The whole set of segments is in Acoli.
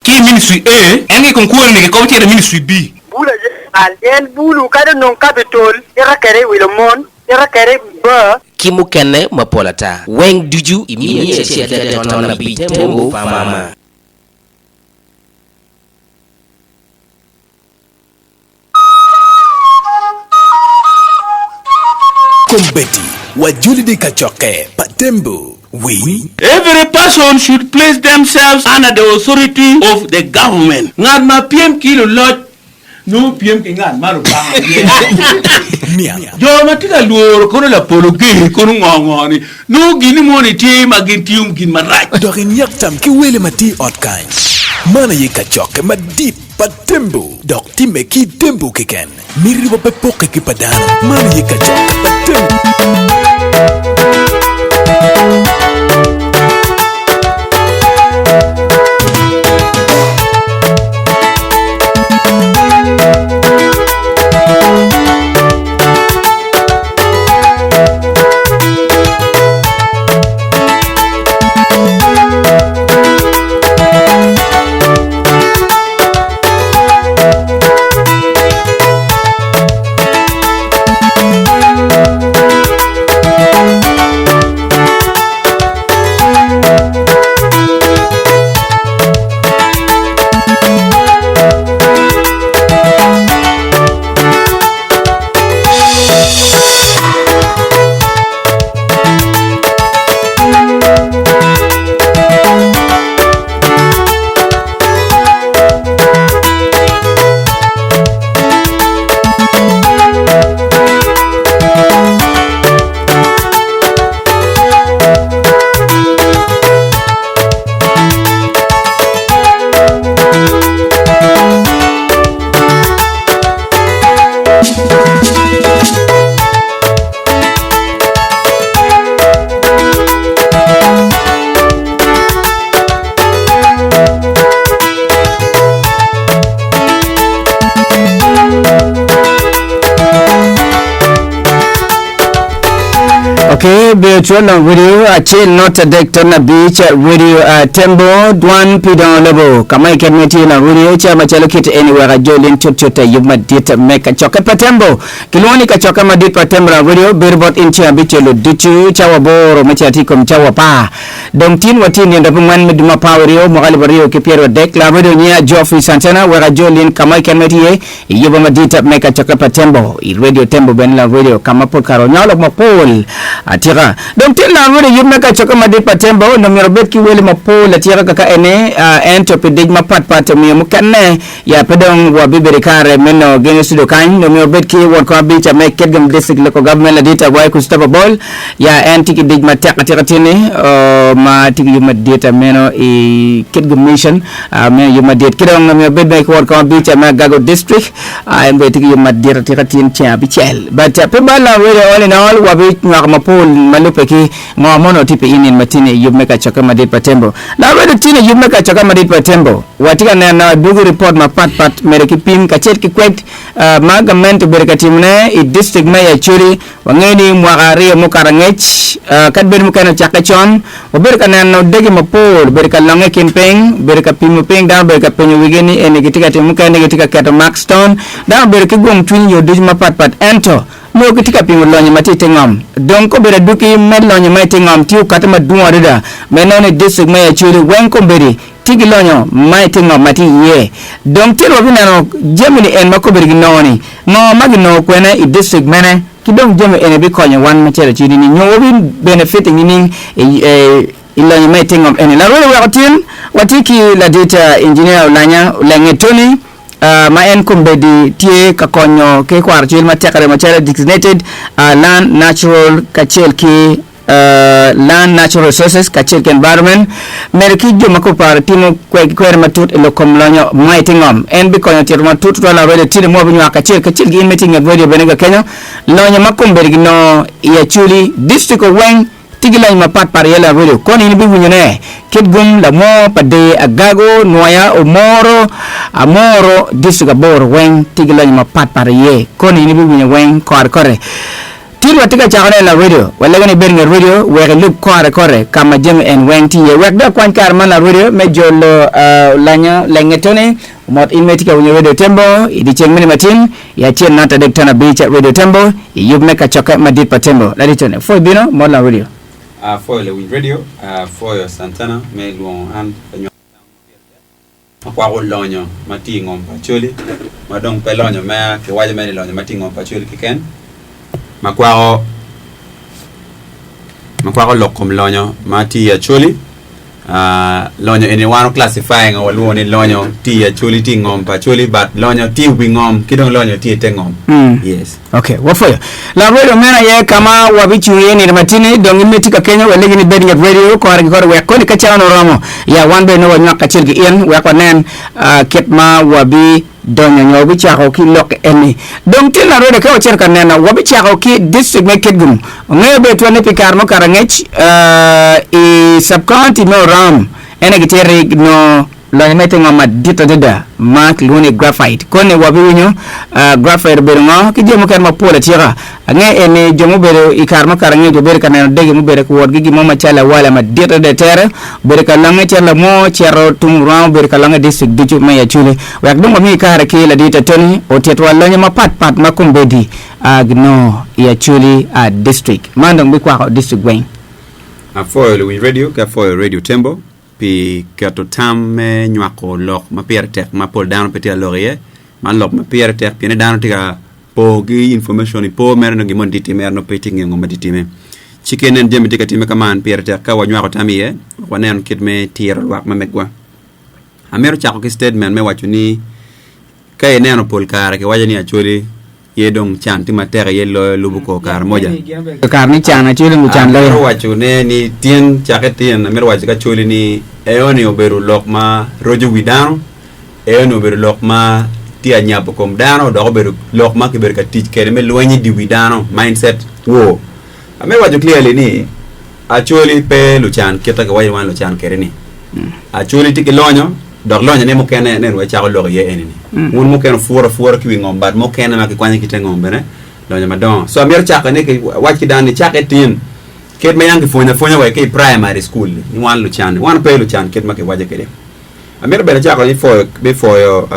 Ki i Ministry A, en ki kom kwoni ni kikobo cito i Ministry B. Bulu aye bal, pien bulu kadi onong kapitol, ita kede i wilo mon, ita kede i bar. Ki mukene mapol ata. Weng ducu i 101.5 Tembo Farmer. Kombeddi wajolidi i kacokke pa Tembo. Winy. Every person should place themselves under the authority of the government. Ngat ma pyem ki luloc nongo pyem ki ngat ma Lubanga oyero. Niang. Jo ma tye ka lworo kono lapolo ger kono ngo ngo ni nongo gin moni tye ma gin tiyo gin marac. Dok inyak tam ki wele ma tye i ot kany. Man aye kacokke madit pa Tembo dok timme ki i Tembo keken. Miti wa pe pokke ki pa dano. Man aye kacokke pa Tembo. Ok, bedo cwal dong radio acel not adek ton abic radio uh, tembo dwan pi dongo lobo ka ma iket me tye na radio ca macalo kit eni wek ajolin cutcut yub madit me kacokke pa tembo Kilwongo ni kacokke madit pa Temra Radio bedo bot in ceng abicel ducu cawa aboro me cito i kom cawa apar. Dong tin watye i nino abongwen me dwe apar wiryo mwaka alip aryo ki pyeradek. Lar radio nyinga Geoffrey Santana wek ajol in ka ma keken ma itye iye i yuba madit me kacokke pa Tembo i Radio Tembo bene Lar Radio ka ma pol kare wanywako lok mapol atika. Dong tin Lar Radio yub me kacokke madit pa Tembo onongo myero obed ki wele mapol atika kaka ene ento pi dic mapat pat omiyo mukene Ya pe dong wabibedo i kare me nongo gin i studio kany, nongo myero wabed ki won kom abic me Kitgum District Local Government ladit Agwai Christopher Bol. Ya en tye ki dic matek atika tin-ni ma tye ki yub madit meno i Kitgum Mission meno yub madit. Ki dong myero wabed bene ki won kom abic me Agago District en bene tye ki yub madit atika tin ceng abicel. But pe bal already all in all wabinywako mapol ma lubbe ki ngo ma onongo tye pi in nino ma tin-ni i yub me kacokke madit pa Tembo. Already tin i yub me kacokke madit pa Tembo. Watye ka neno adwogi ripot mapat pat medo ki pim kacel ki kwed ma gamente obedo ka timone i distrik me Acholi. Wangeyo ni mwaka aryo mukato angec, kadi bed mukene ocakke con, wabedo ka neno dege mapol obedo ka longe i kin piny, obedo ka pimo piny, dano obedo ka penyo wigi ni eni gitye ka timo mukene ni gitye ka keto mark stone. Dano obedo ki gwong cwiny i yo ducu mapat pat ento nongo gitye ka pimo lonyo ma tye i te ngom. Dong kobedo adwogi me lonyo ma i te ngom tye okate madwong adada ma inongo ni i distrik me Acholi weng kombeddi Ti ki lonyo ma i te ngom ma tye iye. Dong tyen wabineno jami ni en ma kobedo ginongo ni, ngo ma ginongo kwene i district mene, ki dong jami eni bikonyo wan macalo ci nining nyo wabi benefiting nining i lonyo ma i te ngom eni. Larwede weko tin watye ki ladit engineer Olanya Olenge Tony ma en kombeddi tye ka konyo ki kwaro cwil matek aryo macalo designated land natural kacel ki Land, Natural Resources kacel ki Environment, medo ki jo ma koparo timo ki kwere matut i lok kom lonyo ma i te ngom. En bikonyo tito matut tutwal lok radio tino mo binywako kacel kacel ki in me tye i nget radio bene ga kenyo. Lonyo ma kombeddi ginongo i Acholi District weng tye ki lonyo mapat pat iye lok radio koni in ibiwinyo ne Kitgum, Lamwo, Padee, Agago, Nwoya, Omoro, Amoro, District aboro weng tye ki lonyo mapat pat iye koni in ibiwinyo weng kore kore. Tin watye ka cako neno radio. Walego ni ibed nget radio wek ilub kore kore ka ma jami en weng tye iye. Wek dok akwany kare man la radio me jolo olanyo lenge Tony Omot in ma itye ka winyo Radio Tembo i dyeceng mene matin i acel not 3.5 Radio Tembo i yub me kacokke madit pa Tembo. Ladit Tony, pwoyo bino mot la radio. Apwoyo lawiny radio, apwoyo Santana me lwongo an ka nywako tam ma pire tek. Ma kwako lonyo ma tye i ngom pa Acholi, ma dong pe lonyo me kiwaco mere ni lonyo ma tye i ngom pa Acholi keken, ma kwako ma kwako lok kom lonyo ma tye i Acholi. Lonyo eni wan wa classifying walwongo ni lonyo tye i Acholi tye i ngom pa Acholi but lonyo tye i wi ngom ki dong lonyo tye i te ngom. Yes. Ok, wapwoyo. Lok radio meno aye ka ma wabicung iye nino matini. Dong in ma itye ka kenyo, walegi ni ibed nget radio kore ki kore wek koni ka cawa nongo oromo, ya wan bene nongo wanywak kacel ki in wek wanen kit ma wabidonyo nyo wabicako ki lok eni. Dong tin lok radio ka wacito ka neno, wabicako ki district me Kitgum. Wangeyo bene twal ni pi kare mukato angec i sub-county me Orom en aye gitye ri nongo Lonyo me te ngom madit adada ma kilwongo ni graphite. Koni wabiwinyo graphite obedo ngo ki jami mukene mapol atika. Ange eni jo mubedo i kare mukato angec wabedo ka neno dege mubedo ka wot ki gin mo macalo awala madit adada tere obedo ka longe cito lamwo cito tung Rwanga obedo ka longe i district ducu me i Acholi. Wek dong wami kare ki ladit Tony otitwa lonyo mapat pat ma kombeddi ginongo i Acholi district. Man dong bikwako district weng. Apwoyo luwiny radio ki apwoyo radio Tembo. pi keto tam me nywako lok ma pire tek ma pol dano pe tye ka lok iye. Man lok ma pire tek pien ni dano tye ka po ki information i po mere nongo gin moni tye time nongo pe itye ka ngeyo ngo ma tye time. Ci ka inen jami tye ka time kaman pire tek ka wanywako tam iye wek wanen kit me tiro lwak ma megwa. Amito cako ki statement me waco ni ka ineno pol kare kiwaco ni Acholi ye dong can tye matek iye loyo lubo kor kare moja. Kare ni can acoli ngu can loyo. Amito waco ne ni tyen cake tyen amito waco ki Acholi ni eoni obedo lok ma roco wi dano, eoni obedo lok ma tye anyabo kom dano dok obedo lok ma kibedo ka tic kwede me lweny i dye wi dano, mindset war. Amito waco clearly ni Acholi pe lucan kit ma kiwaco ni wan lucan kwede ni. Acholi tye ki lonyo dok lonyone mukene nen wai cako lok iye eni ni. Wun mukene wupuro apura ki wi ngom but mukene ma kikwanyo ki te ngom bene lonyo madongo. So amito cako ni ki wac ki dano ni cake tin kit ma yang kipwonyo apwonya wa ki i primary school ni wan lucan ni wan pe lucan kit ma kiwaco kwede. Amito bene cako ni pwoyo me pwoyo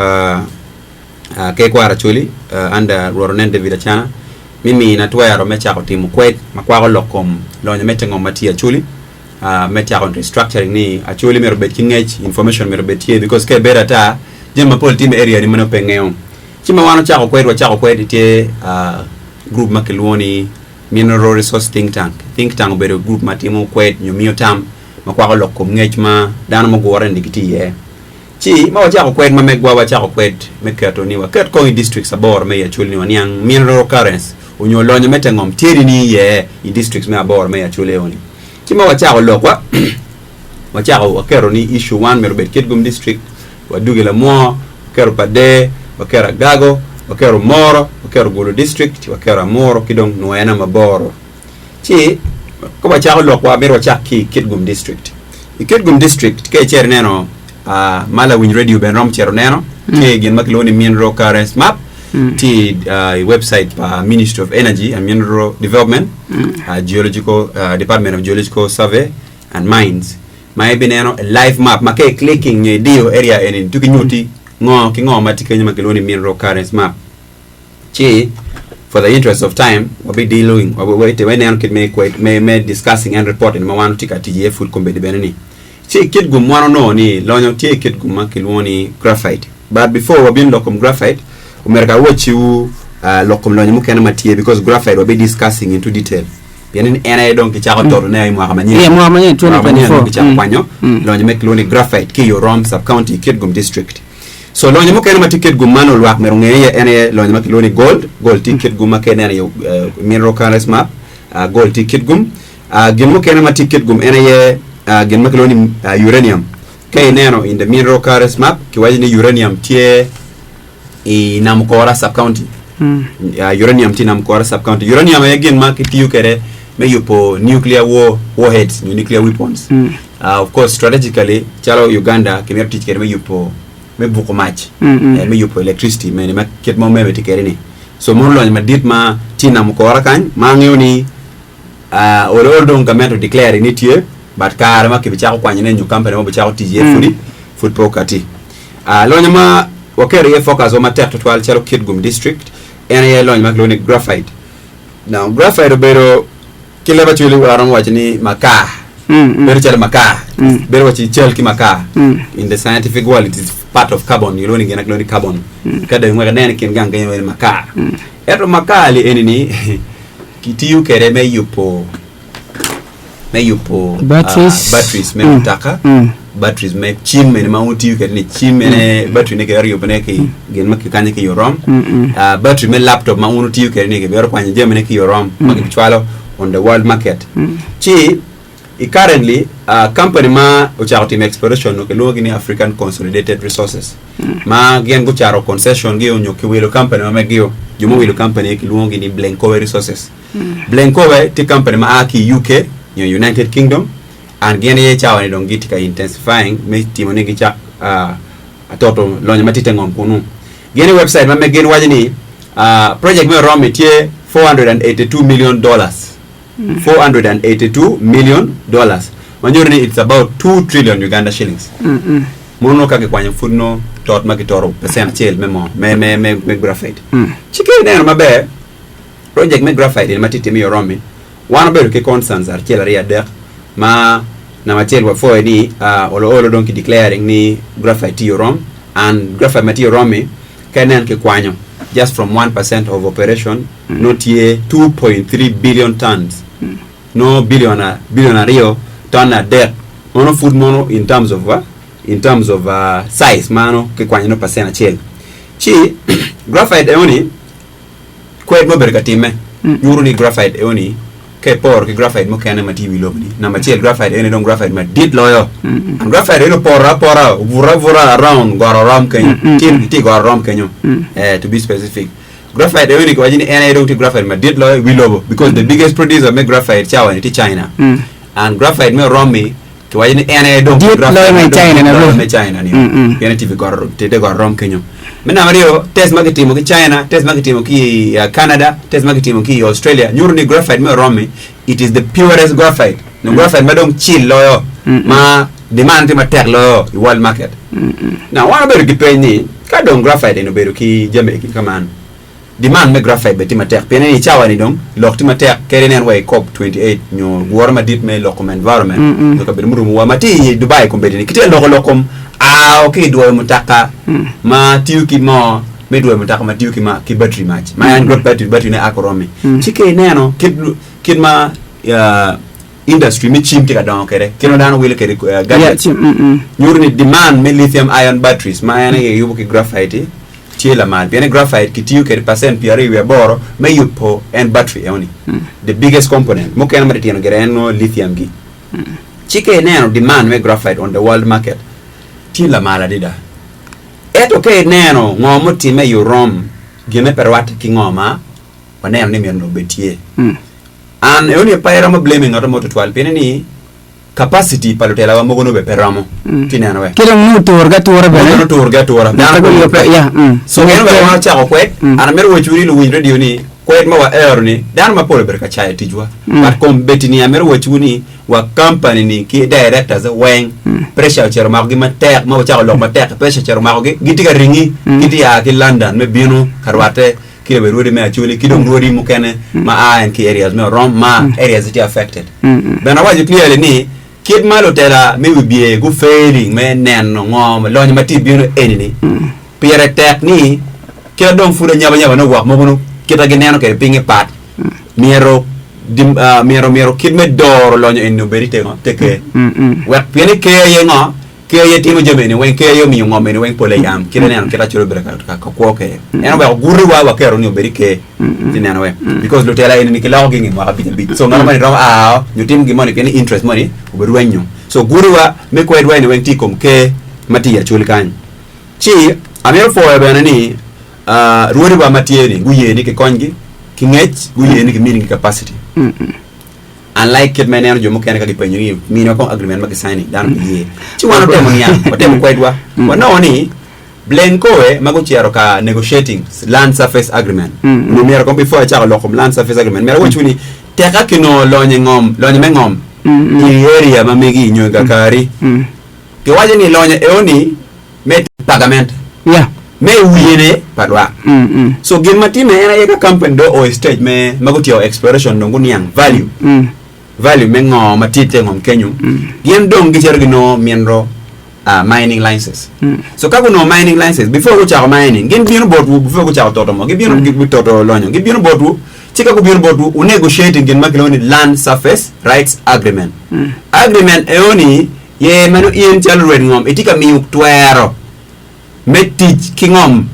Ker Kwaro Acholi under Rwot Onen David Acana me mina twero me cako timo kwed ma kwako lok kom lonyo me te ngom ma tye i Acholi me cako restructuring ni Acholi myero obed ki ngec, information myero obed tye because ka ibedo ata jami mapol timme i area ni ma nongo pe ingeyo. Ci ma wan ocako kwed wacako kwed itye group ma kilwongo ni Mineral Resource Think Tank. Think Tank obedo group ma timo kwed nyo miyo tam ma kwako lok kom ngec ma dano mugure ni gitye iye. Ci ma wacako kwed ma megwa wacako kwed me keto ni waket kong i districts aboro me i Acholi ni waniang mineral occurrence onyo lonyo me te ngom tye ni iye i districts me aboro me i Acholi eo ni. Ci ma wacako lokwa wacako waketo ni issue one myero obed Kitgum district, wadugo i Lamwo, waketo Pader, waketo Agago, waketo Omoro, waketo Gulu district, waketo Amuru ki dong Nwoya namba aboro. Ci ka wacako lokwa myero wacak ki i Kitgum district. I Kitgum district ka icito ineno ma lawiny radio bene romo cito neno tye gin ma kilwongo ni mineral occurrence map tye i website pa Ministry of Energy and Mineral Development Geological Department of Geological Survey and Mines ma ibineno a live map ma ka i clicking nyo idiyo area eni tuki nyutti ngo ki ngo ma tye kenyo ma kilwongo ni mineral occurrence map. Ci for the interest of time wabi dealing wabineno kit me me me discussing and reporting ma wan watye ka tic iye pud kombeddi bene ni. Ci i kit gum wan onongo ni lonyo tye i kit gum ma kilwongo ni graphite but before wabin lok kom graphite omyero ka awacciwu lok kom lonyo mukene ma tye because graphite wabi discussing into detail pien ni en aye dong kicako totone i mwaka manyen. Yeah, mwaka manyen, Mwaka manyen dong 2024. kicako kwanyo lonyo me kilwongo ni graphite ki i Orom sub county i Kitgum district. So lonyo mukene ma tye kit gum man olwak myero onge iye en aye lonyo ma kilwongo ni gold. Gold tye kit gum ma ka ineno i mineral occurrence map, gold tye kit gum. Gin mukene ma tye kit gum en aye gin ma kilwongo ni uranium. Ka ineno in the mineral occurrence map kiwaco ni uranium tye i Namukora sub county. Uranium tye i Namukora sub county. Uranium aye gin ma kitiyo kwede me yubo nuclear war warheads nyo nuclear weapons. Of course strategically calo Uganda kimito tic kwede me yubo me buko mac me yubo electricity mene ma kit ma omeme tye kwede ni. So mono lonyo madit ma tye i namo kora kany ma angeyo ni ah, olo olo dong gamente o declare ni tye but kare ma kibicako kwanyone nyo company mo bicako tic iye pudi pud pe okati. Ah, lonyo ma waketo iye focus wa matek tutwal calo Kitgum district en aye lonyo ma kilwongo ni graphite. Now graphite obedo ki leb Acholi waromo waco ni makar. Bedo calo makar. Bedo waci cal ki makar. In the scientific world it is part of carbon. Gilwongo ni gin ma kilwongo ni carbon. Ka dong wek inen i kin gang kenyo ni makar. Ento makar li eni ni kitiyo kwede me yubo me yubo Batteries. batteries me mutoka, batteries me cim mene ma wutiyo kwede ni cim mene battery ne kiyero yubone ki gin ma kikanyo ki i orom Ah, battery me laptop ma wun wutiyo kwede ni kibiyero kwanyo jamine ki i orom ma kibicwalo on the world market ci i currently ah, company ma ocako timo exploration no kilwongogi ni African Consolidated Resources ma gin gucato concession gi onyo kiwilo company ma megio jo muwilo company kilwongogi ni Blencowe Resources Blencowe tye company ma a ki i UK nyo United Kingdom and gin aye cawa ni dong gitye ka intensifying me timo ni gicak ah, atoto lonyo ma tye i te ngom kunu. Gin i website ma meggi waco ni ah, project me Oromi tye 482 million dollars. 482 million dollars ma nyuto ni it's about 2 trillion Uganda shillings. Mono ka gikwanyo pud no tot ma kitoto percent acel me moo me me me, me graphite. Ci ka ineno maber Project me graphite eni ma tye time i Oromi, wan wabedo ki concerns acel aryo adek ma namba acel wapwoyo ni olo olo dong ki declaring ni graphite tye i Orom and graphite ma tye i Oromi ka inen ki kwanyo just from 1% of operation nongo tye 2.3 billion tons nongo billion billion aryo ton adek mono pud mono in terms of in terms of size mano ki kwanyo nongo percent acel ci graphite enoni Kwed ma obedo ka timme nyuto ni graphite eoni ka iporo ki graphite mukene ma tye i wi lobo-ni, namba acel graphite eoni dong graphite madit loyo. And graphite eoni opoto apota, obuto abuta around got orom kenyo, tye tye i got orom kenyo, eh, to be specific. Graphite eoni kiwaco ni en aye dong tye graphite madit loyo i wi lobo because the biggest producer me graphite cawa-ni tye China. And graphite me orom-mi Kiwaco ni en aye dong Dit loyo me China na loyo me China ni pien etye pi goto tye te goto rom kenyo. Me namba aryo, test ma kitimo ki China, test ma kitimo ki i Canada, test ma kitimo ki i Australia nyuto ni graphite me oromi it is the purest graphite. Nyo graphite ma dong cil loyo ma demand tye matek loyo i world market. Now wan wabedo ki peny ni ka dong graphite eni obedo ki jami egi kaman, Demand me graphite bene tye matek pien ni i cawa ni dong lok tye matek kadi inen wa i cop 28 nyo gure madit me lok kom environment nyo kabedo murumo wa ma tye i Dubai kombeddi ni kitye ka loko lok kom ao ki i dwoyo mutoka ma tiyo ki moo me dwoyo mutoka ma tiyo ki ma ki battery mac ma en battery battery ne a ki oromi ci ka ineno kit kit ma industry me cim tye ka dongo kwede kit ma dano wilo kwede gadgets nyuto ni demand me lithium ion batteries ma en aye kiyubo ki graphite tye lamal pien ni graphite kitiyo kwede pacent 28 me yubo en battery enoni the biggest component mukene ma titino gire en nongo lithium gi ci ka ineno demand me graphite on the world market tye lamal adada ento ka ineno ngo mutime i orom gine pe rwatte ki ngo ma waneno ni myero obed tye an enoni pe aromo blaming ngato mo tutwal pien ni capacity pa lutelawa mogo nongo bene pe romo ti neno we Ki dong nongo oturgi atura bene. Nongo oturgi atura. Dano Pe pe pe, yeah, mm. So en oweko wan wacako kwed, an amito wacwu ni luwiny radio ni kwed ma waero ni dano mapol obedo ka cayo ticwa. But kombeddi ni amito wacwu ni wa company ni ki directors weng pressure ocito omakogi matek ma wacako lok matek pressure ocito omakogi gitye ka ringi gitye ya ki London me bino ka rwatte ki lawe rwodi me Acholi ki dong rwodi mukene ma a en ki areas me Orom ma areas tye affected. Bene awaco clearly ni kit ma lutela me wibye gu failing me neno ngo lonyo ma tye bino eni ni pire tek ni kit dong pud anyaba nyaba ne owok mogo kita gineno kwede pinge pat myero myero myero kit me doro lonyo eni obed ite ngo te ker wek pien ni ker aye ngo Ker aye timo jami eni weng, ker aye omiyo ngom eni weng pole yam, kit ineno kit Acholi obedo ka kwo kwede. En oweko guti wa waketo ni obed i ker, ci ineno we. Because lutela eni ni kiloko gi nge mwaka abic abic. So ngat moni romo aa nyo timo gin moni pien ni interest moni obirwenyo. So guti wa me kwedwa eni weng tye i kom ker ma tye i Acholi kany. Ci amito pwoyo bene ni rwodi wa ma tye ni guye ni kikonygi ki ngec, guye ni kiminigi capacity. Unlike kit ma ineno jo mukene ka gipenyo ni miniwa kong agreement ma gisign-ni, dano pe ye. Ci wan watemo niang, watemo kwedwa, wanongo ni. Blencowe ma gucito ka negotiating land surface agreement onongo myero kong before acako lok kom land surface agreement myero awacwu ni teka kinongo lonyo i ngom lonyo me ngom i area ma megi nyo i kakari kiwaco ni lonyo eoni me pa gamente Yeah. me i wiyene pa lwak. Mm, mm. So gin ma timme en aye ka company dong oo i stage me ma gutyeko exploration dong guniang value Mm. value me ngo ma tye i te ngom kenyo gin dong gicito ginongo mineral uh, mining licenses. So ka gunongo mining licenses before gucako mining gin bino botwu before gucako toto mo gibino mm. toto lonyo gibino botwu ci ka gubino botwu u negotiating gin ma kilwongo ni land surface rights agreement. Agreement eoni ye meno in calo rwed ngom itye ka miyo twero me tic ki ngom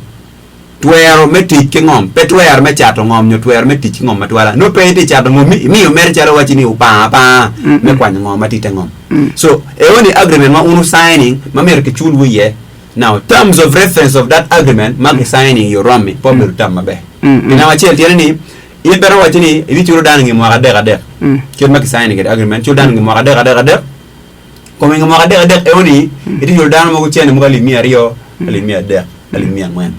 twero me tic ki ngom pe twero me cato ngom nyo twero me tic ki ngom matwala nongo pe itye cato ngommi imiyo mere calo waci ni opanga apanga me kwanyo ngom ma tye ite ngom so eoni agreement ma un wu signing ma myero ki cul wu iye now terms of reference of that agreement ma ki signing i oromi pe obedo term maber pi namba acel tyene ni in pe romo waci ni ibiculo dano inge mwaka adek adek kit ma ki signing kwede agreement cul dano inge mwaka adek adek adek Kome nge mwaka adek adek eoni, itye culo dano mogo cente mogo alip 200, alip 300, alip 400.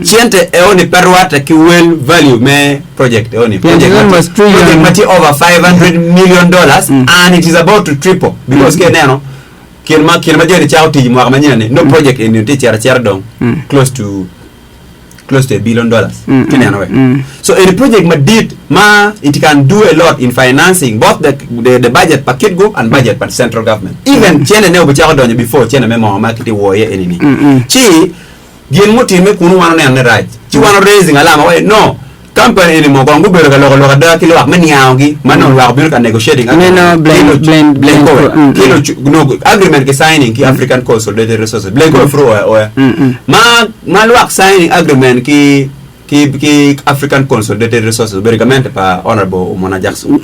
Cente eoni pe rwatte ki wel value me project eoni. Pien Project ma almost tye, trillion. project ma tye over 500 million dollars and it is about to triple because ka ineno kin ma kin ma joni cako tic i mwaka manyen ni no project eni tye cito acita dong close to close to a billion dollars ki neno we so eni project madit ma it can do a lot in financing both the, the, the budget pa Kitgum and budget pa central government even cene ne obicako donyo before cene me moo ma kitye woo iye eni ni ci gin mutime kunu wan oneno ni rac ci wan raising alarm awaco no company eni mo kong gubedo ka loko lok ada ki lwak me niango gi ma nongo lwak obino ka negotiating Me no, blend- blend- blend- Blencowe mm, ki lucu- no, agreement ki signing ki African Consolidated Resources Blencowe pud oya oya ma ma lwak signing agreement ki ki ki African Consolidated Resources obedo gamente pa Honorable Omona Jackson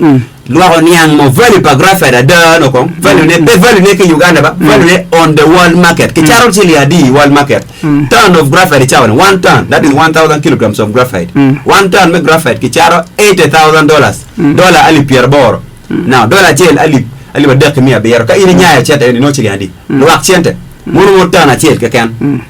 lwak oniang mo value pa graphite ada no kong value ne pe value ne ki Uganda ba value ne on the world market kicato ciling adi i world market Ton of graphite i cawa ni, one ton, that is 1,000 kilograms of graphite. One ton me graphite kicato 80,000 dollars, dollar alip pyeraboro. Now, dollar acel alip, alip adek ki miya abiro. Ka in inyayo cente eni nongo ciling adi? Lwak cente. Mono mo ton acel keken.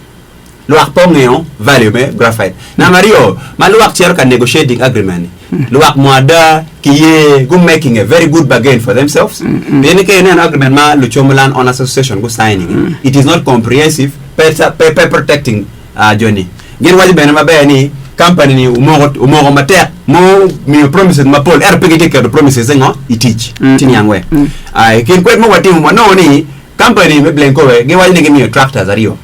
Lwak pe ongeyo value me graphite. Namba aryo, ma lwak cito ka negotiating agreement ni, lwak mo ada ki ye gu making a very good bargain for themselves. Pien ni ka ineno agreement ma Lucomo Land Owners Association gu signing, it is not comprehensive pe pe pe protecting uh, joni. Gin waco bene maber ni company ni omoko omoko matek mo miyo promises mapol ento pe gitye keto promises ngo i tic. Ci niang we. Ah, i kin kwed mo watimo wanongo ni company me Blencowe giwaco ni gimiyo tractors aryo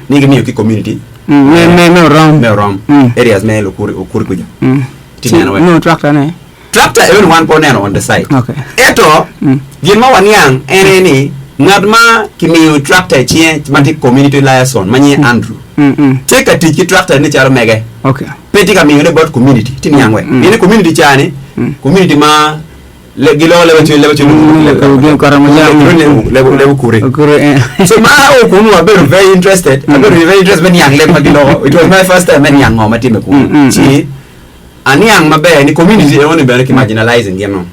ni gimiyo ki community Me me me orom. me orom Mm. areas me Lukuri Ukuri kuja. Mm. Ci neno we. No tractor ne. Tractor eno wan pe oneno on the site. Okay. Ento gin ma waniang en aye ni ngat ma kimiyo tractor i cinge ma tye community liaison ma nyinge Andrew Mm, mm. tye ka tic ki tractor ni calo mege. Okay. Pe tye ka miyone bot community. Ti niang we. Pien ni community ca ni community ma le- giloko leb acoli leb acoli Mm, gin Karamoja. leb leb Okuri. Okuri, eh. So ma ao kunu abedo very interested. Abedo very interested me niang leb ma giloko. It was my first time me niang ngo ma timme kunu. Mm, mm, Ci Aniang maber ni community eno ni bene ki marginalizing gin no.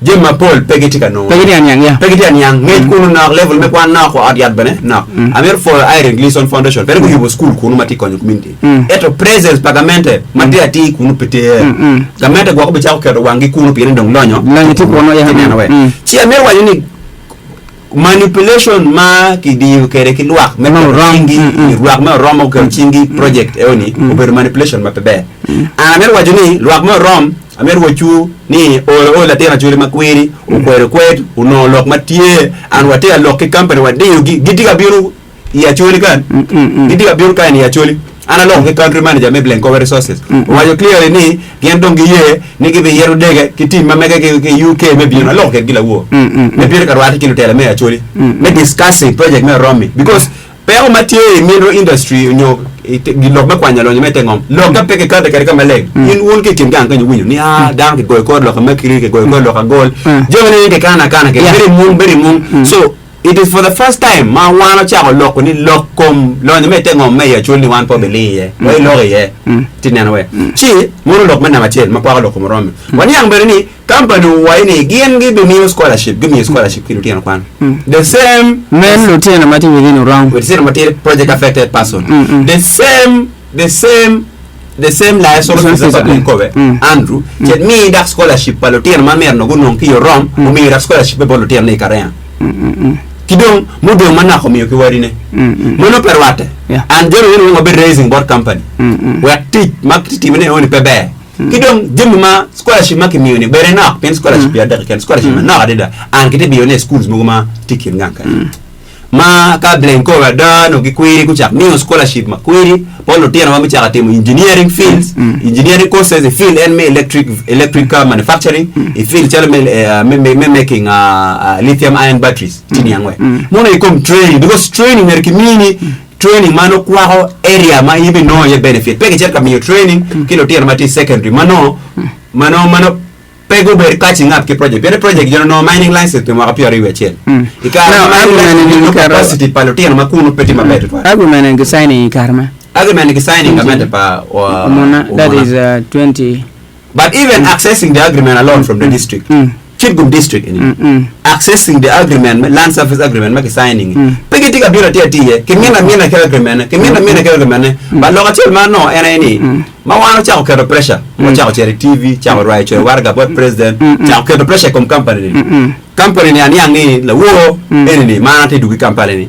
Jami mapol pe gitye ka nongo. Pe gitye ka niang, yeah. Pe gitye ka niang. Ngec kunu nok, level me kwan nok, wa ot yat bene nok. Amito pwoyo Irene Gleeson Foundation pien guyubo school kunu ma tye konyo community. Ento presence pa gamente ma tye atir kunu pe tye. Gamente gwok obicako keto wanggi kunu pien ni dong lonyo. Lonyo tye kunu, yeah. Tye neno we. Ci amito waco ni Manipulation ma kidiyo kwede ki lwak me keto cingi i lwak me oromo keto cingi project eo ni obedo manipulation ma pe ber. An amito waco ni lwak me orom amito wacwu ni olo olo latin acholi ma kwiri okwedo kwed onongo lok ma tye and watye ka lok ki company wadiyo gi gitye ka bino i Acholi kany gitye ka bino kany i Acholi an aloko ki country manager me Blencowe Resources owaco clearly ni gin dong giye ni gibiyito dege ki team ma mege ki ki UK me bino aloko kedgi lawor me bino ka rwate ki lutela me Acholi me discussing project me Oromi because peko ma tye i mineral industry nyo i te- gi lok me kwanyo lonyo me te ngom lok ka pe kikate kwede ka maleng in wun ki i kin gang kenyo iwinyo ni ah dano kigoyo kor lok mercury kigoyo kor lok gold jami ni kikano akana kede bedo i mung bedo i mung so. It is for the first time ma wan ocako loko ni lok kom lonyo me ite ngom me i Acholi ni wan pe obiling iye, wa iloko iye. Ti neno we. Ci mono lok me namba acel ma kwako lok kom oromo. Waniang bene ni company owaco ni gin gibimiyo scholarship, gimiyo scholarship ki lutino kwan. The same Men lutino ma tye within Orom. Lutino ma tye project affected person. The same the same the same liaison officer pa Glencoe, Andrew, cet mii dak scholarship pa lutino ma myero onongo gunong ki i Orom, omiyo dak scholarship bot lutino ni i Karenga. Ki dong mudong manok omiyo ki wadine. Meno pe rwatte. And jami meno weng wabed raising bot company wek tic ma kitimo ne eni pe ber. Ki dong jami ma scholarship ma kimiyo ni bene nok pien scholarship pire adek keken scholarship manok adada and kitye miyo ne i schools mogo ma tye i kin gang kany. Ma ka Glencore ada nongo gikwiri gucak miyo scholarship ma kwiri bot lutino ma gucako timo engineering fields, engineering courses i field en me electric, electric car manufacturing, i field calo me, eh, me, me, me making uh, uh, lithium ion batteries ti niang we. Mono i kom training because training myero kimini training ma nongo kwako area ma in ibinongo iye benefit. Pe kicito ka miyo training ki lutino ma tye i secondary ma nongo ma nongo ma nongo Pe gubed catching up ki project pien ni project gin onongo mining license pi mwaka pyeraryo wiye acel. I kare ma mining license nongo capacity pa lutino ma kunu pe tye maber tutwal. Agreement eni ki signing i kare me? Agreement ki signing gamente pa Omuna, that is 20. But even accessing the agreement alone from the district, Kitgum district eni, accessing the agreement me land surface agreement ma ki signing ni, pe gitye ka bino atir atir iye, kimino amina ki agreement ne, kimino amina ki agreement ne. But lok acel ma anongo en aye ni, Ma wan ocako keto pressure, wacako cito i TV, cako rwayo coyo waraga bot president, cako keto pressure i kom company ni. Company ni aniang ni lawor eni ni ma an atye dwogo i Kampala ni,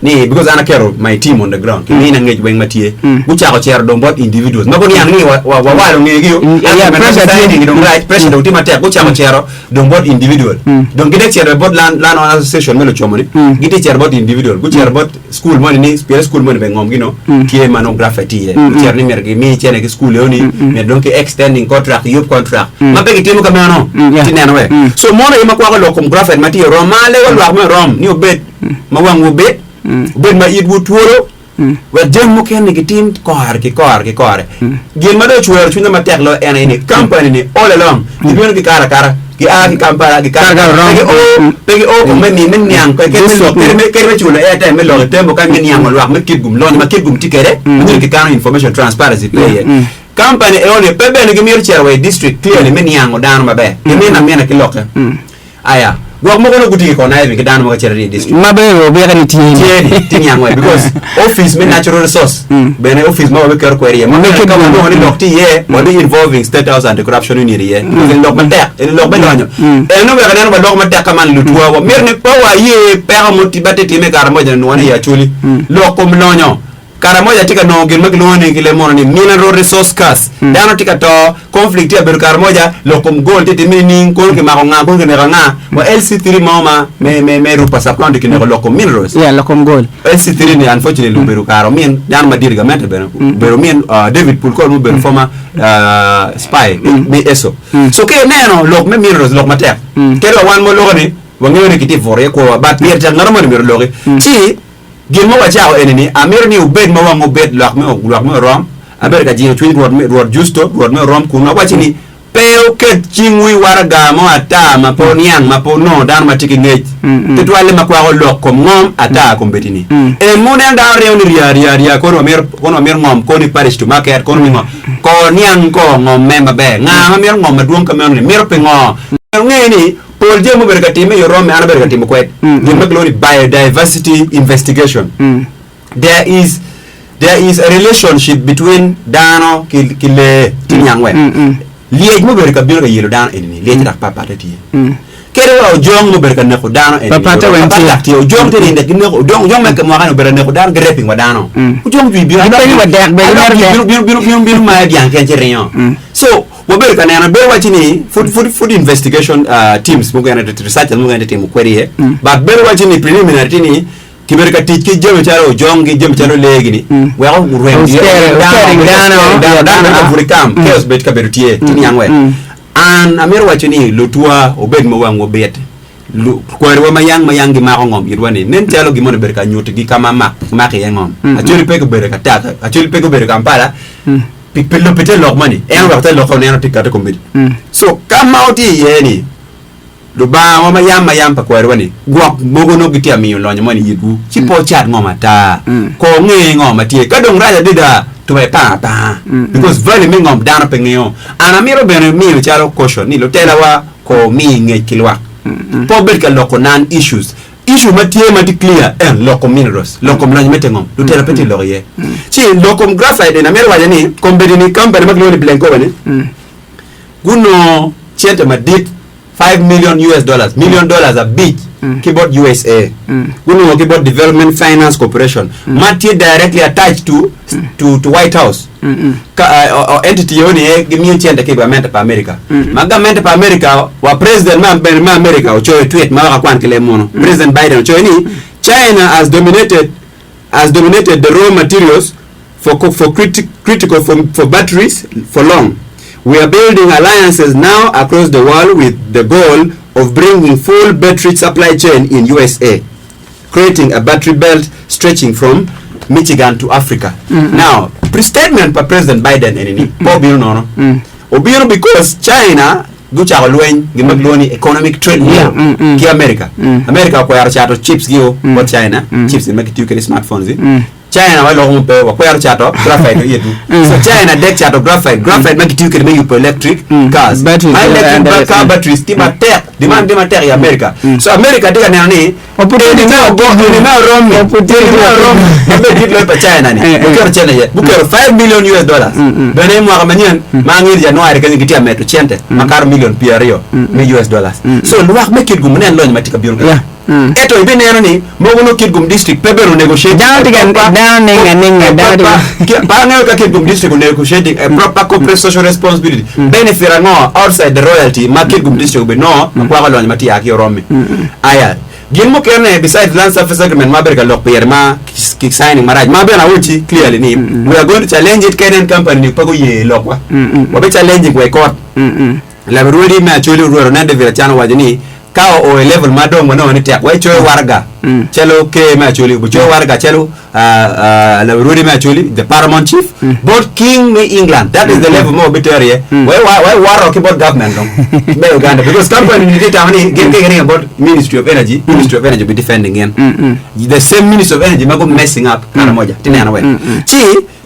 ni because an aketo my team on the ground, kimina ngec weng ma tye. Gucako cito dong bot individuals ma guniang ni wa- wa- wawalo ngegi o, Yeah, agreement ma pressure tye. gisigning dong rac, pressure dong tye matek, gucako cito dong bot individual. Dong gidek cito bot land, land owners association me Lucomo ni, gitye cito bot individual, gucito bot School moni ni pien school moni bene ngom gino tye ma nongo graphite tye iye ocito ni myero gimi cene ki school eno ni myero dong ki extending contract kiyub contract ma pe gitimo ka meno ti neno we so mono aye ma kwako lok kom graphite ma tye i Orom ma alego lwak me Orom ni obed ma wangwu obed obed ma itwu twolo wek jami mukene gitim kore ki kore ki kore Gin ma dong ocwero cwinya matek loyo en aye ni kampani ni all along gibino gikato akata, gia ki Kampala gikato akata, pe gio pe gio kong me me niang kadi me lok kadi me kadi me culo airtime me lok i tembo kany me niango lwak me Kitgum lonyo ma Kitgum tye kwede ma nyuto kikano information transparency pe iye. Kampani eno-ni pe bene gimito cito wa i district clearly me niango dano maber, gimino amina ki lokke. Aya, gwok mogo nongo gutye ki conniving ki dano mogo acel aryo i district. Ma bene obike ni tye ni. Tye ni, tye niang wai because office me natural resource bene office ma wabiketo kwede iye. Ma bene ka wanongo ni lok tye iye, wabi involving State House Anti-Corruption Unit iye. Because eni lok matek, eni lok me lonyo. En oweko ineno waloko matek ka man lutwa, wamito ni pe waye peko mo ma tye time i kare moja ni nongo ni i Acholi. Lok kom lonyo. Karamoja tye ka nongo gin ma kilwongo ni ki leb munu ni mineral resource curse. Dano tye ka to, conflict tye ka bedo Karamoja, lok kom gold tye timme nining, kono kimako nga, kono kineko anga. Wa LC3 mo ma me me me Rupa sub county kineko lok kom minerals. Yeah, lok kom gold. LC3 ni unfortunately obedo kare omin dano madit i gamente bene obedo omin uh, David Pulkol ma obedo former uh, spy me ESO. So ka ineno lok me minerals lok matek. Kadi wa wan ma waloko ni wangeyo ni kitye buto iye kwowa but myero tek ngat moni myero oloki. Ci Gin ma wacako eni ni, amito ni wubed ma wangwu obed lwak me lwak me orom. Abedo ka jingo cwiny Rwot me Rwot Justo, Rwot me orom, kun awaco ni, Pe wuket cingwu i waraga mo ata ma pe wuniang, ma pe wunongo dano ma tye ki ngec, tutwalle ma kwako lok kom ngom ata kombeddi-ni. En ma wuneno dano ringo ni rya, rya, rya, kono wamito, kono wamito ngom, kono i parish to market, kono mi ngo. Ko niang ko ngomme maber. Nga ma mito ngom madwong ka meno-ni? Mito pingo? Myero wunge ni, Pol jami mubedo ka timme i Oromme an abedo ka timo kwed gin ma kilwongo ni biodiversity investigation. There is there is a relationship between dano ki ki lee tye niang we. Lyec mubedo ka bino ka yelo dano eni ni lyec dok papatte tye. Kadi wa ojong mubedo ka neko dano eni ni Papatte weng papatte tye. dok tye. Ojong tye ni dok gineko ojong ojong me mwaka ni obedo ka neko dano gi raping wa dano. Ojong jwi bino Gipenyo wa dek bene alok gimito jwi dek. bino bino bino bino bino mayo dyang keken ci ringo. So Wabedo ka neno bedo waci ni pud pud pud investigation uh, teams mukene researchers mukene tye timo kwede iye but bedo waci ni preliminary tye ni kibedo ka tic ki jami calo ojong ki jami calo lee gini weko orem Oscare- oscaring dano, dano yeah, dano bedo ka dano. buto i kam chaos bed kabedo tye tye niang we an amito waco ni lutwa obed ma wangwa obit Lu- kwariwa ma yang ma yang gimako ngom itwa ni nen calo gin moni obedo ka nyutigi ka ma mak mako iye ngom Acholi pe gubedo ka tak Acholi pe gubedo Kampala Pi pi pi te lok moni, en oweko te lokke oneno tye kati kombeddi. So ka ma otye iye ni, Lubangawa ma yam ma yam pa kwariwa-ni, gwok mogo nongo gitye ka miyo lonyo moni itwu, ci pe wucat ngom ata. Kor nge ngo ma tye. Ka dong rac adada, to ipang apanga. Because value me ngom dano pe ngeyo. An amito bene miyo calo caution ni lutelawa kor mi ngec ki lwak. Pe wubed ka loko non issues. Issue ma tye ma tye clear en lok kom minerals, lok kom lonyo me te ngom. Lutela pe tye lok iye. Ci lok kom graphite eni amito waco ni kombeddi ni company ma kilwongo ni Glencore ni gunongo cente madit 5 million US dollars, million dollars abic ki bot USA. Gunongo ki bot Development Finance Corporation ma tye directly attached to, to, to White House. Ka, uh, o, entity eo ni aye gimiyo cente ki i gamente pa America. Ma gamente pa America, wa president ma, bene me America ocoyo tweet ma wek akwan ki leb munu. President Biden ocoyo ni, China has dominated, has dominated the raw materials for, for criti critical for, for batteries for long. We are building alliances now across the world with the goal of bringing full battery supply chain in USA, creating a battery belt stretching from Michigan to Africa. Now, pre statement pa President Biden eni ni pe obino nono. Obino because China gucako lweny gin ma gilwongo ni economic trade war ki America. America okwero cato chips gi o bot China, chips gin ma gitiyo kwede i smartphones. China wa loko mo pe wakwero cato graphite o itwu. So China dek cato graphite, graphite ma gitiyo kwede me yubo electric cars. Batteries, Ma electric and, ba- car mm. batteries tye matek, demand tye matek i America. So America tye ka neno ni Opportunity eni me obo, eni me oromi, Opportunity. eni me oromi, ma bed dit loyo pa China ni, Eh, eh. guketo cente iye, guketo 5 million US dollars. Bene i mwaka manyen, ma angeyo ni January kenyo gitye ka medo cente makato million pyeraryo me US dollars. So lwak me Kitgum wunen lonyo ma tye ka bino kany. Yeah. Ento ibineno ni mogo nongo Kitgum District pe bene o-negotiate Dano tye ka- dano ning aninga, dano tye ka- Pe angeyo ka Kitgum District o-negotiating a proper corporate social responsibility. Benefit ango outside the royalty ma Kitgum District obinongo ma kwako lonyo ma tye a ki Oromi? Aya, gin mukene besides land surface agreement ma abedo ka lok pire ma ki signing marac ma bene awocci clearly ni we are going to challenge it kadi en company ni pe guye lokwa. Wabi challenging wa i court. Labi rwodi me Acholi Rwot Onen David Achan owaco ni ka oo i level ma dong wanongo ni tek wa icoyo waraga calo ker me Acholi obicoyo waraga calo labi rwodi me Acholi the paramount chief bot king me England that is the level ma wabitero iye wa iworo ki bot government dong me Uganda because company ni tye tamo ni gin ka giringo bot ministry of energy ministry of energy obi defending gin the same ministry of energy ma gu messing up Karamoja ti neno we ci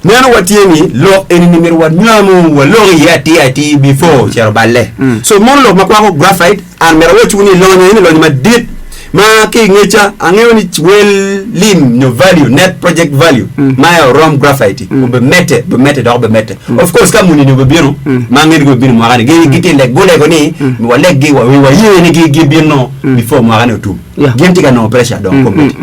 Meno watye ni lok eni ni myero wanyamu walok iye atir atir before ocito oballe. So mono lok ma kwako graphite an myero awacwu ni lonyo eni lonyo madit ma ki i ngeca angeyo ni wel lim nyo value net project value ma i orom graphite obimedde obimedde dok obimedde. Of course ka muni ni obibino ma angeyo ni gubibino mwaka ni gin gitye lek gulego ni waleg gi waye ni gibino before mwaka ni otum. Gin tye ka nongo pressure dong kombeddi.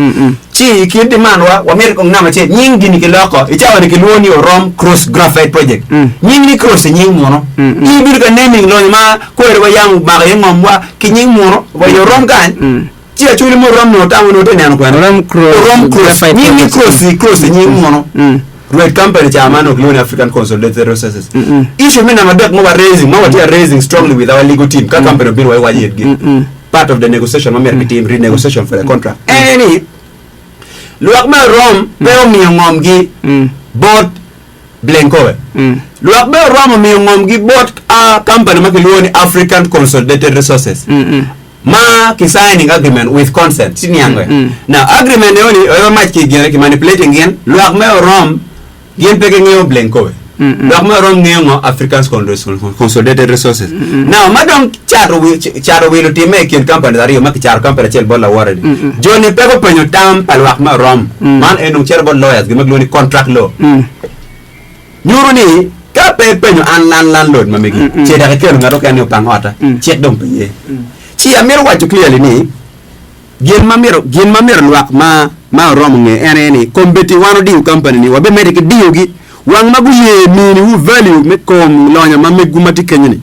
Ci i kin demand wa, wamito kong namba acel, nying gini kiloko, i cawa ni kilwongo ni Orom Cross Graphite Project. Nying ni Cross i nying muno. In ibedo ka naming lonyo ma kweri wa yam omako iye ngom wa ki nying muno wa i Orom kany. Ci acholi mo Orom nongo tamo nongo tye neno kwene. Orom Cross Orom Cross. Graphite Nying ni Project. Cross i Cross i nying muno. Rwed company ca ma onongo kilwongo ni African Consolidated Resources. Issue me namba adek ma wa raising, ma watye ka raising strongly with our legal team, ka company obino wa iwaco itgi. Part of the negotiation ma myero kitim, renegotiation for the contract, en ni lwak me Orom pe omiyo ngomgi bot Blencowe. Lwak me Orom omiyo ngomgi bot a company ma kilwongo ni African Consolidated Resources ma ki signing agreement with consent. Ci niango ya. Now agreement eno ni oeba mac ki gine ki manipulating gin lwak me Orom Gin pe gingeyo Blencowe. Lok me orom ngeyo ngo? African Consolidated Resources. Now, ma dong cato wi- cato wil otimme i kin companies aryo ma kicato company acel bot lawote-ni, jo-ni pe gupenyo tam pa lwak me orom. Man en dong cito bot lawyers, gin ma gilwongo ni contract law. Nyuto ni ka pe ipenyo an lan landlord ma megi, ce dok ikelo ngat okene ni opang otta, cik dong pe ye. Ci amito waco clearly ni, Gin ma myero gin ma myero lwak ma ma oromo nge en aye ni kombeddi wan odiyo company ni wabimedde ki diyo gi wang ma guye mini wu value me kom lonyo ma megwu ma tye kenyo ni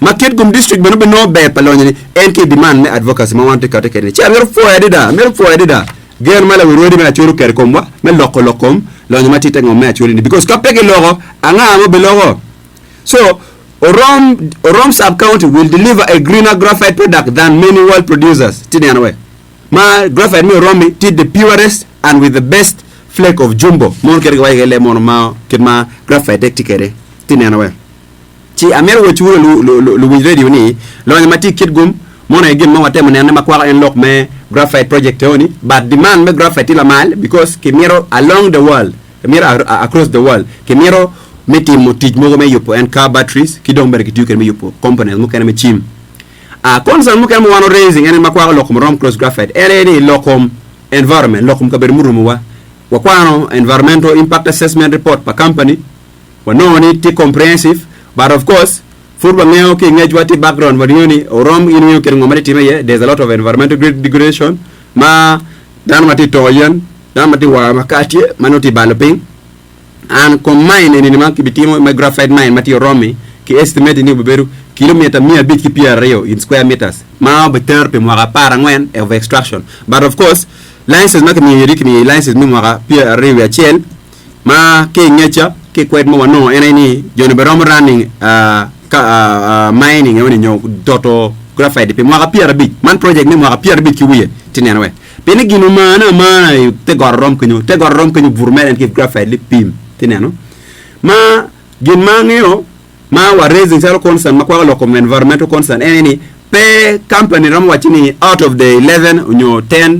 ma Kitgum district bene obinongo ber pa lonyo ni en ki i demand me advocacy ma wan tye kati kede ni ci amito pwoyo adada amito pwoyo adada gen ma lawi rwodi me Acholi oketo i komwa me loko lok kom lonyo ma tye ite ngom me Acholi ni because ka pe giloko anga ma obiloko so Orom, Orom Sub-County will deliver a greener graphite product than many world producers. Ti neno we. Ma graphite me Oromi ti the purest and with the best flake of jumbo. Mono kit giwaco kede le mono ma kit ma graphite ti kede. Ti neno we. Ci amito wacci wunu lu, lu, lu, luwinj radio ni lonyo ma ti Kitgum. Mono aye gin ma watemo nene ma kwako en lok me graphite project eo ni but demand me graphite tye lamal because kimito along the world kimito across the world kimito me timo tic mogo me yubo en car batteries ki dong bene kitiyo kwede me yubo components mukene me cim. Concern mukene ma wan wa raising en aye ma kwako lok kom rom cross graphite en aye ni lok kom environment lok kom kabedo murumowa. Wakwano environmental impact assessment report pa company wanongo ni tye comprehensive but of course Pud wangeyo ki i ngecwa tye background wangeyo ni orom in ingeyo kit ngo ma tye time iye there's a lot of environmental degradation ma dano ma tye toko yen dano ma tye wango makar tye ma nongo tye balo piny and kom mine eni ma kibitimo me graphite mine ma tye oromi ki estimate ni obibedo kilomita 520 in square meters ma obitero pi mwaka 14 of extraction but of course license ma kimiyo iri kimiyo license me mwaka 21 Ma ki i ngecca ki i kwed ma wanongo en aye ni jo-ni bene romo running mining eno ni nyo toto graphite pi mwaka 50. Man project me mwaka 50 ki wiye ti neno we. Pien ni gin omane amana i te got orom kenyo, te got orom kenyo obuto mere en ki graphite li pim ti neno. Ma gin ma angeyo ma wa raising calo concern ma kwako lok kom environmental concern en aye ni pe company romo wacci ni out of the 11 onyo 10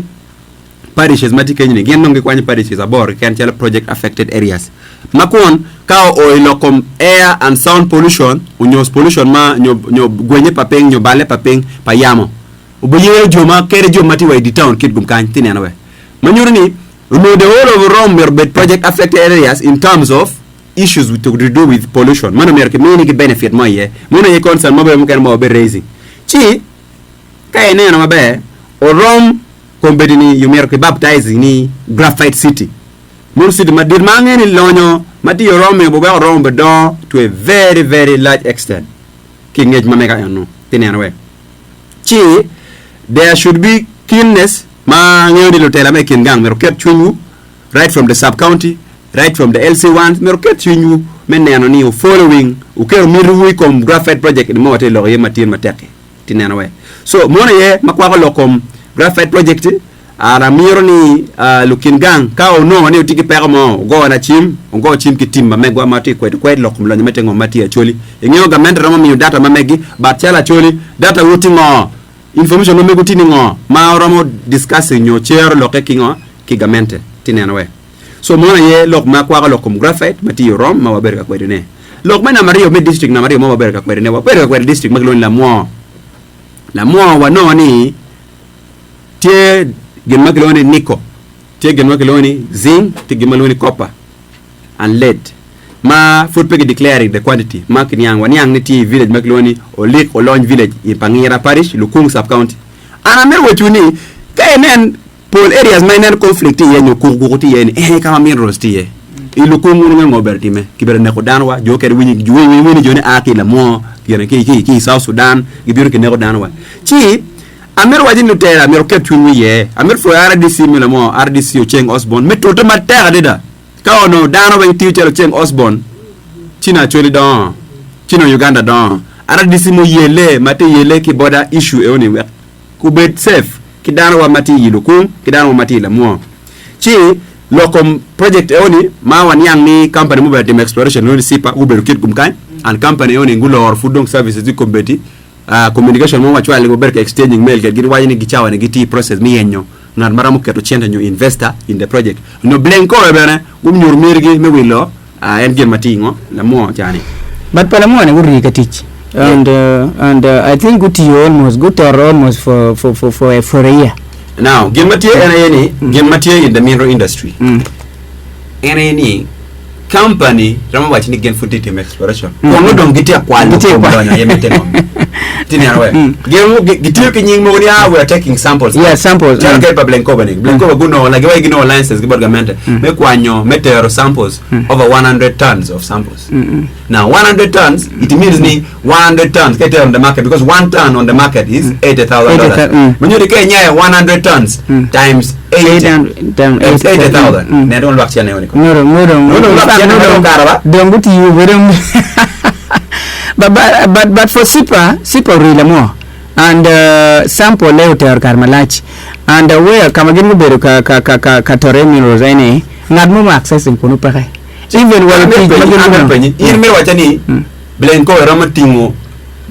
parishes ma tye kenyo ni gin dong gikwanyo parishes aboro keken calo project affected areas ma kun ka oo i lok kom air and sound pollution onyo pollution ma nyo nyo gwenye pa piny nyo balle pa piny pa yamo obiyero jo ma kede jo ma tye wa i di town Kitgum kany ti neno we ma nyuto ni onongo the whole of Orom myero obed project affected areas in terms of issues with to do with pollution meno myero ki minigi benefit mo iye meno aye concern mo bene mukene ma wabe raising ci ka ineno maber Orom Kombeddi ni yomito ki baptizing ni Graphite City. Mono city madit ma angeyo ni lonyo ma tye i Oromo obi weko Oromo be dongo to a very very large extent ki ngec ma mega eno ti neno we. Ci there should be keenness ma angeyo ni lutela ma i kin gang myero oket cwinywu right from the sub county, right from the LC ones myero oket cwinywu me neno ni wu following wuketo mitiwu i kom Graphite project ni ma watye ka lok iye matin matek-ki. ti neno we. So mono aye ma kwako lok kom graphite project an amito ni lukin gang ka onongo ni otye ki peko mo ogo na cim ogo cim ki team ma megwa ma tye kwedo kwed lok kom lonyo me te ngom ma tye Acholi. Ingeyo gamente romo miyo data ma megi but calo Acholi data wu tye ngo information ma mego tye ni ngo ma oromo discussing nyo cero lokke ki ngo ki gamente ti neno we. So mono aye lok ma kwako lok kom graphite ma tye i Orom ma wabedo ka kwedo ne. Lok me namba aryo me district namba aryo ma wabedo ka kwede ne, wabedo ka kwedo district ma kilwongo ni Lamwo. Lamwo wanongo ni tye gin ma kilwongo ni nickel, tye gin ma kilwongo ni zinc, tye gin ma kilwongo ni copper and lead ma pud pe ki declaring the quantity ma kiniang waniang ni tye i village ma kilwongo ni Olik Olony village in Pangira parish, Lukung sub county. An amito wacciwu ni ka inen Pol areas ma ineno conflict tye iye nyo kuku kuku tye iye ni en aye ka ma minerals tye iye. I lukum wun wungeyo ngo obedo time? Kibedo neko dano wa, jo okene winyo winyo ni jo ni a ki i lamwo, gine ki ki ki i South Sudan, gibino kineko dano wa. Ci amito waco ni lutela myero wuket cwinywu iye. Amito pwoyo RDC me lamwo, RDC Oceng Osborne me tute matek adada. Ka onongo dano weng tiyo calo Oceng Osborne, ci nongo Acholi dongo, ci nongo Uganda dongo. RDC muyelle ma tye yelle ki border issue eno ni wek obed safe ki dano wa ma tye iyi lukung ki dano wa ma tye i lamwo. Ci lok kom project eo ni ma waniang ni company mubedo timo exploration lwongo ni SIPA gubedo Kitgum kany and company eo ni guloro pud dong services gi kombeddi communication mo wacwalo ni wabedo ka exchanging mail kwedgi giwaco ni gicawa ni gitye i process me yenyo ngat ma romo keto cente nyo investor in the project nyo Blencoe bene gunyuto mitigi me wilo En gin ma tye i ngo? Lamwoo ca-ni. But pa lamwoo ni gurii ka tic and and I think gutiyo almost gutoto almost for for for for a, for a year. Now, gin ma tye en aye ni, gin ma tye in the mineral industry, en aye ni company romo waco ni gin pud tye ka timo exploration. Kono dong gitye ka kwalo Gitye ka kom kwalo. lonyo aye me te ngom. Tye neno we? Gin gi- gitiyo ki nying mogo ni ah we are taking samples. Yeah, samples, Calo mm. kadi pa Blencoba ni. Blencoba gunongo like giwaco ginongo license ki bot gamente me kwanyo me tero samples over 100 tons of samples. Now 100 tons it means ni 100 tons ka itero on the market because one ton on the market is $80,000. 80,000, mm. Manyo ni ka inyayo 100 tons times 80 800 times times 80,000. 80,000. Mm. Ne dong lwak cene ni ko. Nuro, nuro, Nuro, in lwak fact, cene ma nuro, dong kare ba. dong gutiyo bene. But, but, but, but for SIPA, SIPA ori lamwo and uh, sample le otero kare malac and uh, where kama gin gubedo ka, ka, ka, ka, ka tore minerals ene ngat mo ma accessing kunu peke even wa An tic ma penyi, gin an gunongo. penyi. In me waca ni Blencoe romo tingo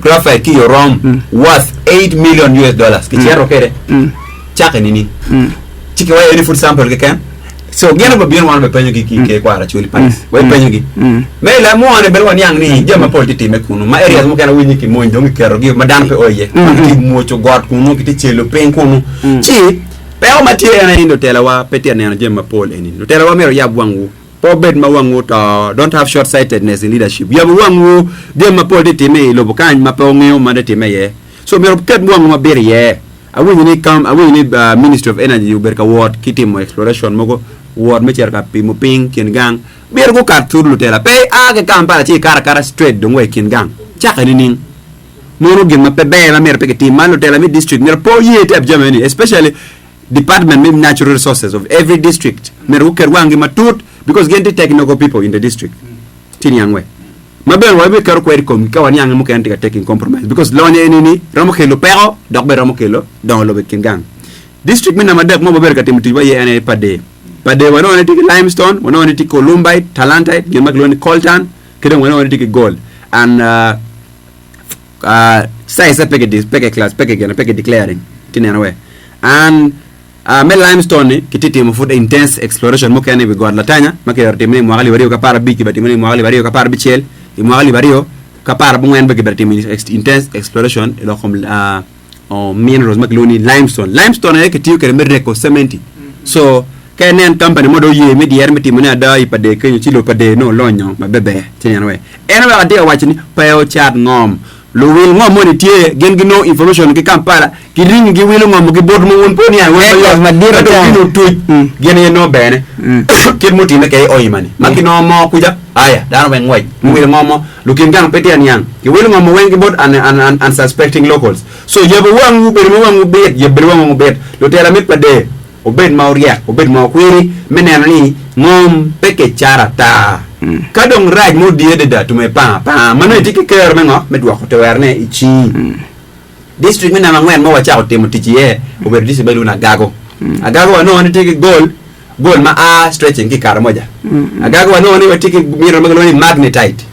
graphite ki i Orom worth 8 million US dollars kicito kwede cake nining? Ci kiwaco ni pud sample keken. So gin obibino wan obipenyogi ki ki kwaro Acholi Palace. Wabipenyogi. Me i lamwone bene waniang ni jami mapol tye timme kunu ma areas mukene awinyo ni kimony dong kiketogi ma dano pe o iye. Ma kitye mwoco got kunu, kitye celo piny kunu. Ci peko ma tye en aye ni lutelawa pe tye ka neno jami mapol eni. Lutelawa myero wuyab wangwu. Pe wubed ma wangwu oto. Don't have short sightedness in leadership. Yabu wangwu. Jami mapol tye timme i lobo kany ma pe wungeyo ma tye timme iye. So myero wuket wangwu mabit iye. Awinyo ni kam, awinyo ni Ministry of Energy obedo ka wot ki timo exploration mogo, wot me cito ka pimo piny kin gang. Myero gukat through lutela. Pe ia ki Kampala ci ikato akata straight dong wa i kin gang. Cake nining? Mono gin ma pe ber ma myero pe kitim. Man lutela me district myero pe oye type jami eni especially department me natural resources of every district myero guket wanggi matut because gin tye technical people in the district. Tye niang we? Ma bene wabiketo kwed i komgi ka waniang ni mukene tye ka taking compromise because lonyo eni-ni romo kelo peko dok bene romo kelo dongo lobo i kin gang. District me namba adek mo wabedo ka timo ticwa iye en aye Pader. Pader wanongo ni tye ki limestone, wanongo ni tye ki columbite, talantite, gin ma kilwongo ni coltan, ki dong wanongo ni tye ki gold and uh, uh, size pe ki pe ki class pe ki gine pe ki declaring ti neno we and uh, me limestone ni kitye timo pud intense exploration mukene i wi got Latanya ma kiyero timone i mwaka alip aryo ki apar abic kibedo timone i mwaka alip aryo ki apar abicel i mwaka alip aryo ki apar abongwen bene kibedo timo intense exploration i lok kom uh, oh, minerals ma kilwongo ni limestone. Limestone aye kitiyo kwede me reko cementi. So ka inen company mo dong oye me dyere me timone ada i Pader kenyo ci lobo Pader nongo olonyo maber ci neno we. En oweko atye ka waco ni pe ocat ngom. Luwil ngom moni tye gin ginongo information ki Kampala giringi giwilo ngom ki bot ma wun pe wuniang wun Network madit ka dong ata. gin otuc gin aye nongo bene kit mutime kwede i Hoima ni ma kinongo moo kuca aya dano weng ngwec guwilo ngom mo lukin gang pe tye aniang giwilo ngom mo weng ki bot un, un, un, unsuspecting locals so yabo wangwu bedo ma wangwu bit yab bedo wangwu bit lutela me Pader obed ma oryek obed ma okwiri me neno ni ngom pe kicato ata ka dong rac mo odiye adada tume panga panga ma nongo itye ki kero me ngo me dwoko tewerone i cingi. District me namba angwen ma wacako timo tic iye obedo district ma kilwongo ni Agago. Agago wanongo ni tye ki gold, gold ma a stretching ki i Karamoja. Agago wanongo ni watye ki mineral ma kilwongo ni magnetite.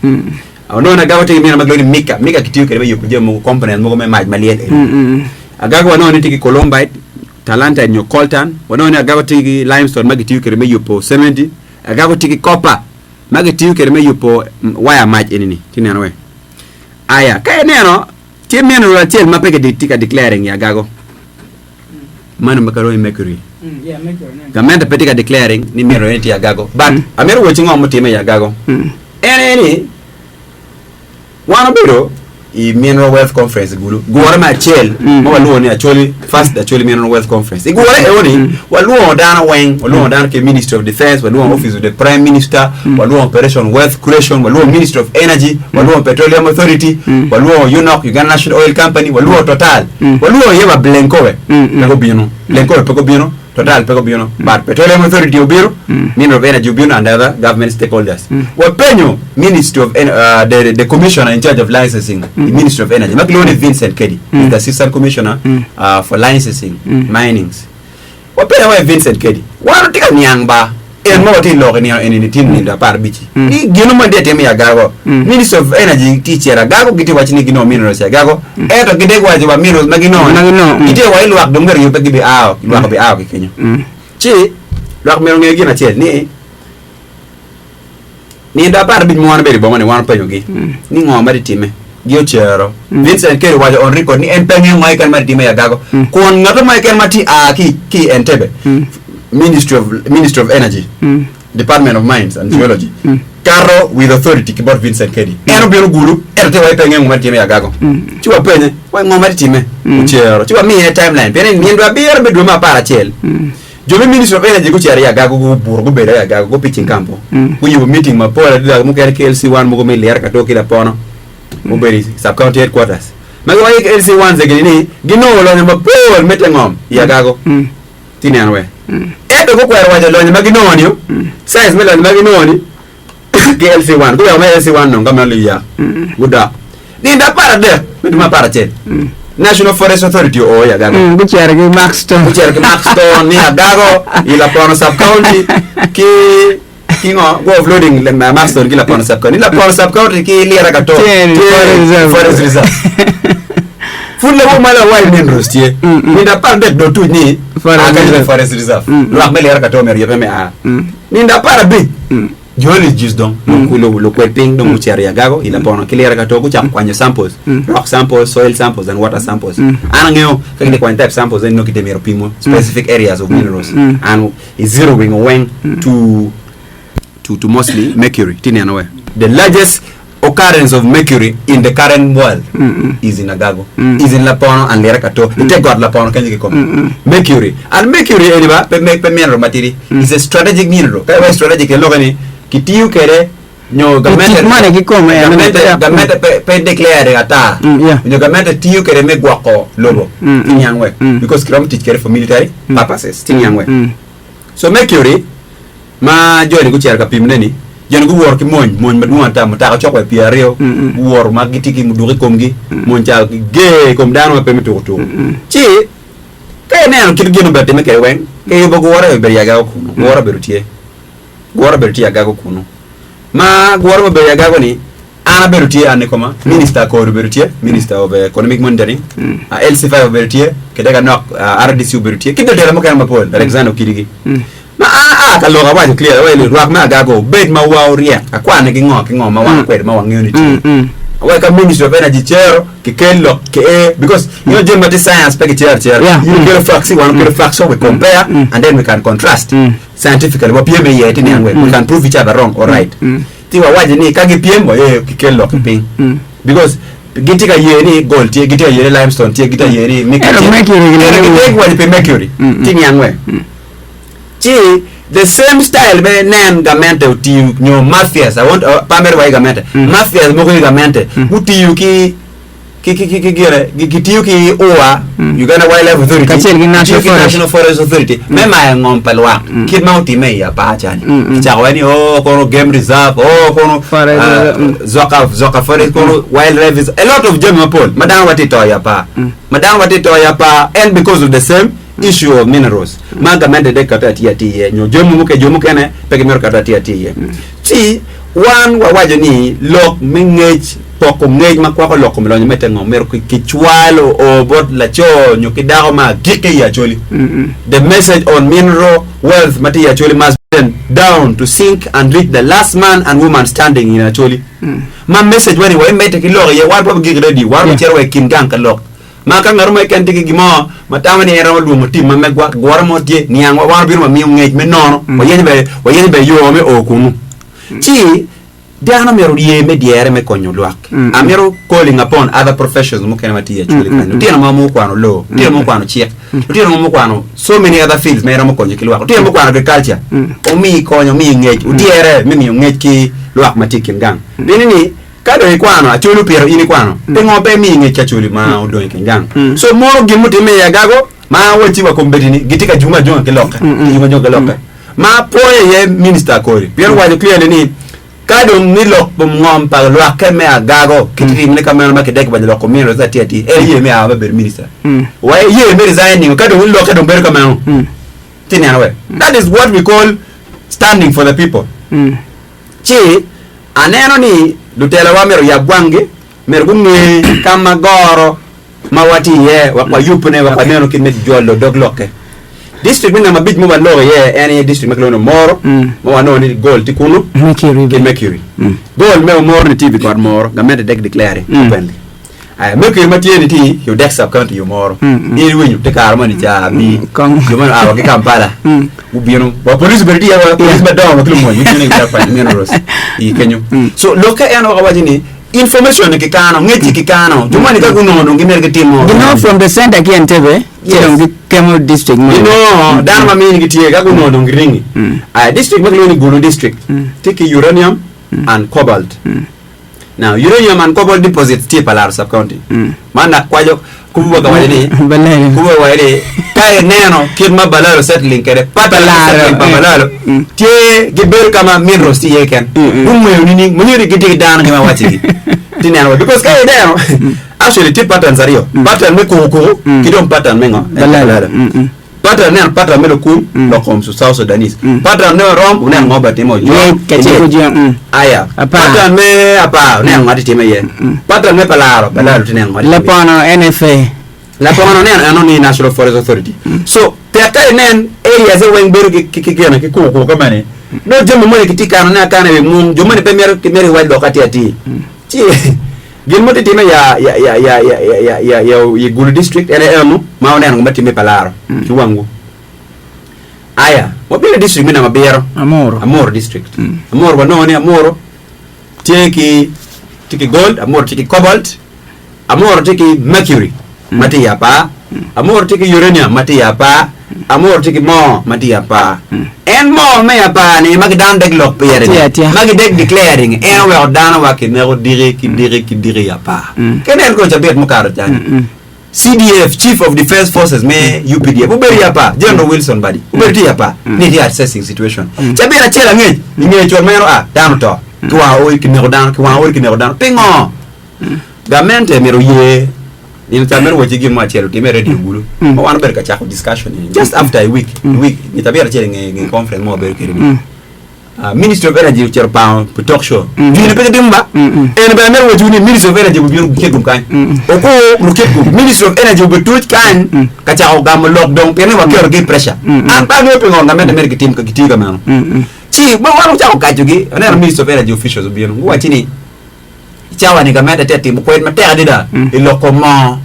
Wanongo ni Agago tye ki mineral ma kilwongo ni mica. Mica kitiyo kwede me yubo jami mogo, component mogo me mac ma lyel eni. Agago wanongo ni tye ki columbite, talantite nyo coltan. Wanongo ni Agago tye ki limestone ma kitiyo kwede me yubo cementi. Agago tye ki copper ma kitiyo kwede me yubo waya mac eni-ni. Ci ineno we. Aya, ka ineno Tye mineral acel ma pe kitye ka declaring i Agago, meno ma kilwongo ni mercury. Gamente pe tye ka declaring ni mineral eni tye i Agago. But amito wacci ngo mutimme i Agago. En aye ni wan obedo i Mineral Wealth Conference i Gulu, gure me acel ma walwongo ni Acholi First Acholi Mineral Wealth Conference. I gure eno-ni walwongo dano weng, walwongo dano ki Ministry of Defence, walwongo Office of the Prime Minister, walwongo Operation Wealth Creation, walwongo Ministry of Energy, walwongo Petroleum Authority, walwongo UNOC, Uganda National Oil Company, walwongo Total, walwongo iye wa Blencowe pe gubino, Blencowe pe gubino, Total pe gubino, but Petroleum Authority obino, Ministry of Energy obino and other government stakeholders. Wapenyo Ministry of En- uh, the, the commissioner in charge of licensing, the Ministry of Energy, ma kilwongo ni Vincent Kedi, is the assistant commissioner uh, for licensing minings. Wapenyo wa i Vincent kedi, wan watye ka niang ba en ma watye lok i nino eni ni tin nindo 15 ni gino mo tye atima i Agago. Ministry of Energy tye cito Agago gitye waco ni ginongo minerals i Agago ento gidek waco wa minerals ma ginongo Ma ginongo, ni gitye wa i lwak dong myero yubbe gibi ao lwak obi ao ki kenyo. Ci lwak myero onge gin acel ni Nindo 15 ma wan obedo i boma ni wan openyogi ni ngo ma tye-timme. Gi ocero. Vincent Kelly owaco on record ni en pe ngeyo ngo keken ma tye-timme i Agago. Kun ngat mo keken ma tye a ki ki i Entebbe, Ministry of Ministry of Energy, Department of Mines and Geology, kato with authority ki bot Vincent Kelly. En obino Gulu ento tye wa pe ngeyo ngo ma tye-timme i Agago. Ci wapenye, wa ngo ma tye-timme? Ocero. Ci wamiye timeline pien ni nindo abiro me dwe me 11 Jo me Ministry of Energy gucito i Agago gubuto gubedo i Agago gupitching camp guyubo meeting mapol adada mukene ki LC1 mogo me Lira Kato ki Lapono mubedo i sub county headquarters ma giwaco ki LC1 zegini ni ginongo lonyo mapol me te ngom i Agago ti neno we ento gukwero waco lonyo ma ginongo ni size me lonyo ma ginongo ni ki LC1 guweko me LC1 nong ka meno liyak gudok nindo 13 me dwe me 11 National Forest Authority oo i Agago Mm, gucito ki Mark Stone. gucito ki Mark Stone ni Agago i Lapono sub county ki ki ngo go offloading le- ma- Mark Stone ki Lapono sub county Lapono sub county ki Lira Kato Tye i tye forest reserve. forest reserve. Pud lawor malo awaco ni minerals tye. Nindo 13 dong otuc ni Forest a kenyo reserve. ni forest reserve. Lwak me lira kato myero oyubbe me a. Nindo 15 geologists dong lukwed piny dong gucito i Agago i Lapono ki lira kato gucako kwanyo samples, rock samples, soil samples and water samples. An angeyo ka gitye kwanyo type samples eni nongo gitye myero pimo specific areas of minerals and i zeroing weng to to to mostly mercury ti neno we the largest occurrence of mercury in the current world is in Agago is in Lapono and Lira Kato i te got Lapono kenyo kikome mercury and mercury eni ba pe pe mineral matidi is a strategic mineral ka iwaco strategic tyen lokke ni kitiyo kwede nyo gamente tic moni kikome en gamente yeah. gamente pe pe declare ata Mm, yeah. nyo gamente tiyo kwede me gwoko lobo Mm, ti niang we mm. because kiromo tic kwede for military purposes ti niang we Mm. so mercury Ma joni gucito ka pimone-ni, joni guwoto ki mony, mony madwong ata, mutoka cok wa i pyeraryo, guwoto ma gitye ki muduku i komgi, mony ca ger i kom dano ma pe me tuko tuko. Ci ka ineno kit gin obedo timme kwede weng, kiyubo gure obedo i agago kunu, gure obedo tye, gure obedo tye i agago kunu. Ma gure ma obedo i agago-ni, An abedo tye an ikoma, Minister Kori obedo tye, Minister of Economic Monitoring, LC5 obedo tye, kede ka nok RDC obedo tye, ki lutela mukene mapol, Alexander Okidigi. Ma an aa ka lok awaco clear, awaco ni rwak me agago obed ma wa oryek, akwane ki ngo ki ngo ma wan kwede ma wangeyo ni tye. Awaco ka Ministry of Energy cero, kikel lok ki ee, because you know jami ma tye science pe kicero acera. Yeah. In ikelo facts, wan okelo facts so we compare and then we can contrast scientifically, wapyem iye ti niang we, we can prove each other wrong or right. Ci wawaco ni ka gipyem wa ye kikel lok ki piny because gitye ka ye ni gold tye, gitye ka ye ni limestone tye, gitye ka ye ni nickel Ento tye. mercury gilwongo Ento ni gitye wu. waco pi mercury ci niang we. Ci the same style me nen gamente otiyo nyo mafias, I want, uh, pe amito wa i gamente, mafias mogo i gamente gutiyo ki ki ki ki ki gire gi- gitiyo ki UWA, Uganda Wildlife Authority, Kacel ki National gitiyo ki Forest. National Forest Authority me mayo ngom pa lwak kit ma otimme i apar cani. Kicako wai ni oh kono game reserve, oh kono Forest ah, reserve, mm. Zoka Zoka Forest kono wildlife is a lot of jami mapol ma dano watye to i apar. Ma dano watye to i apar and because of the same issue of minerals ma gamente dek kato atiya atiya iye nyo jami mukene jo mukene pe gimito kato atiya atiya iye. Ci wan wawaco ni lok me ngec, poko ngec ma kwako lok kom lonyo me te ngom myero kicwal oo bot laco nyo ki dako ma agikki i Acholi. The message on mineral wealth ma tye i Acholi must be written down to sink and reach the last man and woman standing in Acholi. Ma message wani wabimedde ki lok iye, wan pe wabigik radio, wan wabicito wa i kin gang ka lok. Ma ka ngat mo keken tye ki gin mo ma tamo ni en romo lwongo tim ma megwa, gure mo tye, niangwa, wan wabino wamiyo ngec me nono, wayenyo bene, wayenyo bene yo me o kunu. Ci dano myero oye me dyere me konyo lwak. Amito calling upon other professions mukene ma tye i Acholi kany. Lutino mo mukwano law, lutino mo mukwano cik, lutino mo mukwano so many other fields ma iromo konyo ki lwak, lutino mukwano agriculture, omi kony, omi ngec, odyere me miyo ngec ki lwak ma tye i kin gang. Pienni ni, Ka dong ikwano, Acholi opito in ikwano, pingo pe imiyi ngec ki Acholi ma odong i kin gang? So mono gin mutimme i Agago ma wacci wa kombeddi-ni gitye ka jungo ajunga ki lokke, gitye jungo ajunga ki lokke. Ma apwoyo iye Minista Akori pien owaco clearly ni ka dong ni lok kom ngom pa lwakke me Agago kitye timone ka meno ma kidek bajo lok kom minerals atir atir, en ye me a me bedo minista. Wa ye me resigning ka dong lokke dong bedo ka meno. Ci ineno we. That is what we call standing for the people. Ci aneno ni lutelawa myero oyab wanggi, myero gunge ka ma goro ma watye iye wek wayubne wek wanenu kit me jolo dog lokke. District me namba abic ma waloko iye en aye district ma kilwongo ni Omoro ma wanongo ni gold tye kunu Mercury ki Mercury. Gold me Omoro ni tye i wi got Moro, gamente dek declare openly. Aya, Mercury ma tye ni tye i Odek sub county i Omoro. In iwinyo te kare moni ca bi Kong. jo moni oa wa ki Kampala gubino wa police obedo tye iye wa police madongo wa ki lumony gubino i wi kwany minerals i kenyo. So lokke en weko waco ni information ni kikano, ngec-ci kikano, jo moni ka gunongo dong gimito gitimo. Ginongo from the center ki Entebbe ci Yes. dong gikemo district moni. Ginongo dano ma mini gitye ka gunongo dong giringi. Aya, district ma kilwongo ni Gulu district tye ki uranium and cobalt. Now, uranium and cobalt deposits tye i Palaro sub county. Man dok kwaco kubu wa ka waco ni Balalo. kubu wa waco ni ka ineno kit ma Balalo settling kwede pattern me Palaro, settling pa eh. Balalo Mm. tye gibedo ka ma minerals tye iye keken. Gungweyo nining? Manyo ni gitye ki dano gi ma wacigi. Ti neno wa because ka ineno actually tye patterns aryo. Pattern me kuku kuku ki dong pattern me ngo? Balalo. Balalo. Mm, mm. Pattern neno pattern me lukum lok kom South Sudanese. Pattern me orom wuneno ngo batimo Yec ojong kacel inyec. ki ojong, mm. Aya. Apar. Pattern me apar wuneno ngo titimo iye. Pattern me palaro palaro tye neno ngo titimo iye. Lapono NFA. Lapono neno eno ni National Forest Authority. So tek ka inen areas e weng bedo ki ki ki gine ki kuku kuku kamani. Nongo jami moni kitye kano ne akana i wi mung jo moni pe mito mito iwac lok atir atir. Ci Gin ma tye timme ya ya ya ya ya ya ya ya ya i Gulu district en aye eno ma wuneno ngo ma timme i Palaro ki wangwu. Aya, wabino i district me namba abiro, Amuru. Amuru district. Amuru wanongo ni Amuru tye ki tye ki gold, Amuru tye ki cobalt, Amuru tye ki mercury ma tye i apar, Amuru tye ki uranium ma tye i apar, Amuru tye ki moo ma tye i apar. En moo me apar-ni ma gidano deg lok pire-ni, Tye atya. ma gideg declaring, en oweko dano wa kineko diki ki diki ki diki i apar. Ka ineno kong cabit mukato cani, CDF, Chief of Defence Forces me UPDF, obedo i apar, General Wilson Badi, obedo tye i apar, ni tye assessing situation. Cabit acel angec, i nge col ma en oa, dano oto, kiwango odi kineko dano, kiwango odi kineko dano. Pingo? Gamente myero oye nino ca meno wacci gin mo acel otime i radio Gulu ma wan obedo ka cako discussion ni just after a week a week nyo cabit acel i nge conference mo wabedo kwede ni ah, Ministry of Energy ocito pango pi talk show joni pe gitimo ba eni bene amito wacciwu ni Ministry of Energy obibino Kitgum kany okur Lukitgum Ministry of Energy obituc kany ka cako gamo lok dong pien ni waketogi i pressure an pe angeyo pingo gamente myero gitim gitiyo ka meno ci ma wan ocako kacogi aneno Ministry of Energy officials obino guwacci ni I cawa-ni gamente tye ka timo kwed matek adada i lok kom moo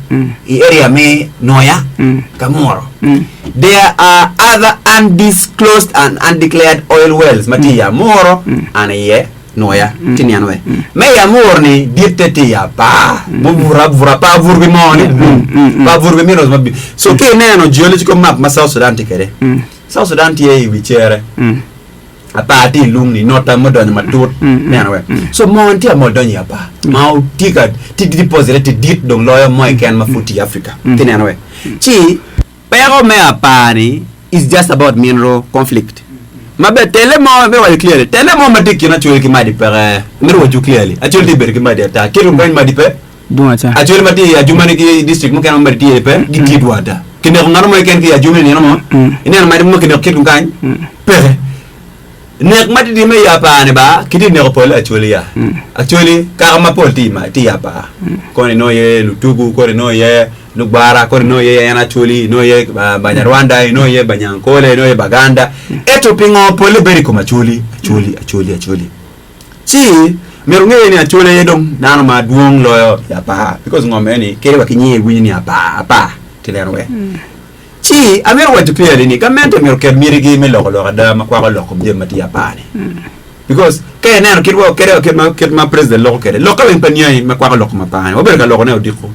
i area me Nwoya ki Amuro. There are other undisclosed and undeclared oil wells ma tye i Amuro and iye Nwoya. Tye niang we? Me i Amuro ni ditte tye i apar mubuto abuta pa abuto pi moo ni pa abuto pi minerals ma bi. So ka ineno geological map ma South Sudan tye kwede, South Sudan tye i wi cere. Apar tye i lung ni nota mudonyo matut neno we so moo tye amol donyo i apar ma tye ka tye deposit tye dit dong loyo mo keken ma pud tye i Africa tye neno we ci peko me apar ni is just about mineral conflict ma ber tele mo me waco clearly tele mo ma tye i kin Acholi ki Madi peke mito waco clearly Acholi tye bedo ki Madi ata kit rweny Madi pe Dwong ata. Acholi ma tye i Ajumani ki district mukene ma Madi tye iye pe gitye dwong ata. Kineko ngat mo keken ki i Ajumani nino mo, ineno Madi mo kineko kit kany? Peke. Nek ma tye time i apar ni ba, kitye neko pol Acholi ya. Acholi kaka mapol tye i tye i apar. Koni inongo iye Lutugu, koni inongo iye Lugwara, koni inongo iye en Acholi, inongo iye Banyarwanda, inongo iye Banyankole, inongo iye Baganda. Ento pingo polle bedo i kom Acholi, Acholi, Acholi, Acholi? Ci myero wunge ni Acholi aye dong dano ma dwong loyo i apar because ngom eni kadi wa ki nyinge iwinyo ni apar apar ti neno we. Ci amito waco clearly ni gamente myero oket mitigi me loko lok ada ma kwako lok kom jami ma tye i apar ni because ka ineno kit wa kadi wa kit ma kit ma president loko kwede lokke weng pe niangi ma kwako lok kom apar ni wabedo ka loko ne odiko.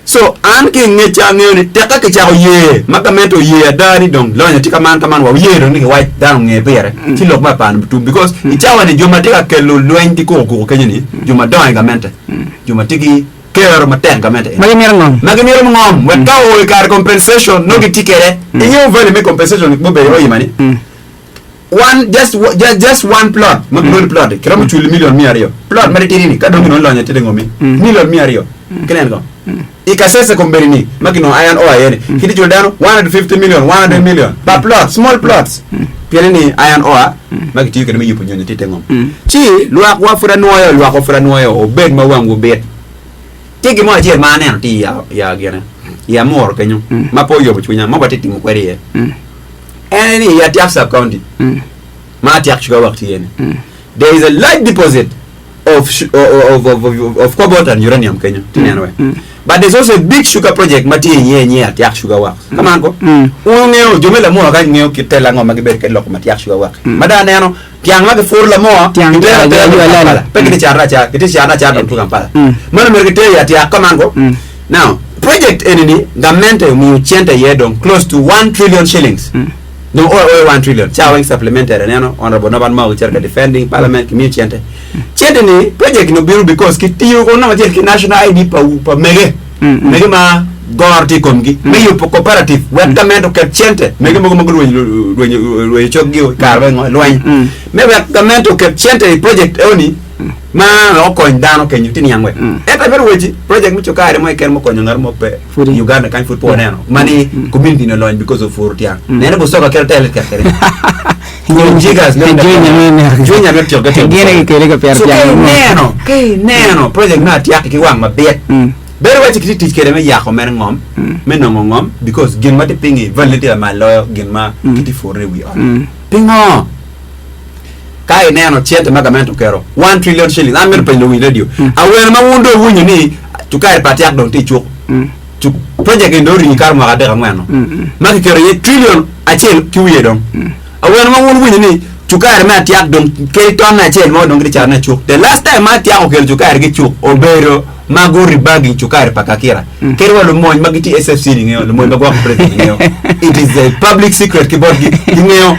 So an ki i ngecca angeyo ni tekka kicako ye ma gamente oye ada ni dong lonyo tye kaman kaman wa oye dong ni kiwac dano onge pire ci lok me apar ni tum because i cawa ni jo ma tye ka kelo lweny ki kuku kuku kenyo ni jo ma dongo i gamente jo ma tye ki kero matek i gamente Ma gimito ngom. ma gimito ngom wek ka oo i kare compensation nongo gitye kwede ingeyo value me compensation mubedo oyima ni One, just, just, just one plot, ma kilwongo ni plot, kiromo culi milion 200. Plot ma titidi ni, ka dong ginongo lonyo tye ngomi, milion 200. Kineno ko. I Kasese kombeddi ni, ma ginongo iron ore iye ni, kitye culo dano 150 million, 100 million per plot, small plots. Piene ni iron ore ma kitiyo kwede me yubo nyonyo tye i te ngom. Ci lwakwa pud anwoyo, lwakwa pud anwoyo, obed ma wangwu bit. Tye gin mo acel ma aneno tye i ya, gine, i Amuru kenyo, ma pe oyobo cwinya, ma watye timo kwede iye. En aye ni i Atiak Sub County ma Atiak Sugar Works tye iye ni there is a large deposit of, of, of, of, of cobalt and uranium kenyo tye neno we but there's also a big sugar project ma tye iye iye Atiak Sugar Works kaman ko wun wungeyo jo me Lamua kany ngeyo kit tela ango ma gibedo kwede loko Atiak Sugar Works ma dong aneno tiang ma gipuro Lamua Tiang gitero atera ayo dong alala. Kampala pe gitye cato acata gitye cato acata dong tuko Kampala meno myero giter i Atiak kaman ko Now, project eni ni gamente omiyo cente iye dong close to one trillion shillings. Dong oyo oyo one trillion. Ca weng supplementary aneno Honorable Norbert Mao gicito ka defending parliament kimiyo cente. Cente ni project ni obino because kitiyo ko namba acel ki national ID pa pa mege. Mege ma goro tye i komgi me yubo cooperative wek gamente oket cente mege mogo ma gurwenyo rwenyo rwenyo coggi i kare me ngo lweny me wek gamente oket cente i project eni. Ma wek okony dano kenyo tye niang we. Ento amito weci project me cukari mo keken mukonyo ngat mo pe Pudi. i Uganda kany pud pe waneno. Ma ni community ni olony because of puro tyang. Nene Busoga kite tele tek kwede. Puro jiggers me Jwinya me tyok tyok. Gine gikele ka piro So ka tyang. ineno, ka ineno project me atyaki ki wang mabit, bedo waci kitye tic kwede me yako mere ngom, me nongo ngom because gin ma tye piny-ngi value tye lamal loyo gin ma kitye puro i wi ot. Pingo? Ka ineno cente ma gamente oketo, one trillion shillings, an amito penyo luwiny radio, awene ma wun dong wuwinyo ni cukari pa Atiak dong tye i cuk? Cuk, project eni dong oringo ikato mwaka adek angwen-nu, ma kiketo iye trillion acel ki wiye dong. Awene ma wun wuwinyo ni cukari me Atiak dong kadi tonne acel mo dong gitye catone i cuk? The last time ma Atiak okelo cukari ki i cuk obedo ma gu rebagging cukari pa Kakira. Kadi wa lumony ma gitye i SFC ni ngeyo, lumony ma gwoko president ni ngeyo. It is a public secret ki botgi, gingeyo.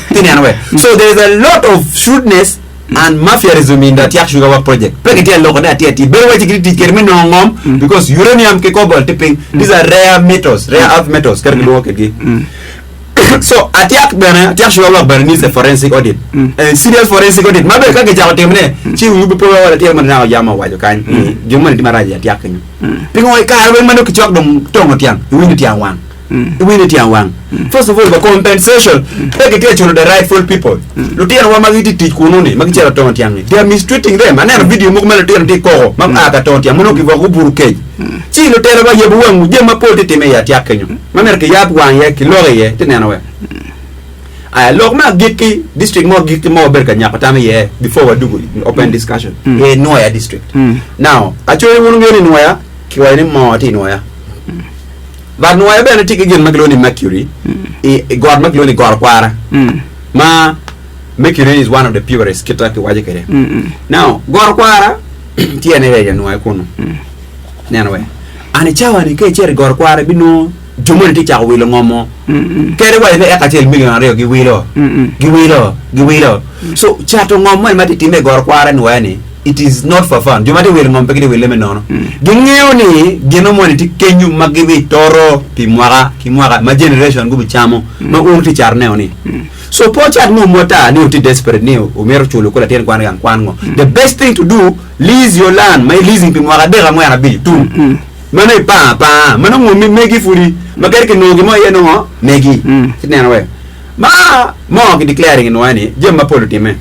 Ti neno we. So there is a lot of shrewdness and mafiarism in the Atiak Sugar Work Project. Pe gitye loko ne atir atir. Bedo waci gitye tic kwede me nongo ngom because uranium ki cobalt tye piny. These are rare metals, rare earth metals kadi kilwongo kwedgi. So Atiak bene, Atiak Sugar Work bene needs a forensic audit. A serious forensic audit. Ma bene ka kicako timone, ci wiwu pe wa latin mo naka yam owaco kany ni gin moni tye marac i Atiak kenyo. Pingo i kare weng ma nongo kicok dong tongo tyang, iwinyo tyang wang. Iwinyo tyang wang. First of all, the compensation pe kitye ka culo the rightful people. Lutinowa ma gitye tic kunu ni, ma gicito tongo tyang ni, they are mistreating them. Aneno video mogo ma lutino tye koko ma a ka tongo tyang ma nongo kigwoko gubuto kec. Ci lutelo wa yabo wangwu, jami mapol tye time i Atiak kenyo ma myero kiyab wang iye, kilok iye, iti neno we. Aya, lok me agikki, district mo agikki ma wabedo ka nyako tam iye before wadugo i open discussion, aye Nwoya district. Now, Acholi wun wungeyo ni Nwoya, kiwaco ni moo tye i Nwoya. But nwoya bene tye ki gin ma kilwongo ni mercury i, i got ma kilwongo ni got okwara ma mercury is one of the purest kita kiwaco kwede. Now got okwara tye ene i nwoya kunu. Neno we. An i cawa ni ka icito i got okwara ibinongo jo moni tye cako wilo ngomo. Kadi waco ni eka acel million aryo giwilo, giwilo, giwilo. So cato ngom moni ma tye time i got okwara nwoya ni It is not for fun. Jo ma tye wilo ngom pe gitye wille me nono. Gingeyo ni gino moni tye kenyo ma gibitoro pi mwaka ki mwaka ma generation gubicamo ma un wutye cato neo ni. So pe wucat ngomwu ata ni wutye desperate ni wumito culo ko latin kwan gang kwan ngo. The best thing to do, lease your land ma i leasing pi mwaka adek angwen abic tum. Meno ipanga apanga. Meno ngomi megi pudi ma kadi kinongo gin mo iye nongo megi. Ci neno we. Ma mo ki declaring inwoya ni jami mapol otimme.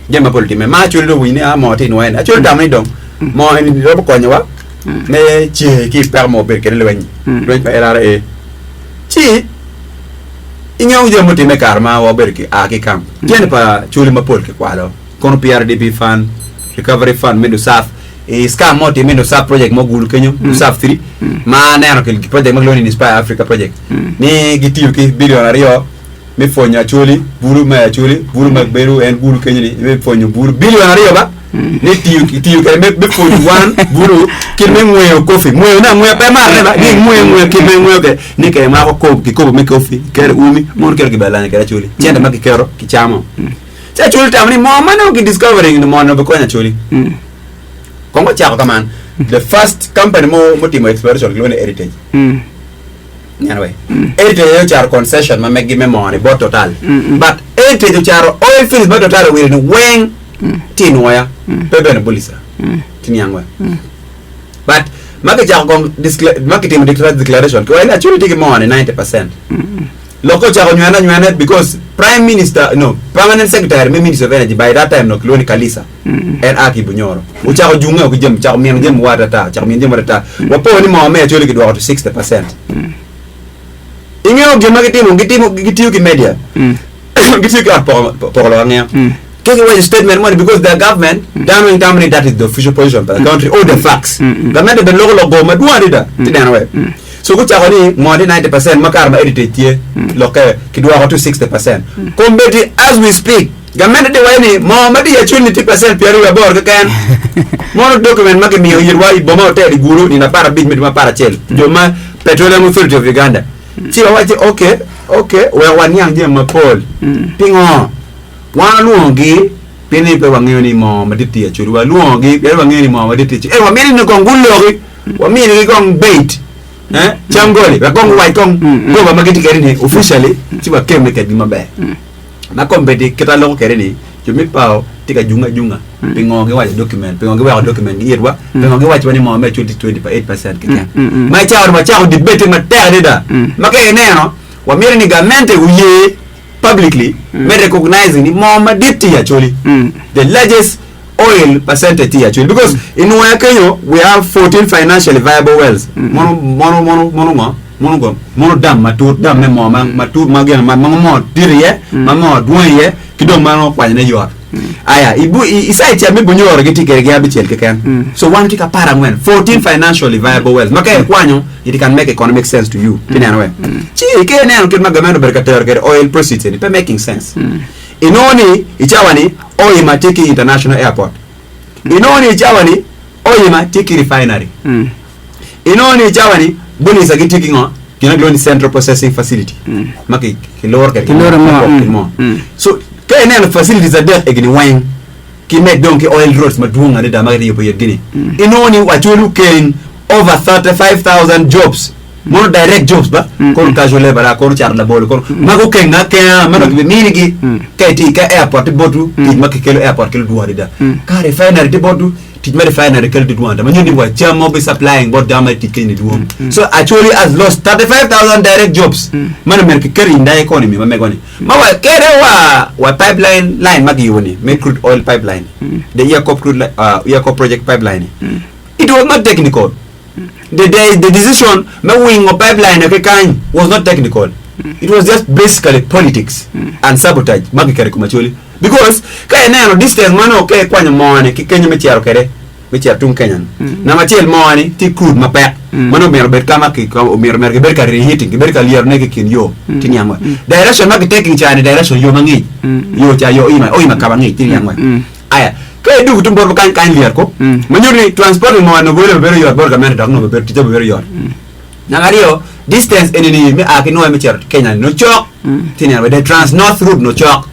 Jami mapol otimme ma Acholi dong owinyo ni a moo tye i nwoye ni. Acholi otamo ni dong moo eni romo konyowa me ce ki i peko ma wabedo kwede i lweny, lweny pa LRA. Ci ingeyo jami mutimme i kare ma wabedo ki a ki i camp, cente pa Acholi mapol kikwalo kono PRDP fund, recovery fund me NUSAF, i scam mo otimme i NUSAF project mo Gulu kenyo, NUSAF 3 ma aneno ki project ma kilwongo ni Inspire Africa project ni gitiyo ki bilion aryo me pwonyo Acholi, bulu me Acholi, bulu ma bedo en bulu kenyo ni me pwonyo bulu bilion aryo ba ni tiyo tiyo kwede me me pwonyo wan bulu kit me ngweyo kofi ngweyo ne angweya pe marre ba ni ngweyo ngweyo kit me ngweyo kwede ni ke mako kobo kikopo me kofi kere umi mono kero kibalanya kwede Acholi cente ma kiketo kicamo ci Acholi tamo ni moo ma nongo ki discovering ni moo-ni obikonyo Acholi kong wacako kaman the first company mo mutimo exploration kilwongo ni Heritage Anyway, Heritage aye ocato concession ma meggi me moo-ni bot Total. But Heritage ocato oil fields ma Total owilo ni weng tye i nwoya, pe bene Bulisa. Tye niang wa. But ma kicako kong discla- ma kitimo decla- declaration, kiwaco ni Acholi tye ki moo-ni 90%. Lokke ocako nywene anywene because Prime Minister, no, Permanent Secretary me Ministry of Energy by that time no kilwongo ni Kalisa. En a ki i Bunyoro. Ocako junge ki jami, ocako mino jami wa atata, ocako mino jami wa atata. Wapo ni moo me Acholi kidwoko to 60%. Ingeyo gin ma gitimo? Gitimo, gitiyo ki media. Gitiyo ki ot poko, poko lok angeya. Ka giwaco statement moni because their government, dano weng tamo ni that is the official position pa the country or the facts. Gamente bene loko lok goba madwong adada. Ti neno we. So gucako ni moo tye 90% ma kare ma Heritage tye, lokke kidwoko to 60%. Kombeddi as we speak, Gamente tye waco ni moo ma tye i Acholi-ni tye pacent 28 keken. Mono document ma kimiyo itwa i Boma Hotel i Gulu nino 15 me dwe me 11, jo ma Petroleum Authority of Uganda. Ci wawacci ok, ok, wek waniang jami mapol. Pingo? Wan walwongogi pien ni pe wangeyo ni moo madit tye i Acholi. Walwongogi pien wangeyo ni moo madit tye i Acholi. Ento wamito ni kong guloki, waminigi kong bait, eh, cam goli, wek kong guwac kong goba ma gitye kwede ni officially ci wakemme kedgi maber. Ma kombeddi kit aloko kwede ni, jo me pao. tye ka junge ajunga pingo giwaco document pingo giweko document gi itwa pingo giwaco wa ni moo me acholi tye 28% keken ma i cawa ni wacako debate matek adada ma ka ineno wamito ni gamente oye publicly me recognizing ni moo madit tye i acholi the largest oil percentage tye i acholi because i Nwoya kenyo we have 14 financially viable wells mono mono mono mono ngo mono go mono dam matut dam me moo ma matut ma gin ma ma moo dit iye ma moo dwong iye ki dong ma nongo kwanyone yot aya i bu i side ca me Bunyoro gitye kwede gin abicel keken so wan watye ki aparangwen 14 financially viable wells ma ka ikwanyo it can make economic sense to you ti neno we ci ka ineno kit ma gamente obedo ka tero kwede oil proceeds eni pe making sense Inongo ni i cawa-ni Hoima tye ki international airport. Inongo ni i cawa-ni Hoima tye ki refinery. Inongo ni i cawa-ni Bulisa gitye ki ngo? Gin ma kilwongo ni central processing facility ma ki kiluro kwede ki moo, Kiluro me moo, gwoko mm, ki moo. mm. So ka ineno facilities adek egini weng ki med dong ki oil roads madwong adada ma gitye yubo itgi-ni, inongo ni Acholi okeng over 35,000 jobs Mono direct jobs ba kono casual labor a kono cato labolo kono ma gukenge akenga ma dong kibiminigi ka itye ka airport tye botwu tic ma kikelo airport kelo dwong adada ka refinery tye botwu tic ma refinery kelo tye dwong adada ma nyuto ni wa cam ma wubi supplying bot dano ma tic kenyo ni dwong so Acholi has lost 35,000 direct jobs meno myero kiket i the economy ma megwa ni ma wa kede wa wa pipeline line ma kiyubo ni me crude oil pipeline the EACOP crude li uh, EACOP project pipeline ni it was not technical The, the, the decision me wingo pipeline ki kany was not technical. It was just basically politics and sabotage ma kiketo i kom Acholi. Because ka ineno distance ma nongo ka ikwanyo moo-ni ki kenyo me cito kwede me cito tung Kenya ni, namba acel moo-ni tye crude mapek ma nongo myero obed ka ma ki- ka- myero myero kibed ka reheating kibed ka lyerone ki i kin yo ti niang wa. Direction ma ki taking ca ni direction yo mangic yo ca yo Hoima Hoima kaba ngic ti niang wa. Aya, ka idwogo tung botwa kany, kany lyet ko, ma nyuto ni transporting moo nongo wele bedo yot bot gamente dok nongo bedo ticce bedo yot. Namba aryo, distance eni-ni me a ki Nwoya me cito Kenya ni nongo cok, tye neno the trans north route nongo cok.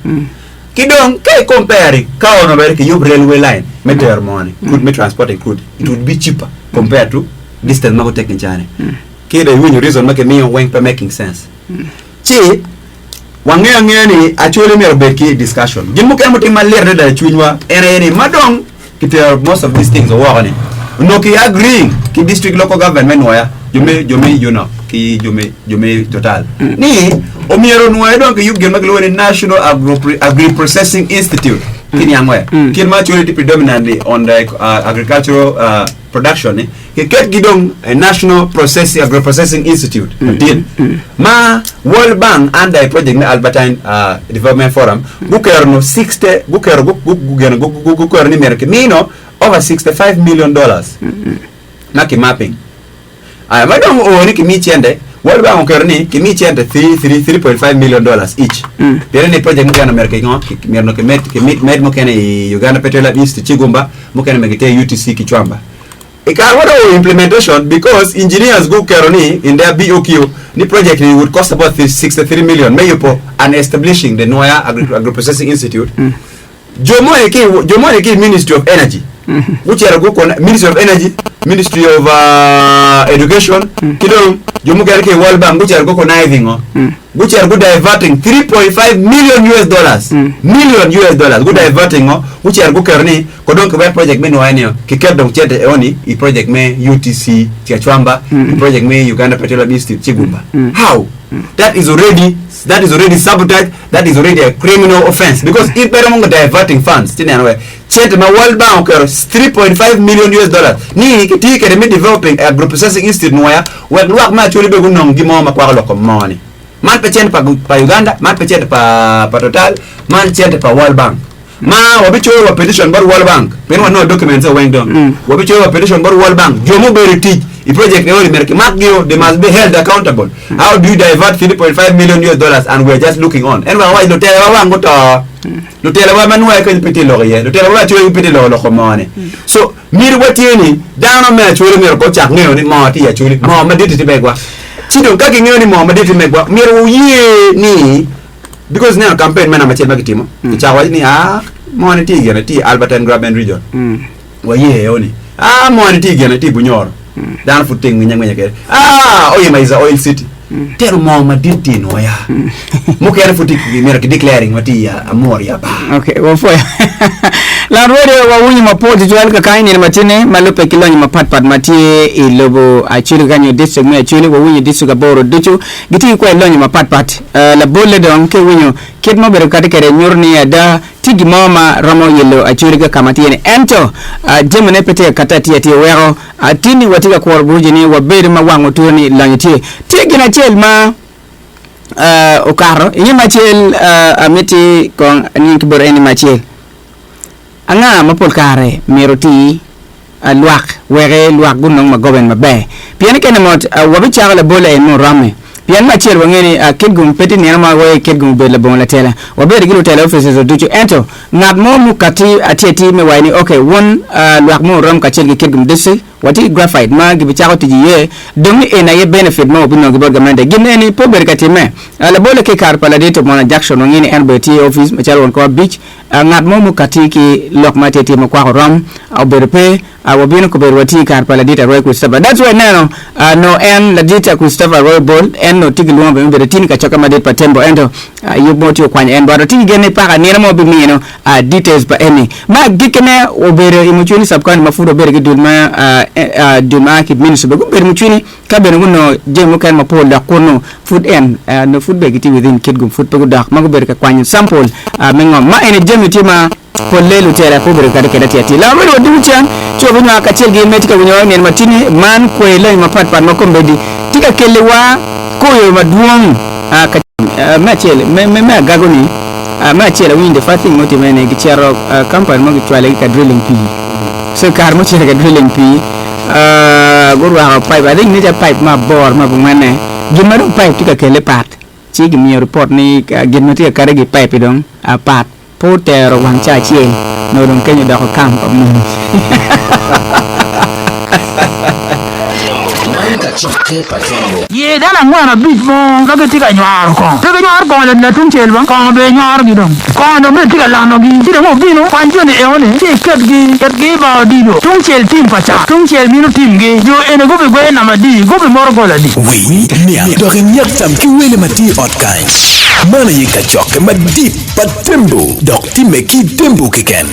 Ki dong ka i compare ka onongo bene kiyub railway line me tero moo-ni, crude me transporting crude, it would be cheaper compared to distance ma gutaking ca-ni. Ki dong iwinyo reason ma kimiyo weng pe making sense. Ci wangeyo angeya ni Acholi myero obed ki discussion. Gin mukene mutimme malit adada i cwinywa en aye ni ma dong kitero most of these things woko ni onongo ki agreeing ki district local government me Nwoya jo me jo me UNOC ki jo me jo me Total ni omyero Nwoya dong kiyub gin ma kilwongo ni National Agro Agri Processing Institute ki niang we kit ma Acholi tye predominantly on the uh, agricultural uh, production ni kiketgi dong i National Processing, Agro Processing Institute madit ma World Bank under i project me Albertine uh, Development Forum gukero no 60 gukero gu- gu- gu- geno- gu- gu- gukero ni myero kimino over 65 million dollars ma ki mapping Aya ma dong oo ni kimi cente World Bank oketo ni kimi cente 3.5 million dollars each. Pien ni project mukene myero ki ngo myero no kimed kimed mukene i Uganda Petroleum Institute Chigumba mukene myero giter UTC Kichwamba. I kare ma dong oo implementation because engineers guketo ni in their BOQ ni project ni would cost about 63 million me yubo and establishing the Nwoya Agri Processing Institute. Jo moni ki jo moni ki i Ministry of Energy gucito gukone Ministry of Energy, Ministry of uh, Education ki dong jo mukene ki i World Bank gucito gu conniving o gucito gu diverting 3.5 million US dollars million US dollars gu diverting o gucito guketo ni ko dong kiwek project me nwoye ni o kiket dong cente eoni i project me UTC Kiachwamba i project me Uganda Petroleum Institute Chigumba how that is already that is already sabotage That is already a criminal offense because in pe romo diverting funds ci neno we cente ma World Bank oketo 3.5 million US dollars ni kitiyo kwede me developing agro processing institute nwoya wek lwak me Acholi bene gunong gin mo ma kwako lok kom moo ni. Man pe cente pa pa Uganda, man pe cente pa pa Total, man cente pa World Bank. Ma wabicoyo wa petition bot World Bank pien wanongo documents weng dong. Wabicoyo wa petition bot World Bank jo mubedo i tic i project eno ni myero kimak gio they must be held accountable. How do you divert 3.5 million US dollars and we are just looking on. En wek awac lutela wa wang guto. Lutela wa ma nwoya kenyo pe tye lok iye. Lutela wa me Acholi pe tye loko lok kom moo ni. So miti wa tye ni dano me Acholi myero ko ocak ngeyo ni moo tye i Acholi, moo madit tye megwa. Ci dong ka kingeyo ni moo madit tye megwa myero wuye ni Because ineno campaign me namba acel ma kitimo, kicako waco ni ah moni tye i gine tye i Albertine Graben region. Waye eo ni ah moni tye i gine tye i Bunyoro. Dano pud tye ngwinye angwinya kwede. Ah Oyema is a oil city. Teno moo madit tye i nwoya. Mukene pud tye myero ki declaring ma tye i amur i abar. Okay, wapwoyo. Lan radio wawinyo mapol tutwal kakany nino matine ma lubbe ki lonyo mapatpat ma tye i lobo Acholi kany nyo district me Acholi. Wawinyo district aboro ducu gitye ki kwai lonyo mapatpat. Uh, labolle dong ki winyo kit ma obedo kati kwede nyuto ni ada tye gin mo ma romo yelo Acholi ka kama tye ni. Ento uh, jamine pe tye ka kati atir atir weko Atinni watye ka kuro buruji ni wabedo ma wang oturo ni lonyo tye. Tye gin acel ma okato inge macel amiti kong anying ki bot en ni macel. Anga ma pol kare myero oti lwak weki lwak gunong magoben maber? Pien kene mot wabicako labolle en muromme. Pien me acel wangeyo ni Kitgum pe tye nino ma weko Kitgum obedo labongo latela. Wabedo ki lutela offices ducu ento ngat mo mukati atir atir me waco ni ok wun lwak me Orom kacel ki Kitgum District watye ki graphite ma gibicako tic iye dong ni eni aye benefit ma wabinongo ki bot gamente. Gin eni pe obedo ka timme. Labolle ki i kare pa ladit Omona Jackson wangeyo ni en obedo tye i office macalo won kor abic. Ngat mo mukati ki lok ma atir atir ma kwako Orom obedo pe. Wabino kobedo watye i kare pa ladit Aroy Christopher. That's why ineno nongo en ladit Christopher Aroy Bol en nongo tye gilwongo bene me bedo tye i kacokke madit pa Tembo ento yub mo tye okwanyo en bote. Tye ki gen ni paka nino mo bimino details pa eni. Ma agikkine obedo i Mucwini Sub County ma pud wabedo ki dul ma dul ma a ki ministry bene gubedo Mucwini ka bene gunongo jami mukene mapol dok kunu pud en nongo pud bene gitye within Kitgum pud pe gudok ma gubedo ka kwanyo sample me ngom. Ma eni jami tye ma Polle lutela pe obedo kadi kede atir atir. Lawor bedo wadungu cen, ci wabinywako kacel ki in ma itye ka winyowa i nino matini man kwer lonyo mapat pat ma kombeddi tye ka keliwa koyo madwong. Me acel, me me agago ni, me acel awinyo the first thing mutimme ni gicito company mo gicwale ki ka drilling pii. So i kare mucito ka drilling pii, gurwako pipe, I think nen calo pipe mo aboro mo abongwene, gin ma dong pipe tye ka kelle pat, ci gimiyo report ni gin ma tye ka kati ki i pipe-pi dong pat. Pe otero wang ca acel, nongo dong kenyo odoko kam pa mony. Man kacokke pa Tembo. Ye dano angwen abic mo ka gitye ka nywaro kongo. Pe ginywaro kongo latungcel ba, kongo bene nywarogi dong. Kongo dong bene tye ka lanogi. Ci dong obino, kwany joni enoni ci iketgi, ketgi i bar odilo. Tungcel tim pa ca, tungcel mino timgi. Jo eni gubigweyo namba adi, gubimoto gol adi? Winy, niang, dok inyak tam ki wele ma tye i ot kany. Man aye kacokke madit pa Tembo dok timme ki Tembo keken.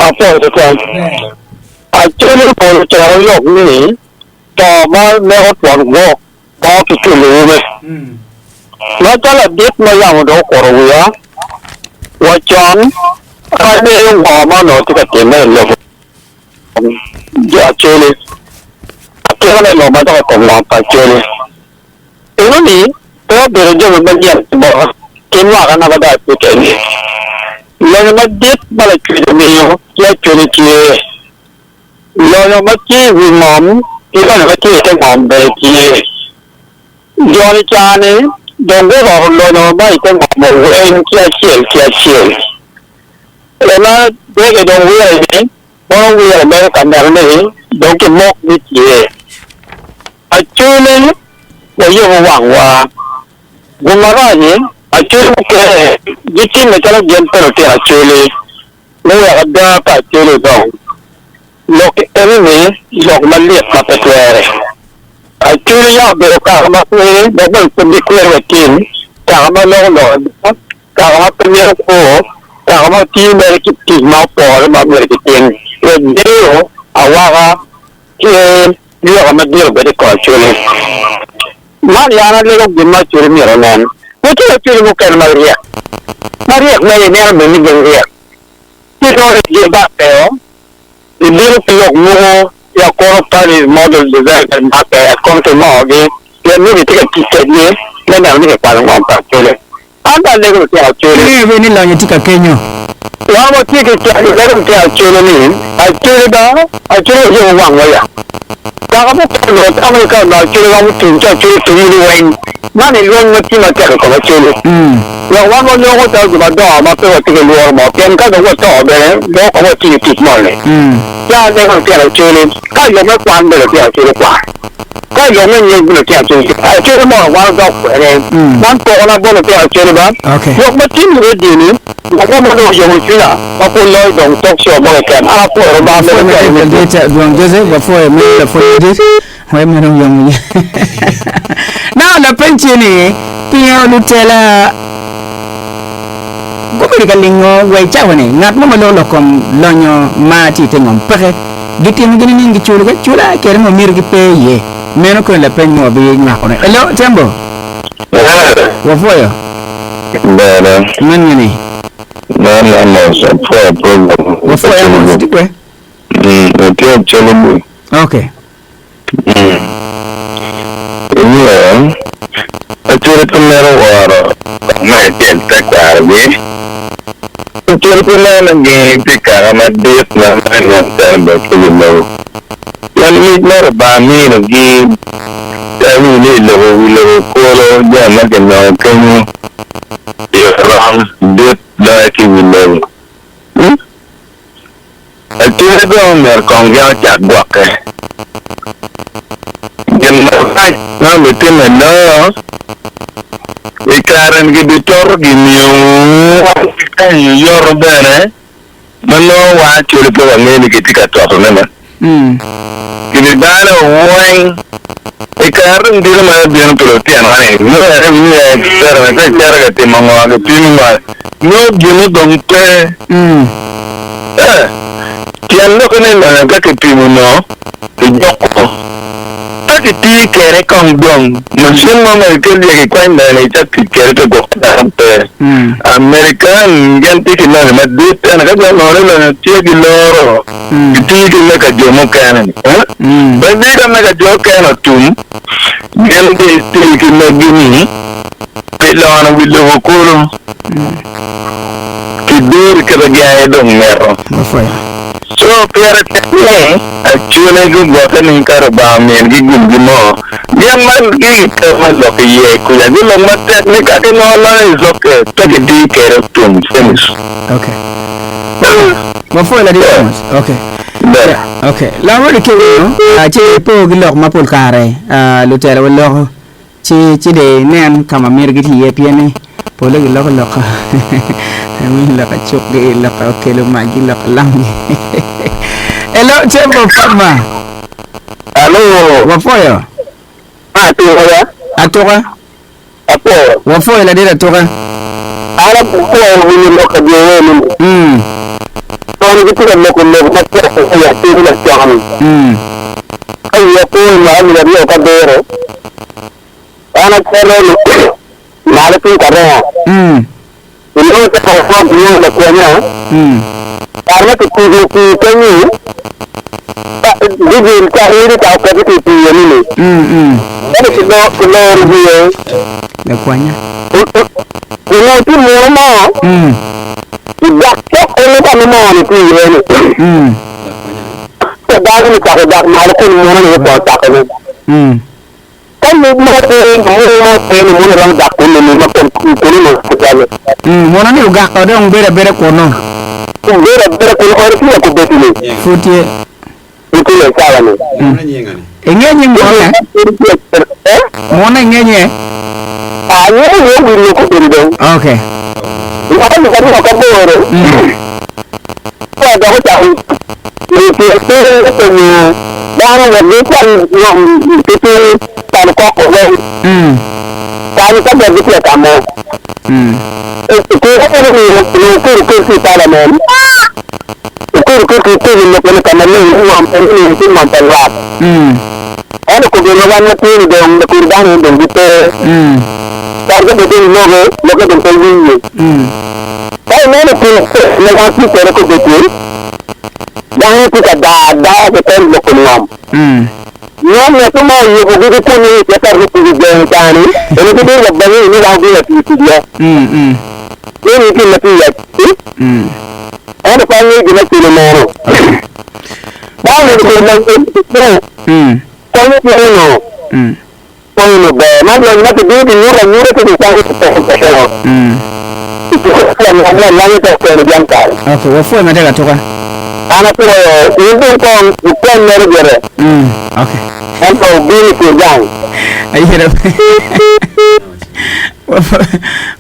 Apwoyo twatwal. Acel pol ocero lok ni to ma neko twon gwok bao ki culo ume. Macalo ladit ma yamo dong okuto wiya wa con, pe angeyo ngo ma onongo tye ka timme i lobo jo Acholi, atikane i lok madok i kom ngom pa Acholi. Enoni pe obedo jami manyen bota ki mwakana ma dong atye kwede. Lonyo madit ma Lacwec omiyo ki Acholi tye. Lonyo ma tye i wi ngom ki lonyo ma tye i te ngom bene tye. Jo-ni ca-ni dong guroto lonyo ma i te ngom-mu weng ki acel ki acel. Ema dege dong wire-ni mono wire mere ka neno ni dong kimok ni tye. Acholi wayubo wangwa. Gin marac-ci, acholi mukene gitimme calo gin pe lutino acholi me wek ada pa acholi odong. Lok eni-ni lok malit ma pe twere. Acholi yam obedo kaka ma kwer dok bene pud gikwer wa tin, kaka ma loko lok ada, kaka ma pe mito kwo, kaka ma tiyo mere ki tic ma opore ma myero kitim wek deyo awaka. tye yweka madit obed i kor Acholi. Man an alego gin ma Acholi myero onen. Watye ki Acholi mukene ma ryek, ma ryek mere ineno bene ni gin ryek. Ci nongo gin bakke-o, gibino ki lok mogo ya kono parties model development bakke akono ki mogogi pien ni gitye ka tic kwedgi me neno ni kikwalo ngom pa Acholi. An bene alego lutino Acholi. Ingeyo bene ni lonyo tye ka kenyo. Wan watye ki cwak alego lutino Acholi ni, Acholi ba, Acholi wayubo wangwa ya. Kaka mukene onongo tamo ni ka onongo Acholi romo tum ci Acholi tumu liweny. Man aye lweny ma tye matek i kom Acholi. Wek wan waloko calo jo madongo ma pe watye ki lworo mo pien ka dong wato bene nongo kong watiyo tic moni. Ci alego lutino Acholi, ka i lok me kwan bene lutino Acholi okwan. Ka i lok me nying bene lutino Acholi Acholi mono wan odok kwede. Man pokona bot lutino Acholi ba. Lok ma tye i redio ni lok mo ma dong oyomo cwinya ma pud loyo dong talk show mo keken. An apwoyo Lubanga mere pwoyo Wapwoyo me matek Dwong Joseph, wapwoyo me lapwony madit. Wek meno oyomo iye. Now lapeny tye ni, pingo lutela gubedo ka lingo wa i cawa-ni? Ngat mo ma loko lok kom lonyo ma tye i te ngom peke. Gitimo gin nining? Giculo ki acula kede ma myero gipe iye? Meno koni lapeny ma wabinywakone. Hello, Tembo. Wapwoyo. Bene. Man ngene. Man Amos, apwoyo program. Wapwoyo Amos, tye kwe? Atye acalo bur. Okay. Inge, Acholi pe mito woro me acel tekwarogi. Acholi pe neno ni gitye kaka madit ma meno calo bene ki wi lobo. Pien mic ma Lubanga minogi pe awinyo ni i lobo wi lobo kulu jami ma kinongo kenyo rom dit loyo ki i wi lobo. Atir dong myero kong gin ocak gwokke. Gin marac ma obitimme nongo i kare-ni gibitoto gimiyo ki kanyo yoto bene ma nongo wan actually pe wangeyo ni gitye ka totone ma. Gibibalo weng. I kare dong dito ma bino pi lutinowa ni nongo ene miye cito ka icito ka timo ngo gipimo ngo nongo gine dong pe. Eh, tyen lokke ni lonyo ka kipimo nongo kijuko pe kitiyo kwede kong dong macin mo ma kikel iye kikwany lonyo ni icak tic kwede pi gwoko dano pe. American gin tye ki lonyo madit ento ka jo onongo ni lonyo tye ki loro gitiyo ki me ka jo mukene-ni. Bene ka me ka jo mukene otum, gin gitiyo ki megi-ni pi lono wi lobo kulu ki diro kite gin aye dong mito. Co pire tek ni Acholi gugwokke ni ka Lubanga ominigi gumgi mo, gin ma giketo me lok iye kuca gulok matek ni ka ginongo lonyo i cokke pe gitiyo kwede otum. Finish. Wapwoyo ladit Amos. Okay. Ber. Okay. Lawor ki wino, ci ipo ki lok ma pol kare lutela wa loko ci ci de inen ka ma myero gitye iye pien ni pole giloko lok awinyo lok acukgi, lok okelo macgi, lok alamgi. Hello, Tembo Fatma. Alo. Wapwoyo. Atuka ya. Atuka. Apwoyo. Wapwoyo ladit atuka. An apwoyo winyo lok pa jo eni. Kono gitye ka loko lok matek i atir macon. Ka wiya po i mwaka alip aryo ki abiro, an acito malo tung Karenga. Inongo te kong pwod nyo lapwonya, kare ma kituco pii kenyo, dijil ca iri ca oketi ki i pii eni-ni, ento kiloro wiye. Lapwonya. Onongo tye muno mo i dak cok eno ka ma moo-ni tye iye-ni. Ka dano-ni ocako dak malo kun muno-ni gukwongo cakone. Ka yub mo pe, muno mo pe ni muno romo dak kunnu ni ma kun kunnu nongo tutwalle. Muno ni ogako dong bedo abeda kunnu. Bedo abeda kunnu ode tye wa kubedi ni. Pud tye. Itye i cawa ni. Inge nying mune? Mune inge nyinge? Angeyo ni owil kubedi dong. Okay. Mwaka alip aryo ki aboro, ka dok ocako penyo dano wek gikwany ngom ki piny kano koko weng kany ka dok gitye ka tamo. Kwo eno ni onongo okelo ker ki i palament, okelo ker ki i kelo lok eni ka maleng. ngom eni tye ngom pa lwak. Ento kobedo ma wan watye ni dong lakwiri dano eni dong gipe. Kadi ka bed ni loke, loke dong pe winye. Ka ineno kin ma wan tye kwede kobeddi, dano tye ka daa adaya keken lok kom ngom. Nyo ngat mo oyubogi ki kunnu i te pa rup i wi geng cani, onongo gibedo ka bangi ni wan gin atiyo ticwa. Meno aye gin ma tye i aci, ento pe angeyo gin ma kelo meno. Dano myero obed ma konyo tye onongo konyo ber. Man lony ma kibino kinyuto anyuta ci kicako teko. Ok, wapwoyo matek atuka. An apwoyo in dong kong ikony mere gire. Ok. Ento obin i kin gang. Ayero.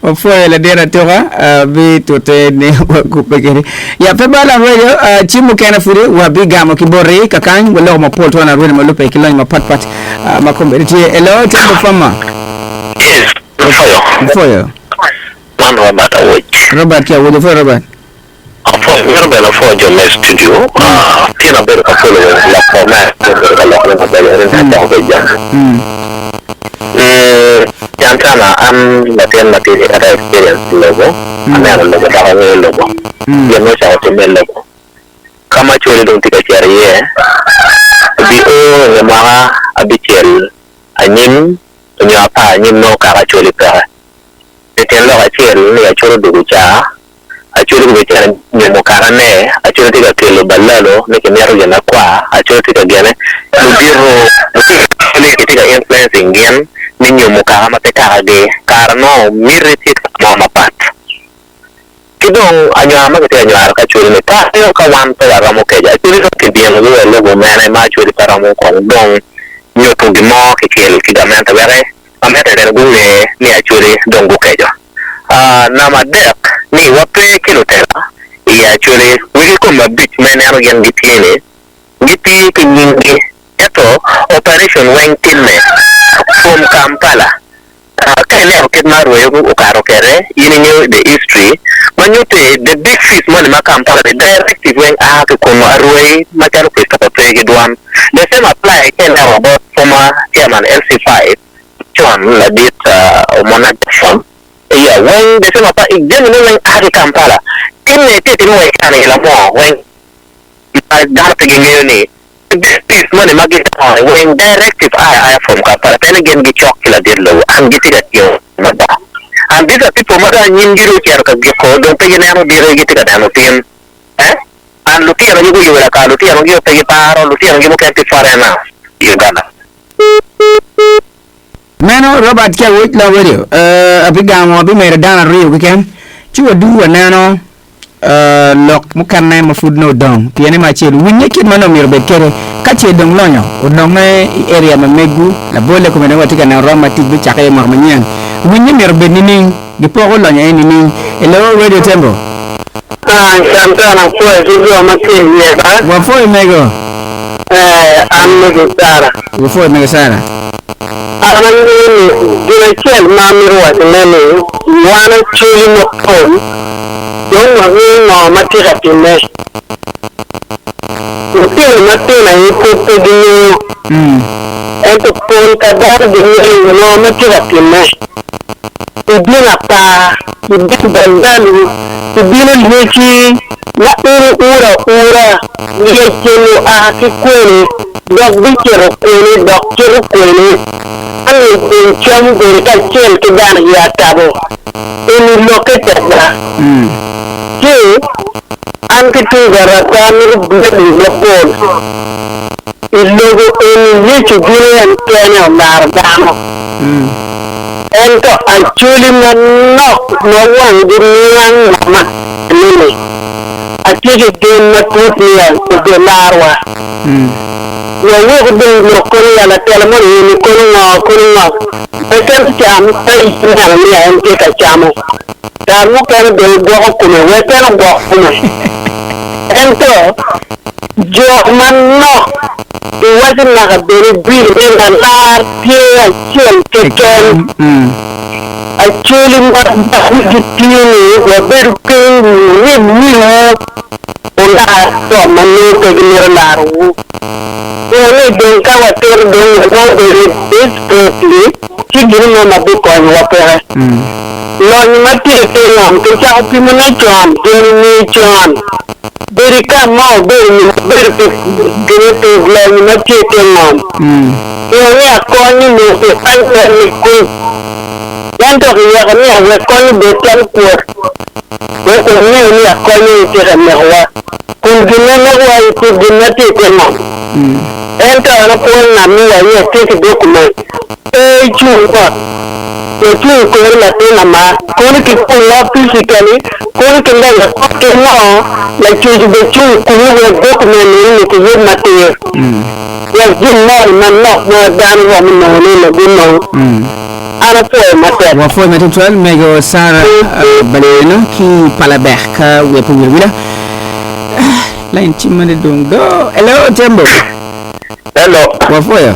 Wapwoyo ladit atuka bitute ni wakubbe kede. Ya pe bal arweyo ci mukene pudi wabigamo ki boti kakany waloko mapol twon arweyo malube ki lony mapatpat ma kombeddi tye. Hello, Tembo Farmer. Yes, apwoyo. Apwoyo. Man Robert Awoc. Robert ki Awoc, apwoyo Robert. Apwoyo, mito bene apwoyo jo me studio. Tyen abedo ka pwonyo lok pa omera ma obedo ka lokone maber ento en acako ki jammi. Can cana an latin matidi ento experience i lobo, aneno lobo dok angeyo lobo. Gin ma ocako timme i lobo, ka ma Acholi dong tye ka cito iye, obi o i nge mwaka abicel anyim nyo apar anyim nongo kaka Acholi peke. Pi tyen lok acel ni Acholi odwogo ca, Acholi gubicito nyomo kakane, Acholi tye ka kelo balalo ni kimito gin akwar, Acholi tye ka gene, ludito lutino Acholi kitye ka influencing gin me nyomo kaka ma pe kakagi, kara nongo miti tye ka mo mapat. Ki dong anywar ma kitye ka nywaro ki Acholi ni kayo ka wan pe waromo keco Acholi dong kibinogi wa i lobo mene ma Acholi pe romo kong dong nyuto gin mo kicel ki gamente wek gamente bene gunge ni Acholi dong gukeco. Namba adek ni wape ki lutela i Acholi wegi kom abic ma ineno gin gitye ni gitye ki nyinggi ento operation weng timme from Kampala. Ka ineno kit ma Arweyo okato kwede, in ingeyo the history ma nyutti the big fish moni ma Kampala ni directive weng a ki kunu Arwei macalo Christopher pe ki dwan. The same apply ka ineno bot former chairman LC5 con ladit Omona Jackson iya weng the same apply jami ne weng a ki Kampala timme tye time wa i kare ni lamo weng ma dano pe gingeyo ni District moni ma gidongo ni weng directive aya aya from Kampala pe ni gin gicok ki ladit lobo and gitye ka tiyo mada and these are people ma dong anyimgi dong ocito ka giko dong pe gineno diki gitye ka neno tin eh and lutino gi guyubo lakar lutino gi pe giparo lutino gi mukene tye foreigner i Uganda. Meno Robert ki Awoc Love Radio abigamo abimedo dano ariyo keken ci wadugo waneno lok mukene ma pud nongo odong pien ni me acel winye kit ma nongo myero obed kwede ka ce dong lonyo ononge i area ma megu labolle kome dong watye ka neno rom ma tic bicake iye mwaka manyen winye myero obed nining gipoko lonyo aye nining hello radio tembo Ah, Chantal apwoyo ki jo ma tye iye ba. Wapwoyo mego. Eh, an mego Sara. Wapwoyo mego Sara. An angeyo ni gin acel ma amito wacone ni wan Acholi mapol Dong wangeyo ngo ma tye ka timme. Lutino matino aye pud pe gingeyo, ento pol pa dano gingeyo ngo ma tye ka timme. Ibino apar, ibino balbalu, ibino lyeci ma in iuro aura, lyec-ni oa ki kwene, dok bicito kwene, dok cito kwene. Man lyec dong cam obedo kacel ki dano i atabo. Eni lokke tek ba. Ci an ki tung bota pe amito blame mapol. I lobo eni Yecu bino en kene olaro dano. Ento Acholi manok ma wanggi niang ngo ma timme-ni, atye ki gen matut ni obilarwa. Wawek dong lok kono ya latela moni eni kono ngo kono ngo. Wek en ocam pe ineno ni en tye ka camo. Kare mukene bene gwoko kome wek en ogwok kome. Ento jo manok giwaco naka bene bino ni lalar tye acel keken. Acholi ma dok gitye ni wabedo piny wurib wiwu. Wular jo ma nongo pe gimito larowu. Pien ni dong ka watito dong wanongo bedo desperately ci gin mo ma bikonyowa peke. Lonyo ma tye i te ngom kicako pimone con, joni ngeyo con. Bedo i kam ma obedo nyo wabedo pi gine pi lonyo ma tye i te ngom. Pien ni akony onongo kikwanyo mere ni kuc. Ento kiweko ni awek kony obed calo kwot, wek wange ni akony aye tye ka nekowa, kun gin ma nekowa aye tye gin ma tye i te ngom. Ento an apwoyo ngat ni wa iye tye ki dokument, pe icung bot, wacung i kori latin amar, kono ki kunga physically, kono ki lega, kono ki ngo, lacwec obecung kunu wek dokument eni kiyub matir, wek gin moni manok ma dano romo nongone-ni gunong. An apwoyo matek. Wapwoyo ma tutwal mego Sarah Baleno ki Palabek ka wiya pe owil awila. Line cim mane dong do. Hello Tembo. Hello. Wapwoyo.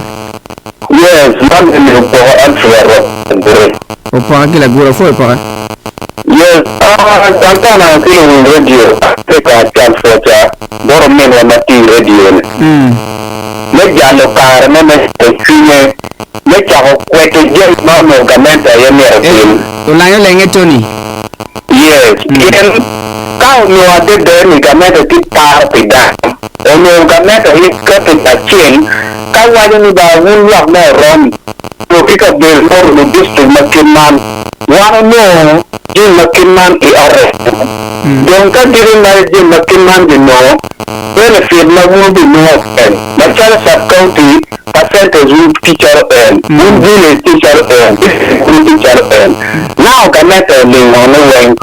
Yes, man eni opoko Alfred Arok Agure. Opoka ki lagure apwoyo opoka. Yes, ah, Santana ki luwiny radio atye ka cal pwoca bot ominwa ma tye i radio ni. Me jalo kare me me cwinye me cako kweto jami ma onongo gamente aye myero otim. Olanyo lenge Tony. Yes, pien ka onongo adada ni gamente tye paro pi dano, onongo gamente aye keto kacel ka waco ni ba wun lwak me Oromi nyo ki kabedo me Oromo district ma kit man, wan onongo jami ma kit man i ote. Dong ka gin imaro jami ma kit man ginongo, benefit ma wun wubinongo en, macalo sub-county, percentage wu tye calo en, wun village tye calo en, district wu tye calo en. Now gamente olingo ne weng.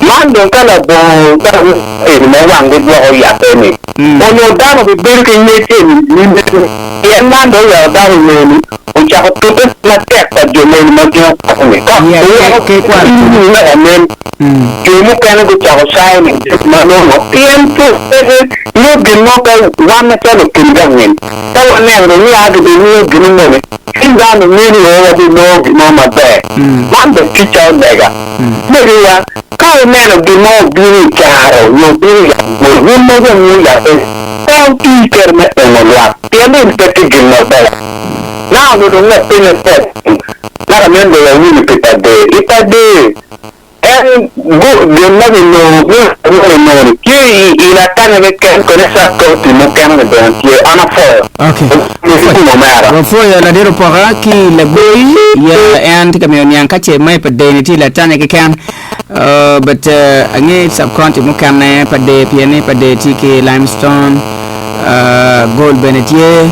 Man dong ka labongo dano eni ma wang gi dwoko yabbe ni, onongo dano obibedo ki ngec eni nining? Pien man dong oweko dano ongeyo ni ocako tute matek pa jo meni ma gin okwako ni ka oweko weko nen jo mukene gucako cayo ni ma nongo pien peke nyo gin mo ka wan macalo lutim gangin ka waneno dong ni a gibimiyo gin moni ci dano ngeyo ni oo wabinongo gin mo maber man bene ticca olega megiwa ka wuneno gin mo obino i caro nyo obino i yat bur wun ma wungeyo yatte pe wuti kede me ongo lwak pien ni pe tye gin maber. Naka onongo dong lapennye tek naka nen dong awinyo pi Tadeo. I Tadeo, en gin ma ginongo gin ma ginongo ni tye i Latanya keken kodi sub county mukene ni bene tye. An apwoyo. Okay. Omiyo omera. Wapwoyo ladit opoka ki lagoi ya en tye ka miyo niang ka ce ma i Padeni tye i Latanya keken. But ange sub county mukene Padee pien ni Padee tye ki limestone gold bene tye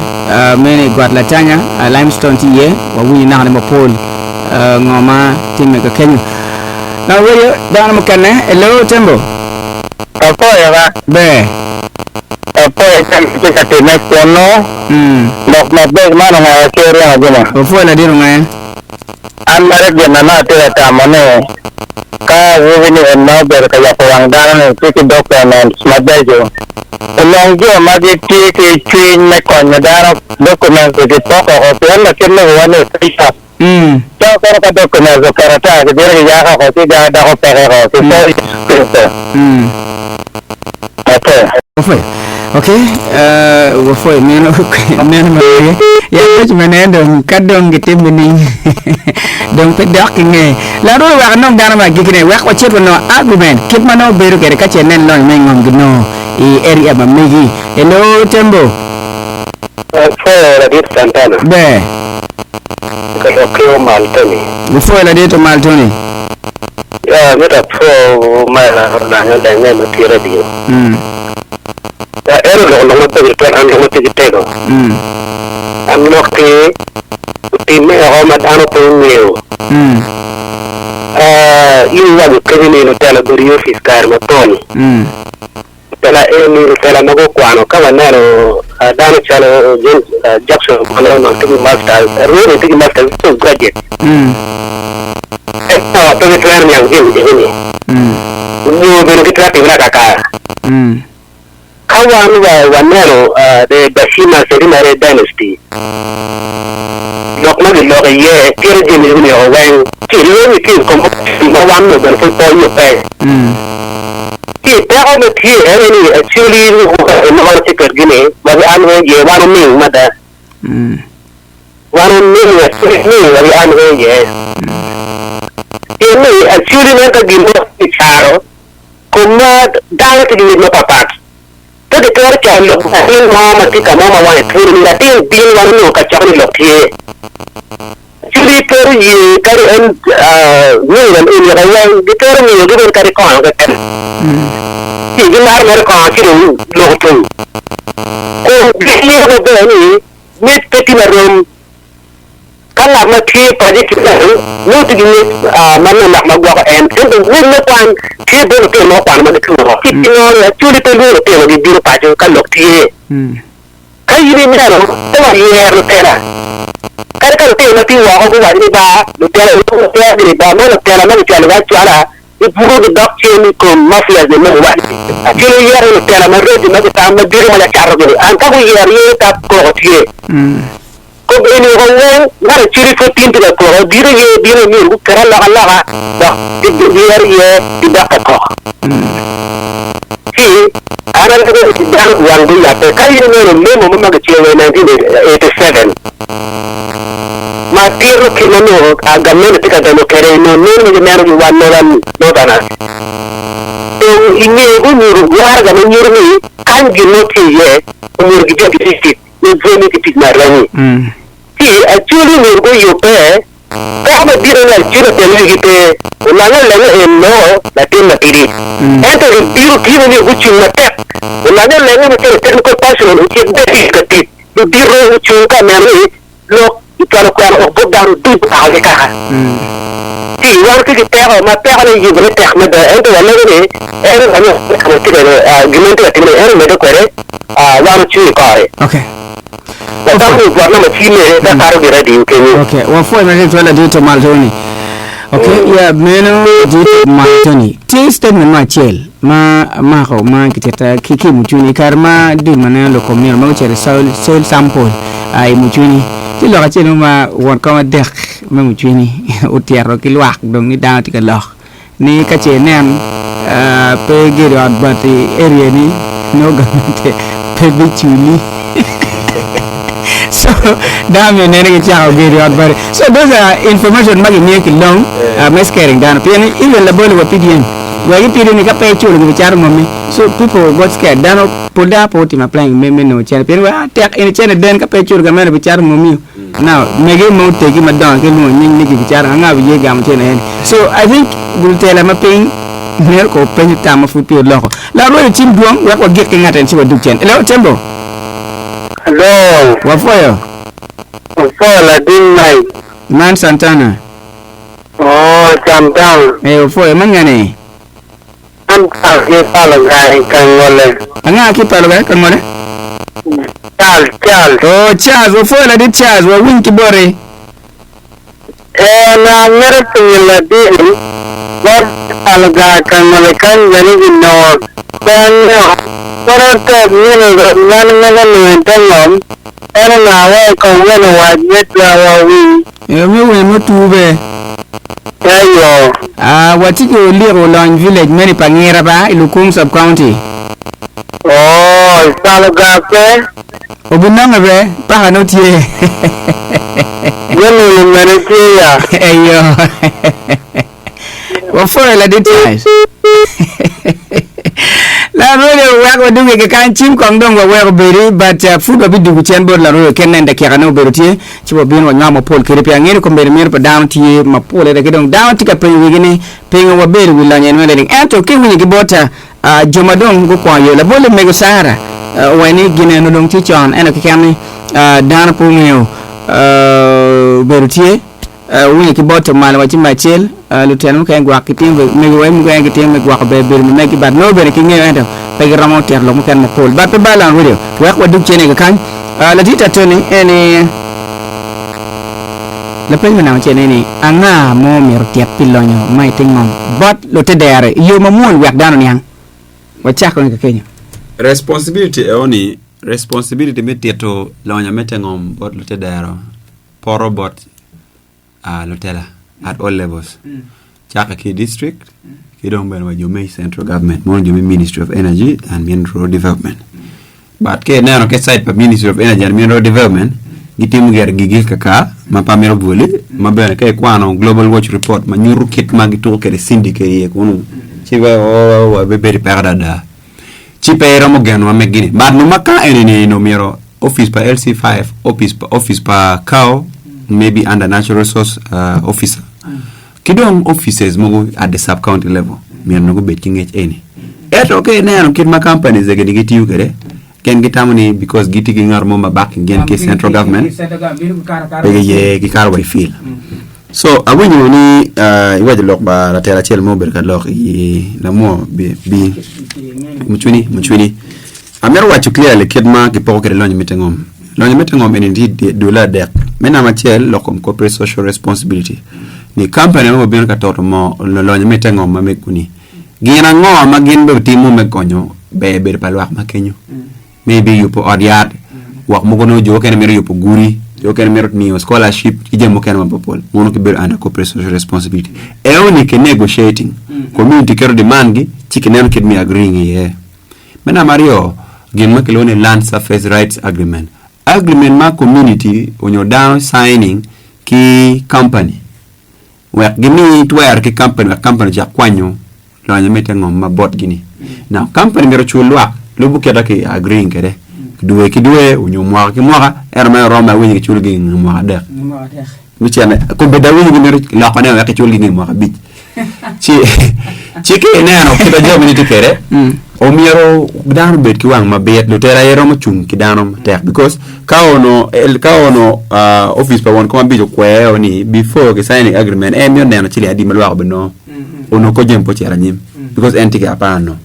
meno i got Latanya limestone tye iye wawinyo naka ni mapol ngo ma timme ka kenyo. Now radio dano mukene hello Tembo. Apwoyo ba. Ber. Apwoyo jami ma tye ka timme kunu. Lok maber man ongaya ki oryemo gina. Wapwoyo ladit ongaya. An mere gin ma nongo atye ka tamo ni ka awobi ni en ma obedo ka yabo wang dano ni tye ki documents mabeco, onong jo ma gitye ki cwiny me konyo dano documents gipoko oko pien lakit lobowa ni pe yot. Co kono ka documents oketo ata gibino giyako oko ci gang doko peke oko ki po Yecu Kricito. Okay. Wapwoyo. Ok, uh, wapwoyo meno meno ma tye. Ya coach mene dong ka dong gitim nining dong pe dok ki nge. Laroo wek anong dano ma agikine wek wacit wanongo argument kit ma nongo bedo kwede ka ce nen lonyo me ngom ginongo i area ma megi. Hello Tembo. Apwoyo ladit Santana. Ber. Ka lok ki Omal Tony. Wapwoyo ladit Omal Tony. Ya mito apwo omera olanyo lenge ma tye radio. Ya en oloko lok mabeco tutwal an lok ma pigi tego. An lok ki otimme oko ma dano pe ongeyo. In iwaco kenyo ni lutela obedo i opic kare mapol. Lutela eni lutela ma gukwano ka waneno dano calo James Jackson Ogola onongo tye ki masters, Arweri tye ki masters post graduate. Ento pe gitwero niang jami eni-ni nyo bene gitwero timone akakara. Ka wan waneno the Bashima Serimare Dynasty, lok ma giloko iye tito jami eni woko weng ci lweny i kin kom ma wan onongo bene pud pe oyubbe. Ci peko. Peko ma tye en aye ni Acholi ma wan watye kwedgi ni ma an weng iye wan oming mada. Wan oming Acholi oming ma an weng iye. Pien ni Acholi nen ka gin mo tye i caro kom ma dano tye ki ngec mapapat. Pe gitwero cako lok ki latin mo ma tye ka mo ma wange twolo ni latin bin wan onongo kacokke ni lok tye. Acholi twero ye kadi en nyo oneka weng gitwero miyo gi bene kadi kongo keken. Ci gimaro mere kongo ci dong lok otum. Kun gingeyo maber ni ngec pe tye marom. Ka ngat ma tye paco ki gang nongo tye ki ngec ma manok ma gwoko en, ento ngec me kwan tye bot lutino ma gukwano ma gitye woko. Ci pingo Acholi pe lwongo lutinogi bino paco ka lok tye? Ka in ineno, pe wayero lutela. Kadi ka lutino ma tye woko guwaco ni ba lutela lutela gini ba man lutela ma gicwalogi acwala gibuto gidok cen i kom mafias ni ma giwaco ni acel oyero lutela maraco ma gitam madito ma lacato gini an ka guyero ye ka koko tye. Kobbe ni woko weng, ngat acel pud tin tye ka koko, dito ye bino myero guket alokaloka dok giyero iye gidok ka koko. Ci an alego ni dano wang guyabbe. Ka in ineno memo mo ma gicimo i 1987 ma tito kit ma onongo gamente tye ka donyo kwede i nongo nen ma gineno gi wan Northerners, dong i nge gunyuto waraga ma nyuto ni kany gin mo tye iye omyero gibed giti tic. me pwonye ki tic me aranyi. Ci Acholi myero guyubbe, peko madit aye ni Acholi otel wigi pe, olange olenge en nongo latin matidi. Ento ludito tye ma myero gucung matek, olange olenge macalo technical personnel ocit bed ka tic, ludito ocung ka neno ni lok i cwalo kwena ok bot dano ducu kaka ki kaka. Ci wan ki ki peko ma pekone yubone tek mada ento walego ni en gin ma en tye ka timone en omedde kwede wan ocung i kore. Okay. Watamo ni bwot namba cime ka kato ki radio kenyo. Okay, wapwoyo matek twal ladit Omal Tony. Okay, yeah, meno ladit Omal Tony. Tye statement mo acel ma amako ma kitita ki ki i Mucwini i kare ma dul ma neno lok kom nino ma gucito i soil, soil sample i Mucwini. Tye lok acel mo ma won kom adek me Mucwini otito ki lwak dong ni dano tye ka lok ni ka ce inen pe igedo ot bati i area ni nongo gamente pe biculi. So dano myero nen ni gicako gedo ot bati. So those are information ma gimiyo ki long me scaring dano pien even labol wa PDM wek ipidi ni ka pe iculo gibicato ngommi so people got scared dano pol dano pe otimo applying me me nongo cene pien wa tek eni cene den ka pe iculo gamente bicato ngommi Now, mege ma otegi madongo ki lwongo nying ni gibicato anga biye gamo cene eni. So, I think lutela ma piny myero ko openyo tam ma pud pe oloko. Lok rwed cim dwong wek wagik ki ngat en ci wadug cen. Hello, Tembo. Hello. Wapwoyo. Wapwoyo ladin Mike. Man Santana. Oh, Santana. Eh, wapwoyo. Man ngane? Man Charles ki Palogai ka ngole. Anga ki Palogai ka ngole? Charles, Charles. Oh, Charles, wapwoyo ladit Charles, wawiny ki boti. Ee, onongo amito penyo ladit bot Palogai ka ngole kany bene ginongo pe angeyo. Kono tek mino rwot man mito nongo ite ngom, en onongo awe kong wene wac me twa wawiny. Ee, me wer mutu be. Eyo. Ah, watye ki Oliko Olony Village meno i Pangira ba, i Lukung Sub County. Oo, i calo gar pe? Obinonge be, paka nongo tye. Gunino mene tye ya? Eyo. Wapwoyo ladit Charles. Larode wek waduge kekany cim kong dong waweko bedi but uh, pud wabidugu cen bot larode ken nen dakika ne obedo tye ci wabino wanywako mapol kede pi angeyo ni kombeddi mito pa dano tye mapol adada ki dong dano tye ka penyo wigi ni pingo wabedo i wi lonyo en me liling ento ki iwinyo ki bot uh, jo ma dong gukwongo yo labolle mego Sara uh, owaco ni gin eno dong tye con ento keken ni uh, dano pe ongeyo uh, obedo tye Wuwinyo ki bot malo wa ci me acel, lutino mukene gwok gitimo mego wa mukene gitimo me gwoko ber bedo ma megi but nongo bene kingeyo ento pe giromo tito lok mukene mapol but pe bal on radio wek wadug cen i kakany. Ladit Atoni eni lapeny me namba acel eni anga mo myero otit pi lonyo ma ite ngom bot lutedero i yo mamwol wek dano oniang? Wacako ni kakenyo. Responsibility eoni responsibility me tito lonyo me te ngom bot lutedero poto bot lutela at all levels, cakke ki i district Ki dong bene wa jo me central government mono jo me ministry of energy and mineral development. But ka ineno ki side pa ministry of energy and mineral development gitimo gire gigi kaka ma pe amito bwoli ma bene ka ikwano global watch report ma nyuto kit ma gituko kwede syndicate iye kunu ci wabibedo i peko adada. Ci pe iromo genowa meggi ni but nongo ka eni ni omyero office pa LC5, office pa office pa CAO maybe under natural resource uh, officer Ki dong offices mogo at the sub county level myero onongo gubed ki ngec eni. Ento ka ineno kit ma companies egini gitiyo kwede, gin gitamo ni because gitye ki ngat mo ma backing gin ki central government, pe giye gikato wa i field. So awinyo ni iwaco lok pa latela acel ma obedo ka lok i lamwo bi Mucwini Mucwini. Amito waco clearly kit ma kipoko kwede lonyo me te ngom. Lonyo me te ngom eni tye dule adek. Me namba acel lok kom corporate social responsibility ni company ma obino ka toto moo lonyo me te ngom ma mego ni gin ango ma gin bene timo me konyo ber bedo pa lwak ma kenyo. Maybe yubo ot yat, gwok mogo nongo jo mukene mito yubo gudi, jo mukene mito miyo scholarship ki jami mukene mapol mono gibedo under corporate social responsibility. Eno ni ki negotiating, community keto demand gi ci kineno kit me agreeing iye. Me namba aryo, gin ma kilwongo ni Land Surface Rights Agreement. Agreement ma community onyo dano signing ki company wek gimi twero ki company wek company ocak kwanyo lonyo me te ngom ma botgi ni. Now company myero ocul lwak lubo kita ki agreeing kwede dwe ki dwe onyo mwaka ki mwaka ento mere oromo awinyo giculo gi inge mwaka adek. Me cene kombeddi awinyo gimito lokone wek giculgi i nge mwaka abic. Ci ci ka ineno kit ma jami-ni tye kwede, omyero dano obed ki wang mabit, lutela aye romo cung ki dano matek because ka ono ka ono opic pa won kom abic okweo ni before ki signing agreement en mito neno ciling adi ma lwak obinongo onongo kor jami pe ocito anyim because en tye ki apar nongo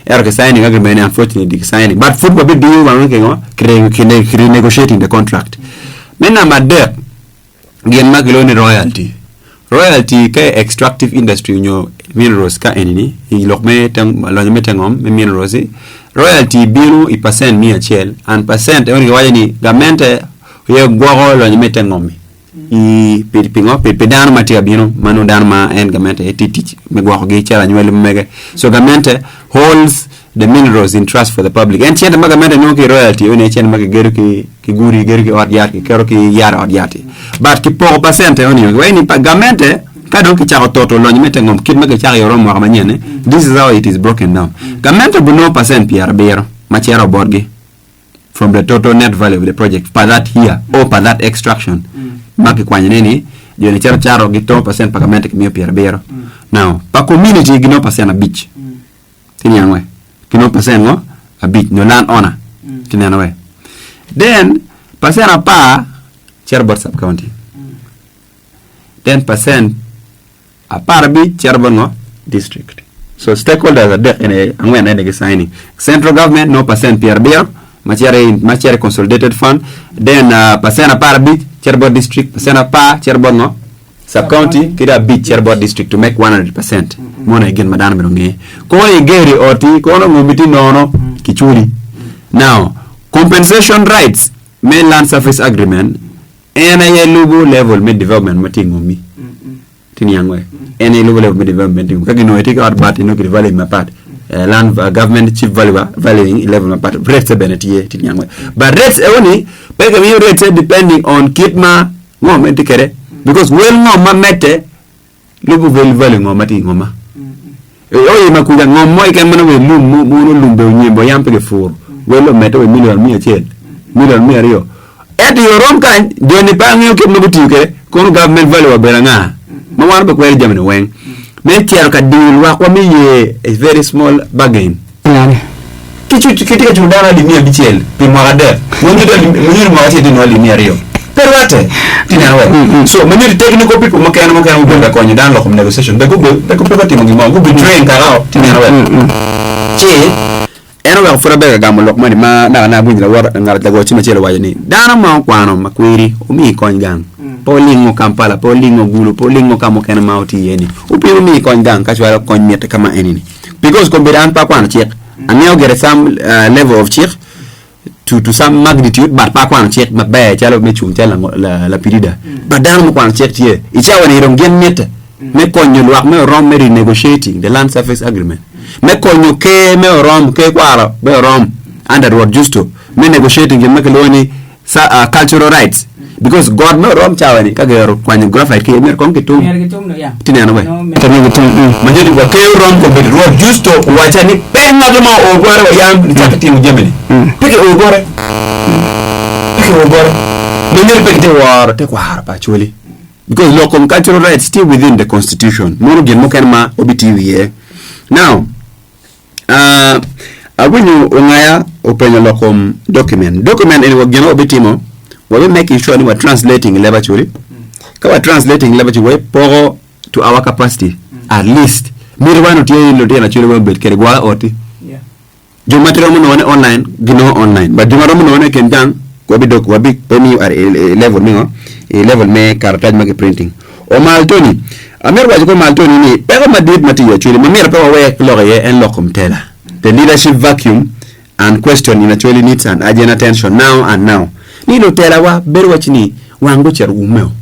ento ki signing agreement ni unfortunately ki signing but pud wabidiyo wange ki ngo ki renegotiating the contract. Me namba adek, gin ma kilwongo ni royalty. Royalty ka i extractive industry nyo minerals ka eni-ni, i lok me te lonyo me te ngom me minerals-ci, royalty bino i percent miya acel and percent eno kiwaco ni gamente aye gwoko lonyo me te ngom-mi i pi pingo pi dano ma tye ka bino ma nongo dano ma en gamente aye tye tic me gwokogi calo anywali ma mege. So gamente holds the minerals in trust for the public. En cente ma gamente nongo ki i royalty eni aye cente ma kigedo ki ki gudi, kigedo ki ot yat, kiketo ki yat i ot yat-ti. But kipoko pacente eni wek ni pa gamente ka dong kicako toto lonyo me te ngom kit ma kicako i oromo mwaka manyen-ni, this is how it is broken down. Gamente obinongo pacent pyerabiro ma cito botgi from the total net value of the project per that year or per that extraction ma kikwanyone ni joni cito cato gitongo pacent pa gamente kimiyo pyerabiro. Now pa community ginongo pacent abic. Ti niang we. Kinongo percent ngo? Abic nyo land owner. Ti neno we. Then percent apar cito bot sub county. Then percent apar abic cito bot ngo? District. So stakeholders adek ene angwen ene gi signing. Central government nongo percent pyerabiro ma cito i ma cito i consolidated fund. Then uh, percent apar abic cito bot district, percent apar cito bot ngo? Sub county ki dong abic cito bot district to make 100% mono aye gin ma dano myero onge. Kono igero i oti kono ngomi tye nono kiculi. Now compensation rights me land surface agreement en aye lubo level me development ma tye i ngomi. Tye niang we? En aye lubo level me development ma tye i ngomi. Ka ginongo itye ki ot bati nongo ki value mapat. Eh, land uh, government chief valuer valuing i level mapat. Rates bene tye, tye niang we? But rates eo ni pe kimiyo rates depending on kit ma Ngo ma itye kwede? Because wel ngom ma medde lubo wel value ngom ma tye i ngoma. Oye ma kuca ngom mo keken mana wel lum mo mono lum be onyembo yam pe gipuro. Wel omedde wa million 100, million 200. Ento i orom kany joni pe angeyo kit ma gutiyo kwede kono government value obedo anga ma wan be kwero jami ni weng. Me cito ka diyo lwakwa me ye a very small bargain. Kitye ka culo dano alip 600 pi mwaka adek, ma nyuto mwaka acel tye nongo alip 200. Pe rwatte. Tye neno we? So, ma nyuto technical people mukene mukene gubedo ka konyo dano loko negotiation be gube pe pe gutimo gin mo, gubi train kaka o. Tye neno we? Ci, en oweko pud abedo ka gamo lok moni ma naka naka awinyo lawota ngat lago cim acel owaco ni dano ma okwano makwiri omi kony gang. Pe olingo Kampala, pe olingo Gulu, pe olingo ka mukene ma otye iye ni. Opim omi kony gang ka cwalo kony mitte ka ma eni ni. Because kombeddi an pe akwano cik, angeyo gire some level of cik to, to some magnitude but pe akwano cik maber calo me cung calo lapirida. But dano mukwano cik tye. I cawa ni dong gin mitte. me konyo lwak me Orom me renegotiating the land surface agreement, me konyo ker me Orom, ker kwaro me Orom under Rwot Justo me negotiating gin ma kilwongo ni cultural rights because got me Orom cawa ni ka gero kwanyo graphite ki iye myero kong kitum. Itye neno be? Ma nyuto ni wa ker Orom kombeddi Rwot Justo owaca ni pe ngat mo oo bote wa yam nicake timo jami ni. Pe ki oo bote. Pe ki oo bote. Ma nyuto ni pe kitye woro tekwaro pa Acholi. Because lok kom cultural rights tye within the constitution mono gin mukene ma wabitiyo iye. Now, uh, awinyo Ongaya openyo lok kom document. Document eni wa gin ma wabitimo, wabi making sure ni wa translating i leb Acholi. Ka wa translating i leb Acholi, wabipoko to our capacity at least. Miti wa ni tye ni lutino Acholi weng obed kede gwaka oti. Jo ma giromo nongone online ginongo online but jo ma romo nongone i kin gang wabidok wabi wamiyo at i level me ngo i level me karatac ma ki printing. Omal Tony, amito waco ki Omal Tony ni peko madit ma tye i Acholi ma myero pe wawek lok iye en lok kom tela, the leadership vacuum and question in Acholi needs an urgent attention now and now ni lutelawa bedo waci ni wang gucito umeo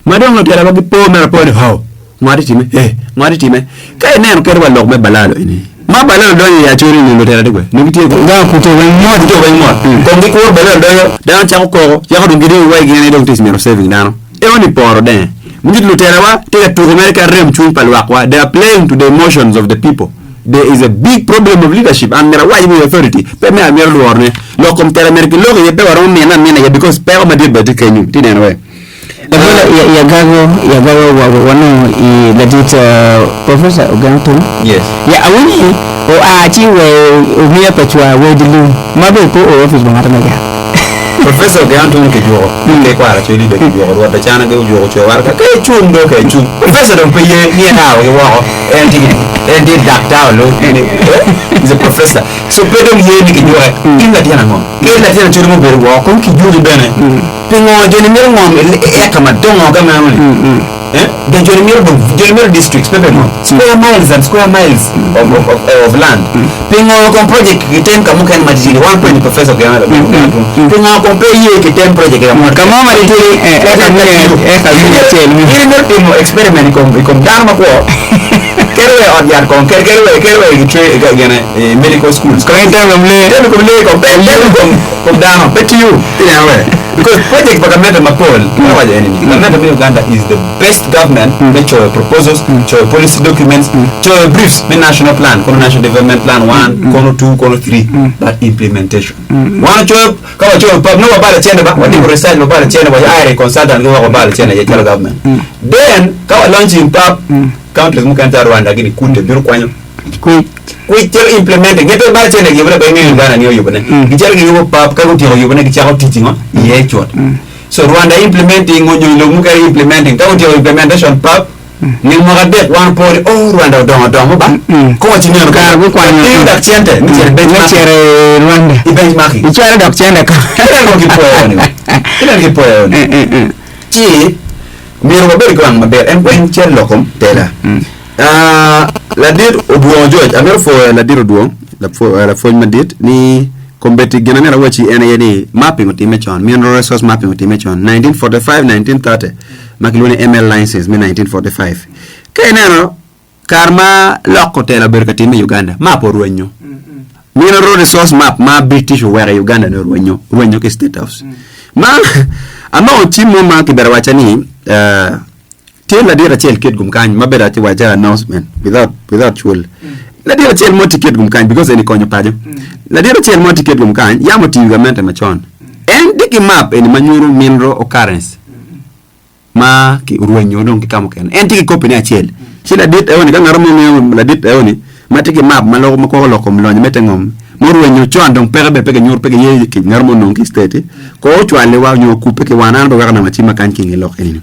ma dong lutelawa gipo mere apoya ni hoo Ngo atye time? Eh, ngo atye time? Ka ineno kadi wa lok me balalo eni, ma balalo donyo i acholi ni lutela tye kwe, nongo gitye kwe. Dano kuto weng mot. Kuto weng mot. Kong gikuro balalo donyo, dano cako koko, cako dong giringo wa i gin aye dong tic mito saving dano. Eno ni poro denge. Munyuto lutelawa tye ka tuko mere ki arem cwiny pa lwakwa. They are playing to the emotions of the people. There is a big problem of leadership and myero awac with authority. Pe me amito lworone. Lok kom tela myero kilok iye pe waromo mine amina iye because peko madit bene tye kenyo. Itye neno we? Labola i agago i agago wanongo i ladit Professor Ogengo Tum. Yes. Ya awinyi oa ci we omiya pa cwa we di lum ma be pe o office pa ngato me gang. Professor Ogengo Tum kijuko ki kwaro Acholi be kijuko Rwot Acana ge ojuko cwe waraga ka icung do ka icung Professor dong pe ye ni en ao ki woko en tye en tye daktar olu is a professor so pe dong ye ni kijuke in latin ango in latin Acholi mubedo woko kong kijuki bene. Pingo joni mito ngom i eka madongo ka meno ni? Eh? Dong joni mito dong joni mito districts pe bene square miles and square miles of, of, of, of land. Pingo kong project kitem ka mukene matitidi? Wan penyo professor Ogema Pingo kong pe iye kitem project ka mo Ka mo matitidi eka miya eka miya acel. In imito timo experiment i kom i kom dano makwo. Keri wa i ot yat kong, keri keri wa keri wa i tra gine i medical schools. Kong item kom lee. Tem i kom lee kong, pe item i kom kom dano, pe tiyo. Ineno we? Because project pa gamente mapol, ma awaco eni ni, gamente me Uganda is the best government me coyo proposals, coyo policy documents, coyo briefs me national plan, kono national development plan one, kono two, kono three, but implementation. Wan ocoyo, ka wacoyo pap, nongo wabalo cente ba, watimo research wabalo cente, wa hire consultant ki wek wabalo cente aye calo government. Then, ka wa launching pap, countries mukene calo Rwanda gini kute bino kwanyo Kwic. Kwic cito implementing gin pe balo cente giyubone pe ingeyo Uganda ni oyubone gicito giyubo pap ka gutyeko yubone gicako tic ngo iye cut so Rwanda implementing onyo i lobo mukene implementing ka gutyeko implementation pap nge mwaka adek wan opo ni oh Rwanda odongo dongo ba kong waci neno Kara gukwanyo tiyo dok cente me cito i me benchmarking cito i Rwanda. i benchmarking Icwalo dok cente ko. Ineno gipoyo ni ineno gipoyo ni ci myero wabed ki wang maber en weng cito loko tela. Ladit Odwongo George, amito pwoyo ladit Odwong, lapwony madit ni kombeddi gin amyero awacci en aye ni mapping otimme con, mineral resource mapping otimme con 1945, 1930 ma kilwongo ni ML license me 1945. Ka ineno kare ma loko tela obedo ka timme i Uganda, map orwenyo. Mineral resource map ma British oweko i Uganda ni orwenyo, orwenyo ki State House. Ma anongo cim mo ma kibedo wacca ni Tye ladit acel Kitgum kany ma bedo atye waca announcement without without cul. Ladit acel mo tye Kitgum kany because eni konyo paco. Ladit acel mo tye Kitgum kany yam otiyo i gamente macon. En tye ki map eni ma nyuto mineral occurrence ma ki orwenyo dong ki ka mukene. En tye ki copy ne acel. Ci ladit eo ni ka ngat mo ngeyo ladit eo ni ma tye ki map ma loko ma kwako lok kom lonyo me te ngom ma orwenyo con dong peke bene pe kinyuto pe kiye ki ngat mo onong ki i state ko ocwali wa nyo okubbe ki wan an bene weko anongo acima kany ki nge lok eni ni.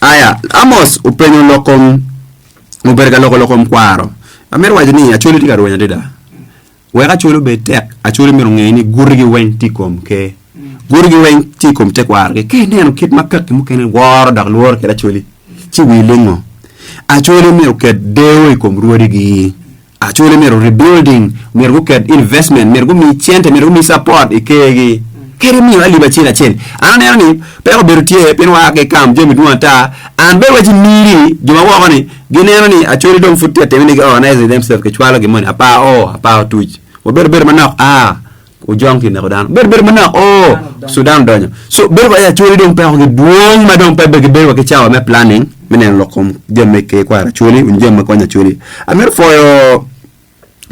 Aya, Amos openyo lok kom, obedo ka loko lok kom kwaro. Amito waco ni Acholi tye ka rweny adada. Wek Acholi obed tek, Acholi myero onge ni gutigi weng tye i kom ker. Gutigi weng tye i kom tekwarogi. Ka ineno kit ma kaki mukene woro dok lworo kwede Acholi, ci wii lingo. Acholi myero oket deyo i kom rwodigi. Acholi myero rebuilding, myero guket investment, myero gumi cente, myero gumi support i kergi. Kadi imiyo alip acel acel. An aneno ni peko obedo tye pien waa ki i kam jami dwong ata. An bene waci miri jo ma woko ni gineno ni Acholi dong pud tye ka time ni gi organizing themselves kicwalo gin moni apar oo apar otuc. Wabedo bedo manok aa Ojong tye neko dano. Bedo bedo manok oo Sudan odonyo. So bedo wa Acholi dong peko gi dwong ma dong pe gibedo wa ki cawa me planning me neno lok kom jami me ker kwaro Acholi onyo jami ma konyo Acholi. Amito pwoyo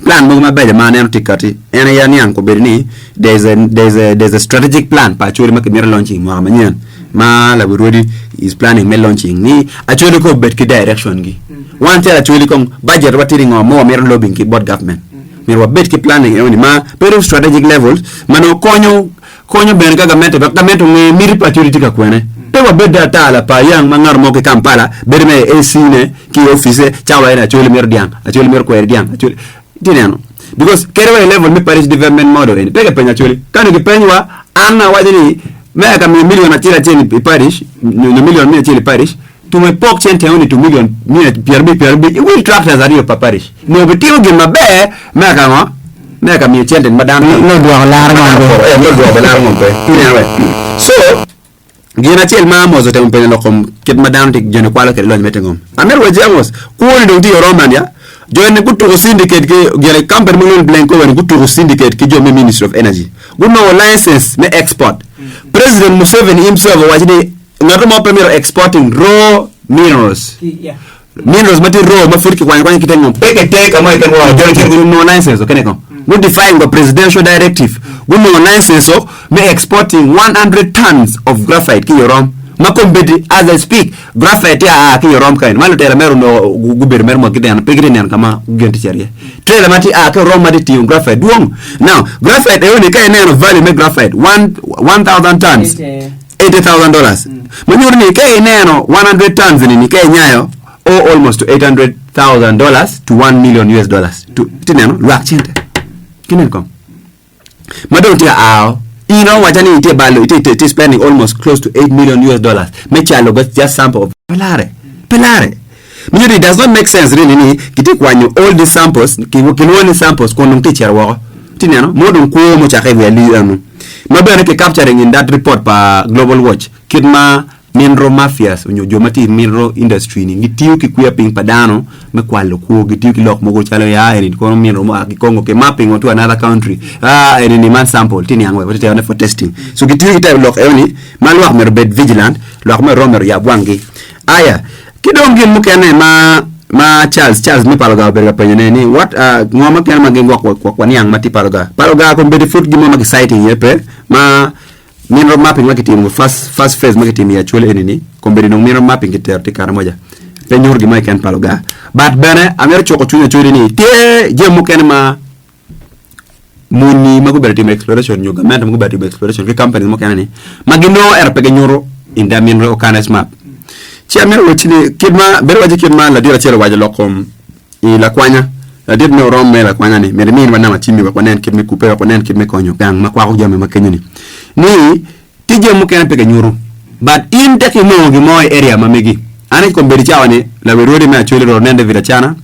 Plan mogo mabeco ma aneno tye kati en aye aniang kobedo ni there is a, there is a, there is a strategic plan pa Acholi ma kimito launching mwaka manyen ma lawi rwodi is planning me launching ni Acholi kong obed ki direction gi. Wan calo Acholi kong budget wa tye ni ngo ma wamito lobbying ki bot government. Myero wabed ki planning eno ni ma bedo strategic levels ma nongo konyo konyo bene ka gamente wek gamente onge miti pa Acholi tye ka kwene. Pe wabed ata lapa yang ma ngat mo ki Kampala bedo me AC ne ki i opice cawa eni Acholi mito dyang, Acholi mito kweri dyang, Acholi itye neno because kadi wa i level me parish development model eni pe kipenyo Acholi ka onongo kipenyo wa an awaco ni me ka miyo million acel acel i parish nyo million miya acel i parish tum ipok cente eni to million miya pyerabic pyerabic iwil tractors aryo pa parish nongo bitimo gin maber me ka ngo me ka miyo cente ma dano Me dwoko laro ngom pe. Eh, me dwoko laro ngom pe. Ineno we? So, gin acel ma Amos otemo penyo lok kom kit ma dano tye joni kwalo kwede lonyo me te ngom. Amito wacci Amos, kwoni dong tye i Roman ya. Jo-ni gutuko syndicate ki gin company mo ni Blencowe ni gutuko syndicate ki jo me Ministry of Energy. Gunongo license me export. President Museveni himself owaco ni ngat mo pe myero exporting raw minerals. Minerals ma tye raw ma pud kikwanyo akwanya ki te ngom pe kiter ka mo keken woko. Jo-ni cito gunongo license okene kong. Gu defying wa presidential directive. Gunongo license o me exporting 100 tons of graphite ki i Orom. Ma kombeddi as I speak graphite tye aa ki i Orom kany ma lutela mere onongo gubedo mere mot gideno pe gitye neno ka ma gin tye cito iye. Trailer ma tye aa ki Orom ma tye tingo graphite dwong. Now graphite eno-ni ka ineno value me graphite one, 1000 tons 80,000 dollars. Ma nyuto ni ka ineno 100 tons ni ka inyayo o almost to 800,000 dollars to 1 million US dollars. To, ti neno lwak cente. Ki nen kong. Ma dong tye ka ao, in romo waca ni itye balo, itye, itye spending almost close to 8 million US dollars me calo just sample of pe lare. Pe lare. Ma nyuto ni it does not make sense really ni kitye kwanyo all these samples, kilwongo ni samples kun dong tye cito woko. Ti neno, mo dong kwo mucake i wi alii eno. Ma bene ki capturing in that report pa Global Watch kit ma mineral mafias onyo jo ma tye i mineral industry ni gitiyo ki kwiya piny pa dano me kwalo kwo gitiyo ki lok mogo calo ya eni kono mineral mua ki Congo ki mapping to another country ah eni ni man sample ti niang wek watye terone for testing so gitiyo ki type lok eno ni ma lwak myero obed vigilant lwak me Rome myero oyab wanggi aya Ki dong gin mukene ma ma Charles, Charles me Paloga obedo ka penyo ne ni what uh, ngo mukene ma gin gwok gwok waniang ma tye Paloga. Paloga kombeddi pud gin mo ma ki-citing iye pe ma mineral mapping ma kitimo first, first phase ma kitimo i Acholi eni ni kombeddi dong mineral mapping kitero tye Karamoja pe nyuto gin mo keken Paloga. But bene amito cuko cwiny Acholi ni tye jami mukene ma muni ma gubedo timo exploration nyo gamente ma gubedo timo exploration ki companies mukene ni ma ginongo ento pe ginyuto in their mineral occurrence map. Ci amito wacci ni kit ma bedo waci kit ma ladit acel owaco lok kom i lakwanya ladit me orom me lakwanya ni myero iminwa namba cimmi wek wanen kit me kubbe wek wanen kit me konyo gang ma kwako jami ma kenyo ni ni tye jami mukene pe kinyuto but in tek inongo gin mo i area ma megi an i kombeddi cawa ni lawi rwodi me Acholi Rwot Onen David Acana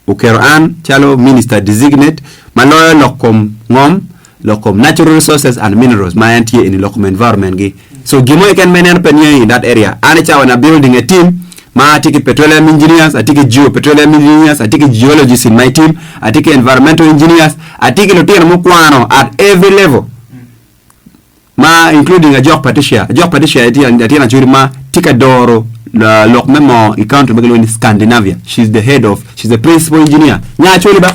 oketo an calo Minister Designate ma loyo lok kom ngom, lok kom natural resources and minerals ma en tye eni lok kom environment gi. So gin mo keken ma ineno pe niangi in that area. An i cawa ni a building a team ma atye ki petroleum engineers, atye ki geo petroleum engineers, atye ki geologists in my team, atye ki environmental engineers, atye ki lutino mukwano at every level. ma including Ajok Patricia. Ajok Patricia aye tye latin acoli ma tye ka doro lok me moo i country ma gilwongo ni Scandinavia. She's the head of, she's the principal engineer. Nya acoli ba?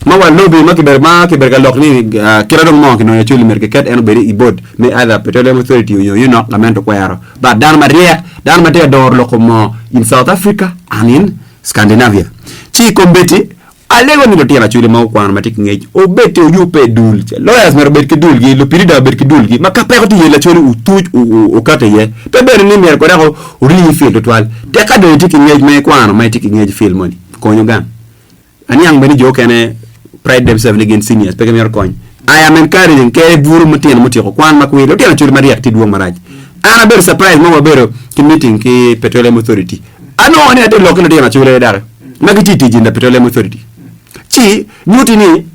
Ma wa lobby ma kibedo ma kibedo ka lok ni kite dong moo kinongo i acoli myero kiket en obed i board me either Petroleum Authority onyo UNOC gamente okwero. But dano maryek, dano ma tye ka doro lok kom moo in South Africa and in Scandinavia. Ci i kombeddi Alego ni lutino acwili ma gukwano ma tye ki ngec obed tye oyubbe i dul. Lawyers myero obed ki dulgi, lupirida obed ki dulgi ma ka peko tye iye lacwali otuc oket iye. Pe bene ni myero kong dok orii i field tutwal. Tek ka dong itye ki ngec ma ikwano ma itye ki ngec i field moni, konyo gang. Aniang bene ni jo okene pride themselves ni gin seniors pe gimito kony. I am encouraging keri buru mutino mutyeko kwan ma kwir. Lutino acwali maryek tye dwong marac. An abedo surprise ma wabedo ki meeting ki Petroleum Authority. Anongo ni atye lok ki lutino acwali aye daki. ma gitye i tic i Petroleum Authority ci nyutti ni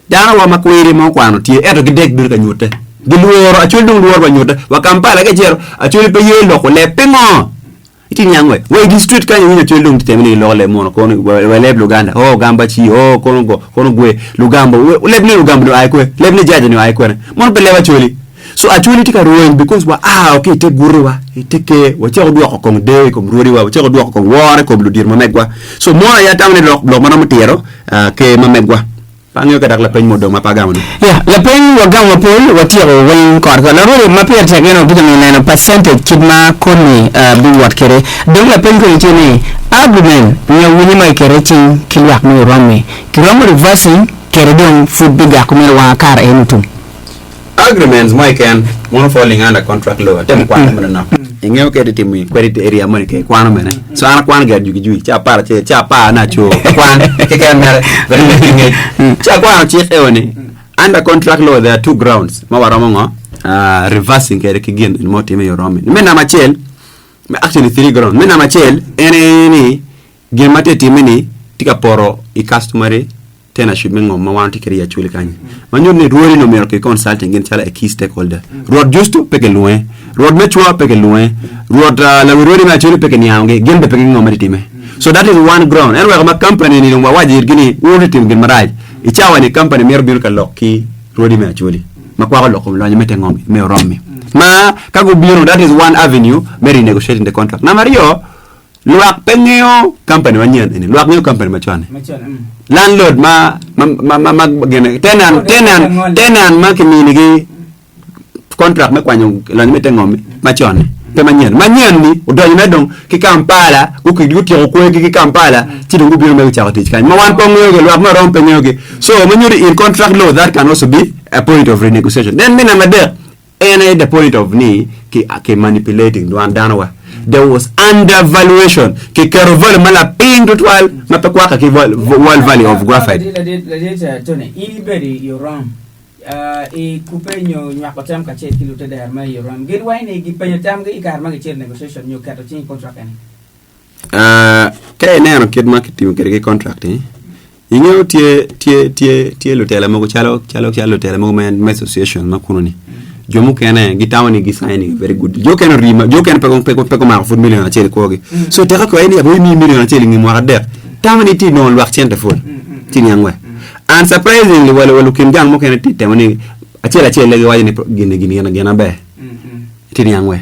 dano wa ma kwiri ma okwano tye ento gidek bedo ka nyutte. Gilworo, Acholi dong lworo banyutte. Wa Kampala ka icito, Acholi pe ye loko leb. Pingo? Itye niang we? Wa i district kany iwinyo Acholi dong tye temme ni giloko leb munu kono wa leb Luganda. Oh gamba ci, oh kono go, kono gwe, Lugambo. Leb ni Lugambo ni oa ki kwe? Leb ni Jaja ni oa ki kwene? Mono pe leb Acholi. So Acholi tye ka rweny because wa a ki i te gutiwa, i te ker, wacako dwoko kong deyo i kom rwodiwa, wacako dwoko kong woro i kom ludito ma megwa. So mono aye atamo ni lok lok ma romo tiro ker ma megwa. Pe angeyo ka dok lapeny mo odong ma pe agamo ni. Ya, lapeny wagamo mapol, watyeko weng kore kore. Larode ma pire tek eno watye ka miyo neno percentage kit ma koni biwot kwede. Dong lapeny koni tye ni, agreement nyo winye ma kiketo i cing ki lwak me Oromi, kiromo reversing kede dong pud bigako meno wanga kare eno otum? Agreements mo keken mono falling under contract law atemo kwane manonok. Ingeyo kadi itimo i credit area moni ke ikwano mene. So an akwano gire jwi ki jwi ca apar acel ca apar na aco akwan keken mere wek abed ki ngec. Ci akwano cik eo ni under contract law there are two grounds ma waromo ngo reversing kede ki gin mo time i oromi. Me namba acel actually three grounds me namba acel en aye ni gin ma tye time ni tye ka poto i customary tenanship me ngom ma wan watye kwede i Acholi kany ma nyuto ni rwodi ni omyero ki consulting gin calo a key stakeholder. Rwot Justo pe kilwonge, rwot me Cwa pe kilwonge, rwot lawi rwodi me Acholi pe kiniangogi, gin bene pe gingeyo ngo ma tye time. So that is one ground. En oweko ma company ni dong wawaco itgi ni wun wutye timo gin marac. I cawa ni company mito bino ka lok ki rwodi me Acholi ma kwako lok kom lonyo me te ngom me Orommi ma ka gubino that is one avenue me renegotiating the contract. Namba aryo, Lwak pe ngeyo company manyen eni, lwak ngeyo company macon-ni. Landlord ma ma ma ma gine tenant tenant tenant ma kiminigi contract me kwanyo lonyo me te ngom-mi macon-ni pe manyen. Manyen-ni odonyo mere dong ki Kampala gutyeko kwergi ki Kampala ci dong gubino mere gucako tic kany ma wan pe wangeyogi, lwak me Orong pe ngeyogi. So ma nyuto in contract law that can also be a point of renegotiation. Then me namba adek, En aye the point of ni ki ki manipulating dwan dano wa. There was undervaluation. Ki keto value ma lapiny tutwal ma pe kwake ki world value of graphite. Ladit, ladit Tony, in ibedo i Orom, i kubbe nyo nywako tam kacel ki lutedero ma i Orom. Gin waco ni gipenyo tamgi i kare ma gicito i negotiation nyo keto cing i contract eni. Ka ineno kit ma kitimo kwede ki contract-ni, ingeyo tye tye tye tye lutela mogo calo calo calo lutela mogo me me association ma kunu ni jo mukene gitamo ni gi signing a very good deal jo mukene ori jo mukene pe pe gumako pud million acel i kwogi so teke kwede ni abiwek imiyi million acel i nge mwaka adek tamo ni itye nongo lwak cente pud ci niang we and surprisingly wa lukin gang mukene tye temo ni acel acel giwaco ni gini gini gin aber. Itye niang we?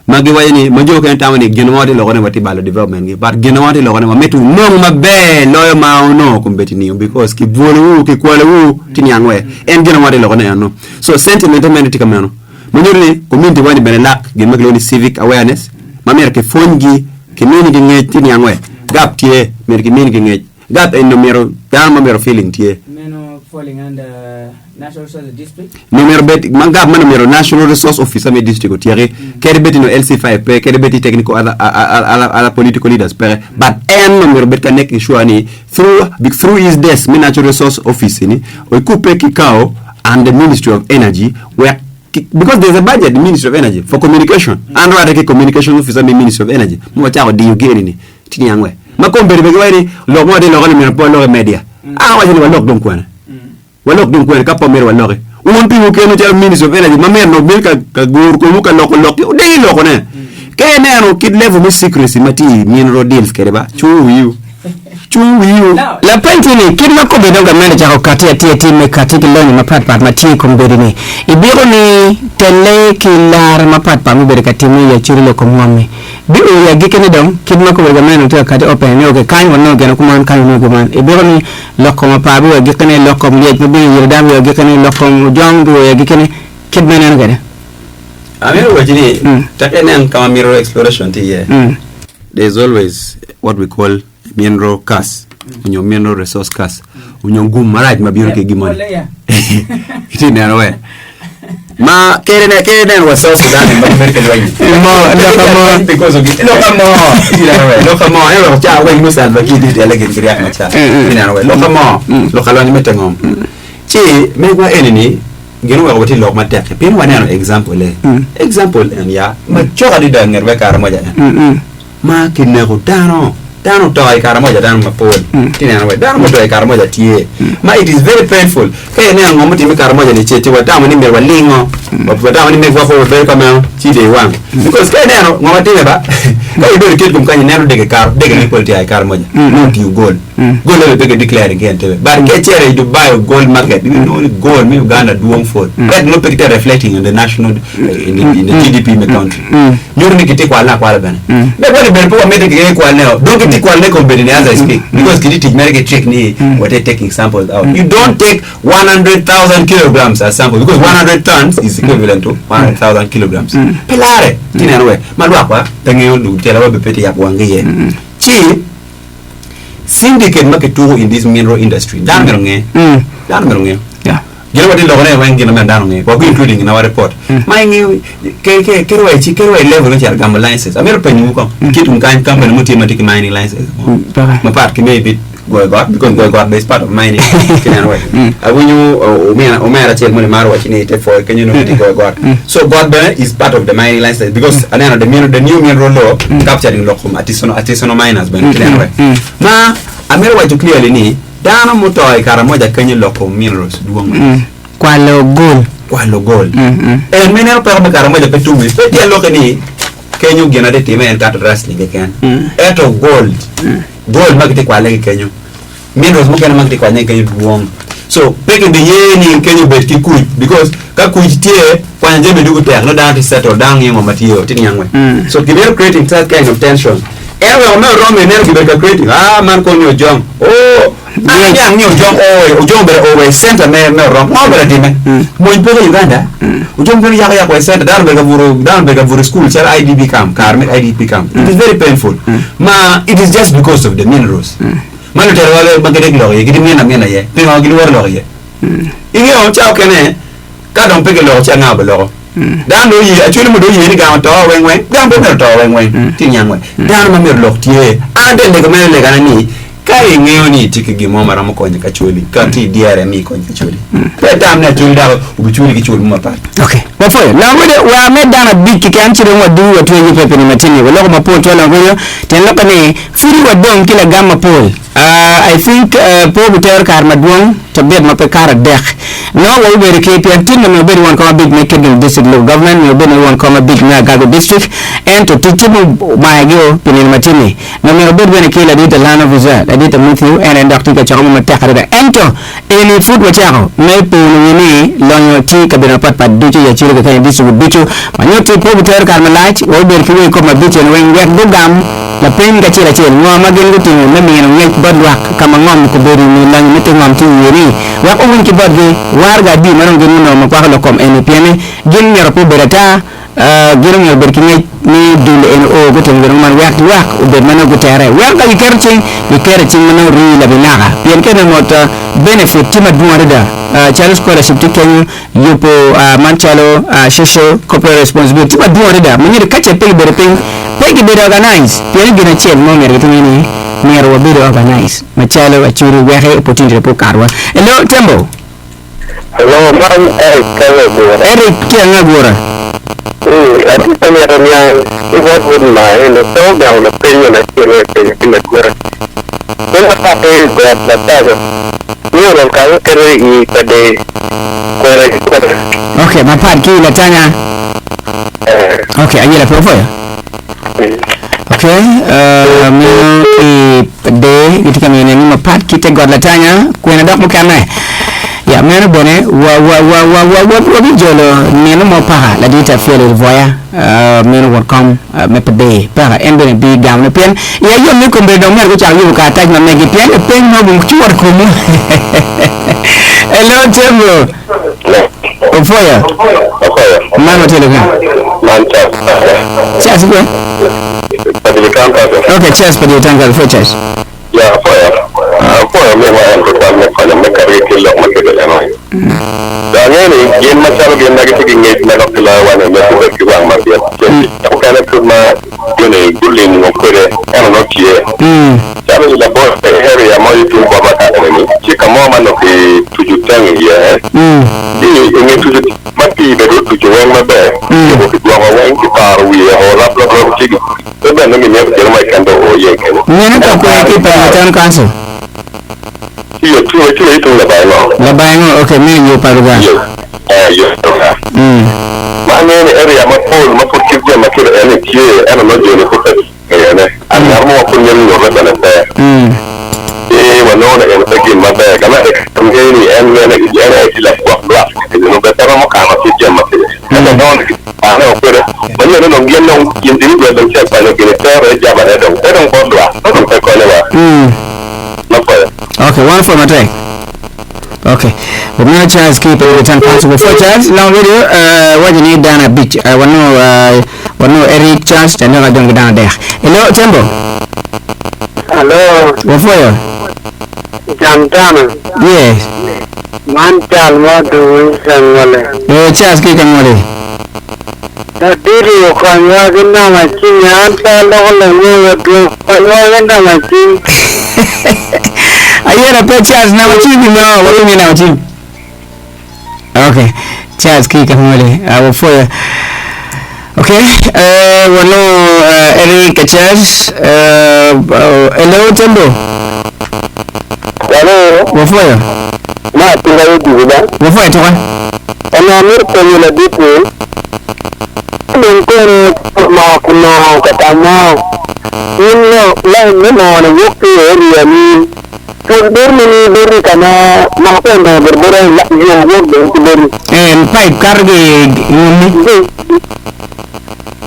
Ma giwaco ni, ma jo mukene tamo ni gin ma watye loko ne watye balo development gi, but gin ma watye loko ne wamito wunong maber loyo ma wunongo kombeddi ni because kibwolowu, kikwalowu, itye niang we? En gin ma watye loko ne eno. So sentiment meno tye ka meno. Ma nyuto ni community wa ni bene lack gin ma kilwongo ni civic awareness ma myero kipwonygi, kiminigi ngec, itye niang we? Gap tye, myero kiminigi ngec. Gap eni omyero dano ma myero feeling tye. Meno falling under National Resources District. Ni myero bed ma gap man myero National Resource Officer me district otyeki kadi bed ni LC5 pe kadi bed ni technical other, other, other political leaders peke but en omyero bed ka making sure ni through through his desk me Natural Resource Office ni okubbe ki CAO and the Ministry of Energy wek because there's a budget in Ministry of Energy for communication an rwate ki communication officer me Ministry of Energy ma wacako diyo gi eni ni Tye niang we? Ma kombeddi bene giwaco ni lok mo watye loko ni myero pe walok i media. An awaco ni walok dong kwene? Walok dong kwene ka pe myero waloki? Wun piwu kenwu calo Ministry of Energy ma myero obed ka ka guro komwu ka loko lok-ki wudegi lokone. Ka ineno kit level me secrecy ma tye i mineral deals kwede ba, cungo wiu. Cungo wiu. Lapeny tye ni, kit ma kombeddi dong gamente ocako kati atir atir me kati ki lonyo mapat pat ma tye i kombeddi-ni, ibiko ni telle ki lar mapat pat mubedo ka timme i Acholi lok kom ngom-mi? Bi o i agikkine dong, kit ma kobedo gamente tye ka kati open ni ok kany wanongo gene kuman, kany wanongo kuman. Ibiko ni lok kom apar bi o i agikkine, lok kom lyec ma bino i yelo dano bi o i agikkine, lok kom ojong bi o i agikkine, kit ma ineno kwede. Amito wacci ni, tek inen ka ma mineral exploration tye iye, there is always what we call mineral curse onyo mineral resource curse onyo gum marac ma bino ki gin moni itye neno we ma kede ne kede neno wa South Sudan ma gibedo ki lweny Mo, loka mo. because of loka mo itye neno we loka mo en weko ca weng nongo Salva Kiir tye tele gin ki Riek Machar itye neno we loka mo loka lonyo me te ngom ci megwa eni ni gin oweko watye lok matek-ki pien waneno example e example en ya macok adada nget wek kare moja en ma kineko dano. Dano oto i Karamoja dano mapol tye neno wai dano muto i Karamoja tye ma it is very painful ka ineno ngo mutimme i Karamoja ni ce ci watamo ni myero walingo watamo ni megwa pe wabedo ka meno ci dong iwang because ka ineno ngo ma timme ba ka ibedo kit kom kany ineno dege kato dege me pol tye a i Karamoja nongo otingo gold gold eni pe ki declaring ki Entebbe but ka icito i Dubai gold market inongo ni gold me Uganda dwong pol ento nongo pe gitye reflecting in the national in the, in the GDP me country nyuto ni gitye kwalone akwala bene. Me koni bene pe wamito ki kwalne o. Dong gitye kwalne kombeddi ni as I speak because gitye tic mere ki trick ni watye taking samples out. You don't take 100,000 kilograms as sample because 100 tons is equivalent to 100,000 kilograms. Pe lare ci neno we ma lwakwa pe ngeyo lutela wa bene pe tye yabo wanggi iye. Ci syndicate ma kituko in this mineral industry dano myero onge. Dano myero onge. Gin ma watye ka lokone weng gin ma dano ngeyo wa including in our report ma ingeyo ke ke kadi wa i kadi wa i level me cito gamo license amito penyo wu kong kit tung kany company mo tye ma tye ki mining license mo mapat ki maybe goyo got because goyo got bene is part of mining ki neno wek awinyo omina omera acel moni maro waco ni ite pwoyo kenyo nongo kitye goyo got so got bene is part of the mining license because aneno the mineral the new mineral law capturing lok kom artisanal artisanal miners bene ki neno wek ma amito waco clearly ni Dano muto i Karamoja kenyo loko minerals dwong mada. Kwalo gold. Kwalo gold. En ma ineno peko me Karamoja pe tum-mi, pe tye alokke ni kenyo gin atye time en kato rustling keken. Ento gold, gold ma kitye kwale ki kenyo, minerals mukene ma kitye kwanye ki kenyo dwong. So pe kibiye ni kenyo obed ki kuc because ka kuc tye, kwanyo jami ducu tek nongo dano tye settle, dano ngiyo ngo ma tye, tye niang we. So gimito creating such kind of tension. En oweko me oromo ineno gibedo ka creating ah man kono ni ojong oh an aniang ni ojong oh ojong obedo o wa i center me me orom ngo obedo atime mony peke i Uganda ojong bino yako yako wa i center dano obedo ka buto dano obedo ka buto i school calo IDP camp kare me IDP camp it is very painful ma it is just because of the minerals ma lutela wa ma gidek lok iye gitye mine amina iye pingo gilworo lok iye ingeyo ca okene Ka dong pe giloko ci anga obiloko? Dano dong oye, acwali mo dong oye ni gang oto weng weng. Gang pe myero oto weng weng. Tye niang weng. Dano ma myero olok tye. An ate lego mere legana ni ka ingeyo ni itye ki gin mo ma romo konyo kacwali, kati idyere mi ikony kacwali. Pe itam ni acwali dok obicwali ki cul mo mapat. Ok, wapwoyo. Long radio, wa me dano abic keken ci dong wadugu watweyo yubbe pi nino matin-ni. Waloko mapol twal long radio, tyen lokke ni pudi wadong ki lagam mapol. I think pe obitero kare madwong cabit ma pe kato adek. Nongo wabibedo ki pien tin myero obed won kom abic me Kitgum District Local Government myero obed won kom abic me Agago District ento ticce mumayogi-o pi nino matin-ni nongo myero obed bene ki ladit Alano Visa, ladit Matthew en aye dok tye ka coko mo matek adada ento eni pud wacako me pono wi ni lonyo tye i kabedo mapat pat ducu i Acholi keken i district ducu ma nyutti pe obitero kare malac wabibedo ki wegi kop mabic eni weng wek gugam Lapeny kacel acel, Ngo ma gin gutimo me mino ngec bot lwak ka ma ngom obedo i nge lonyo me te ngom tye iye ni wek owiny ki botgi waraga adi ma dong gin gunongo ma kwako lok kom eni? Pienni gin myero pe obed ata, gin omyero obed ki ngec ni dul eni oo gutimo gin man wek lwak obed ma nongo gutere. Wek ka giketo cing, giketo i cing ma nongo rii labinaka pien ka inongo mot benefit tye madwong adada calo scholarship tye kenyo, Yubo man calo social corporate responsibility tye madwong adada ma nyuto ka ce pe gibedo piny pe gibedo organize pien gin acel mo myero gitim aye ni myero wabedo organize macalo acholi weki opportunity pe okatwa. Hello Tembo. Hello, man Eric Kenya Gura. Eric ki anga Gura? Ee, atye ka mito niang ki bot wod ma eni pe ogamo lapeny nyo acel ma kipenyo ki lagwete. Pe mapatte i got Lataga. Mineral ka giketo i pa dee kwena ki kwena. Ok, mapat ki latanya. Eh. Ok, ayela pe opwoyo. Ok, uh, meno ki dee gitye ka miyo ni mapat ki te got latanya kwena dok mukene. Ya meno bene wa wa wa wa wa wa wabijolo nino mo paka ladit Afiel Olvoya uh, meno won kom me pa dee paka en bene bigamone pien iya yom ni kombeddi dong myero gucak yubo karatac ma megi pien lapeny mogo cwot komu. Hello Tembo. Opwoyo. Man watye ka. Man Charles Paka. Charles kwe? Padiri Kampala. Okay, Charles Padiri Kampala, pwoyo Charles. Ya, apwoyo. Apwoyo ominwa en tutwal me konyo me kati ki lok ma kite eno. Dong angeyo ni gin macalo gin ma gitye ki ngec ma dok giloyo wa ni myero gubed ki wang mabit pien tic mukene kit ma joni gulingo kwede en onongo tye. Calo i labol i area mo i tung botwa kare-ni, tye ka mo ma onongo kituco teng iye, ci i nge tuco ma pii bene otuco weng maber, kiyubo kidwoko. weng kitoro wiye o rap rap rap ci pe bene nongo gimito keno mo keken dong o iye kenyo. Mene ka kwe ki pa town council. Iyo tye tye i tung labayi ngo? Labayi ngo? Okay, meno yo pa Lubanga. Iyo, eh, yo pa Lubanga. Mm. Ma angeyo ni area mapol ma pud kit jami ma kite eni tye, ento nongo joni pud pe ngeyone. And ngat mo ma pud mito nyute bene pe. Mm. Ci wanongo ni eni pe gin maber. Gamente ka ngeyo ni en mene, en aye tye lagwok lwak eni nongo bene pe romo kano kit jami ma kite. Ento nongo ni kane o kwede, ma nyo ni dong gin dong gin deliberate dong cel konyo gini tero i jabane dong pe dong bot lwak, nongo dong pe konyowa. Mm. Maber. Okay, one for matek. Okay. Omera Charles ki pe tan council before Charles long video uh, wajo ni dana bich uh, wano uh, wano Eric Charles tane ka jong dana dek. Hello Tembo. Hello, Wafoyo. Jantana. Yes. Man cal ma odugu i Cangole. Eh Charles ki kangole. Ladit okonywa ki namba cim an pe aloko lange madwong okonywa ki namba cim. Ayera pe Charles namba cim no wabimiyo namba cim. Okay Charles ki kangole uh, wapwoyo. Okay uh, wanongo uh, Eric Charles uh, uh, hello Tembo Hello, wapwoyo. ma atika odwogo ba. Wapwoyo tuka. Onongo amito penyo ladit-ti, ka dong kono omoko kinongo ka ka mo, in lain me moo-ni wok ki i area-ni, pud bedo nining boti ka ma moko pe onongo obedo bota yo wok bene ki boti? En pipe kato ki i ngommi.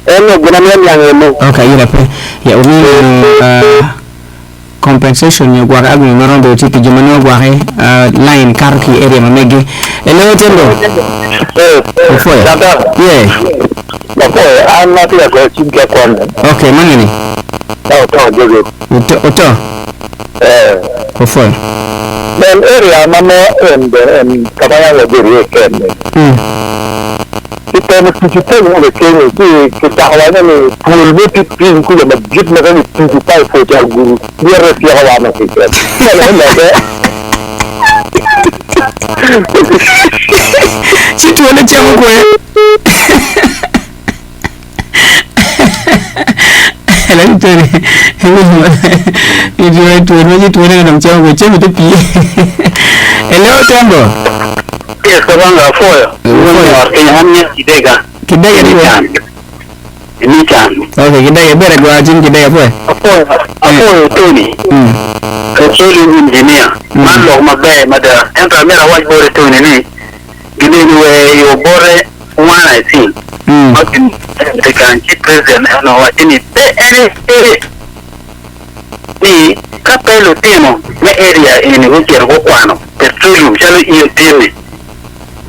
En aye gin amito niang ene. Okay, ira pe. Ya, wamiyo uh, Compensation nyo gwake agweng ma romo bedo tye pi jo ma nongo gwake line kato ki i area ma megi. Hello Tembo. Opwoyo. Yeah. Apwoyo, an atye ka goyo cim ki akwanne. Okay, ma ngene? Ka oto jogo. Oto, oto. Eh. Opwoyo. Nen area ma me en bene en ka ma yam wabedo iye kene. Mm. Kitemo tuco piny ma kikeni ci kicako waco ni twol mo tye piny kuca madit ma ka gituco paip oca guru myero etyeko wan wa keken. Calo me medde. Ci twol ocamo kwe. Lati twol itwe twol ma ci twol dong camo kwe camo te pii. Hello Tembo. Yes, kabanga apwoyo. Apwoyo. Ot keny an nye kidega. Kidega ni Inican. Inican. Okay, kidega ber agwa cim kidega apwoyo. Apwoyo. Apwoyo Tony. Mm. Petroleum engineer. Man lok maber mada. Ento amyero awac bote Tony ni gineni wer yo bote one I think. Mm. Ma gin kany ci president en owacce ni pe en aye ni ka pe lutino me area eni gucito gukwano petroleum calo in tinni,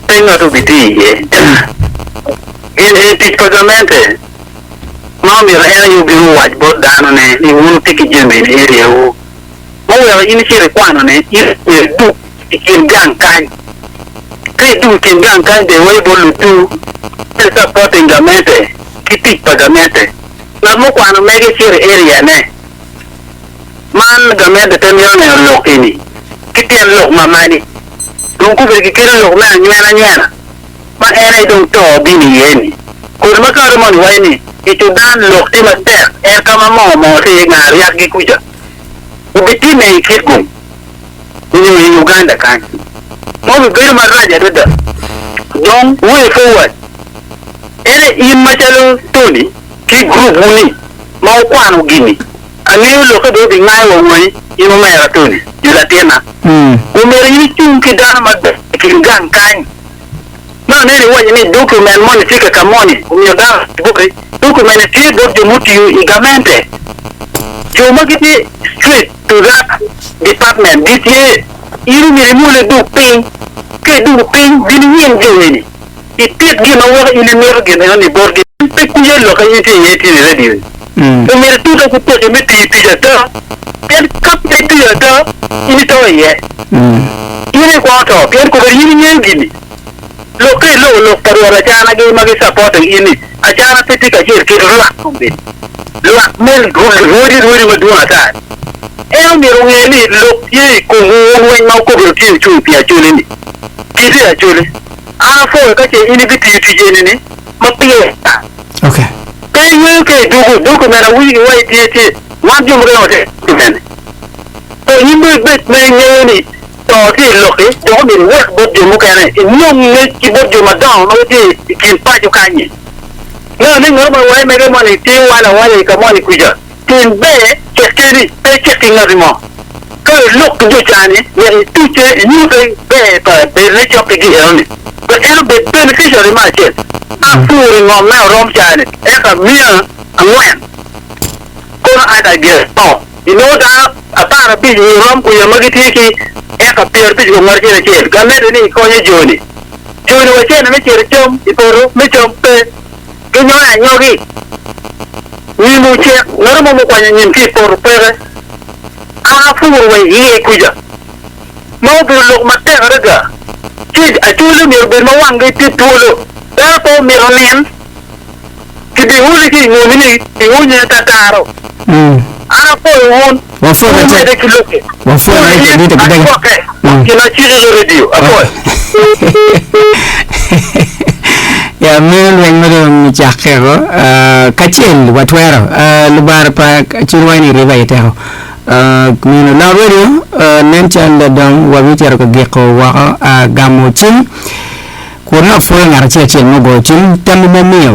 pe ngat obitiyo iye. Gin eni tic pa gamente ma omyero en aye obin owac bot danone ni wun wutye ki jami eni i area wu. Ma oweko in icito ikwano ni in myero idug i kin gang kany. Ka idug i kin gang kany dong iwaco bot lutu me supporting gamente ki tic pa gamente. Ngat mukwano mege cito i area ne. Man gamente pe mito neno lok eni ki tyen lok ma mani. Dong gubedo gikelo lok me anywena nywena ma en aye dong to bino iye ni. Kodi ma kato moni waco ni i Sudan lok tye matek en ka ma moo moo tye iye nga ryakgi kuca obitime i Kitgum nyo i Uganda kany ma obibedo marac adada. Dong way forward en aye in macalo Tony ki group wu ni ma wukwano gini angeyo lokke bene obingayo wa wangi in omera Tony nyo latinna. Omyero in icung ki dano maber i kin gang kany. Ma aneno iwaco ni document moni tye ka moni omiyo dano boti, document ni tye bot jo mutiyo i gamente. Jo ma gitye straight to that department gitye, in omyero imwol idug piny, ka idugo piny bin iwiny jo eni. Itit gin ma weko in imito gin enoni botgi. Pe kuye lok ma in itye iye tye i redio ni. Omyero itute ki peke me tiyo tic ada, pien ka pe itiyo ada, in ito iye. In aye ikwongo to, pien kobedo in ingeyo gin-ni. Lok ka iloko lok pa rwot acanagi ma gi-supporting in ni, acana pe tye kacel ki lwak kombeddi, lwak me rwodi rwodi madwong ata-ni. En omyero onge ni lok tye i komwu wun weng ma wukobedo tye wucung pi Acholi-ni. Kiti Acholi. An apwoyo ka ce in ibitiyo tic eni-ni ma pire tek. Pe ingeyo ka idwogo, dwogo mene awinyo ki wa itye tye, wan jo mukene watye ki mene. To in dong ibed ma ingeyo ni to tye i lokki dok omyero iwek bot jo mukene, inong ngec ki bot jo madongo ma gitye i kin paco kany-nyi. Neno ni ngat mo wa mege moni tye walo awala i ka moni kuca, tim ber cek keni, pe icek ki ngati mo. Ka ilok ki jo ca-ni, wek itucce, inyute ber pa bedone cok ki gi enoni, wek en obed beneficiary me acel. Apur i ngom me orom ca-ni eka miya angwen, kono ada gire mo. Inongo dano aparabic i orom kuca ma gitye ki eka pyerabic i kom ngat acel acel. Gamete ni ikonyo joni. Joni wa cene me cito i cam i poto me cam pe. Ginyoyo anyogi. Nyim ocek, ngat mo mukwanyo nyim ki i poto peke. An apuro wa i iye kuca. Ma obedo lok matek adada. Ci acholi myero obed ma wanggi tye twolo. Dano pe omito nin. Kibiuli ki i ngumi ni iwunye atataro. An apwoyo wun, wumedde ki lok-ki. Wun in acwakke gin ma aciki ki redio. Apwoyo. Ya meno lweny ma dong ocakke ko kacel watwero lubara pa Acurwai ni riba aye teko meno lok redio nen cal dong wabicito ka giko woko gamo cim. Kun apwoyo ngat acel acel ma ogoyo cim, tammi ma imiyo.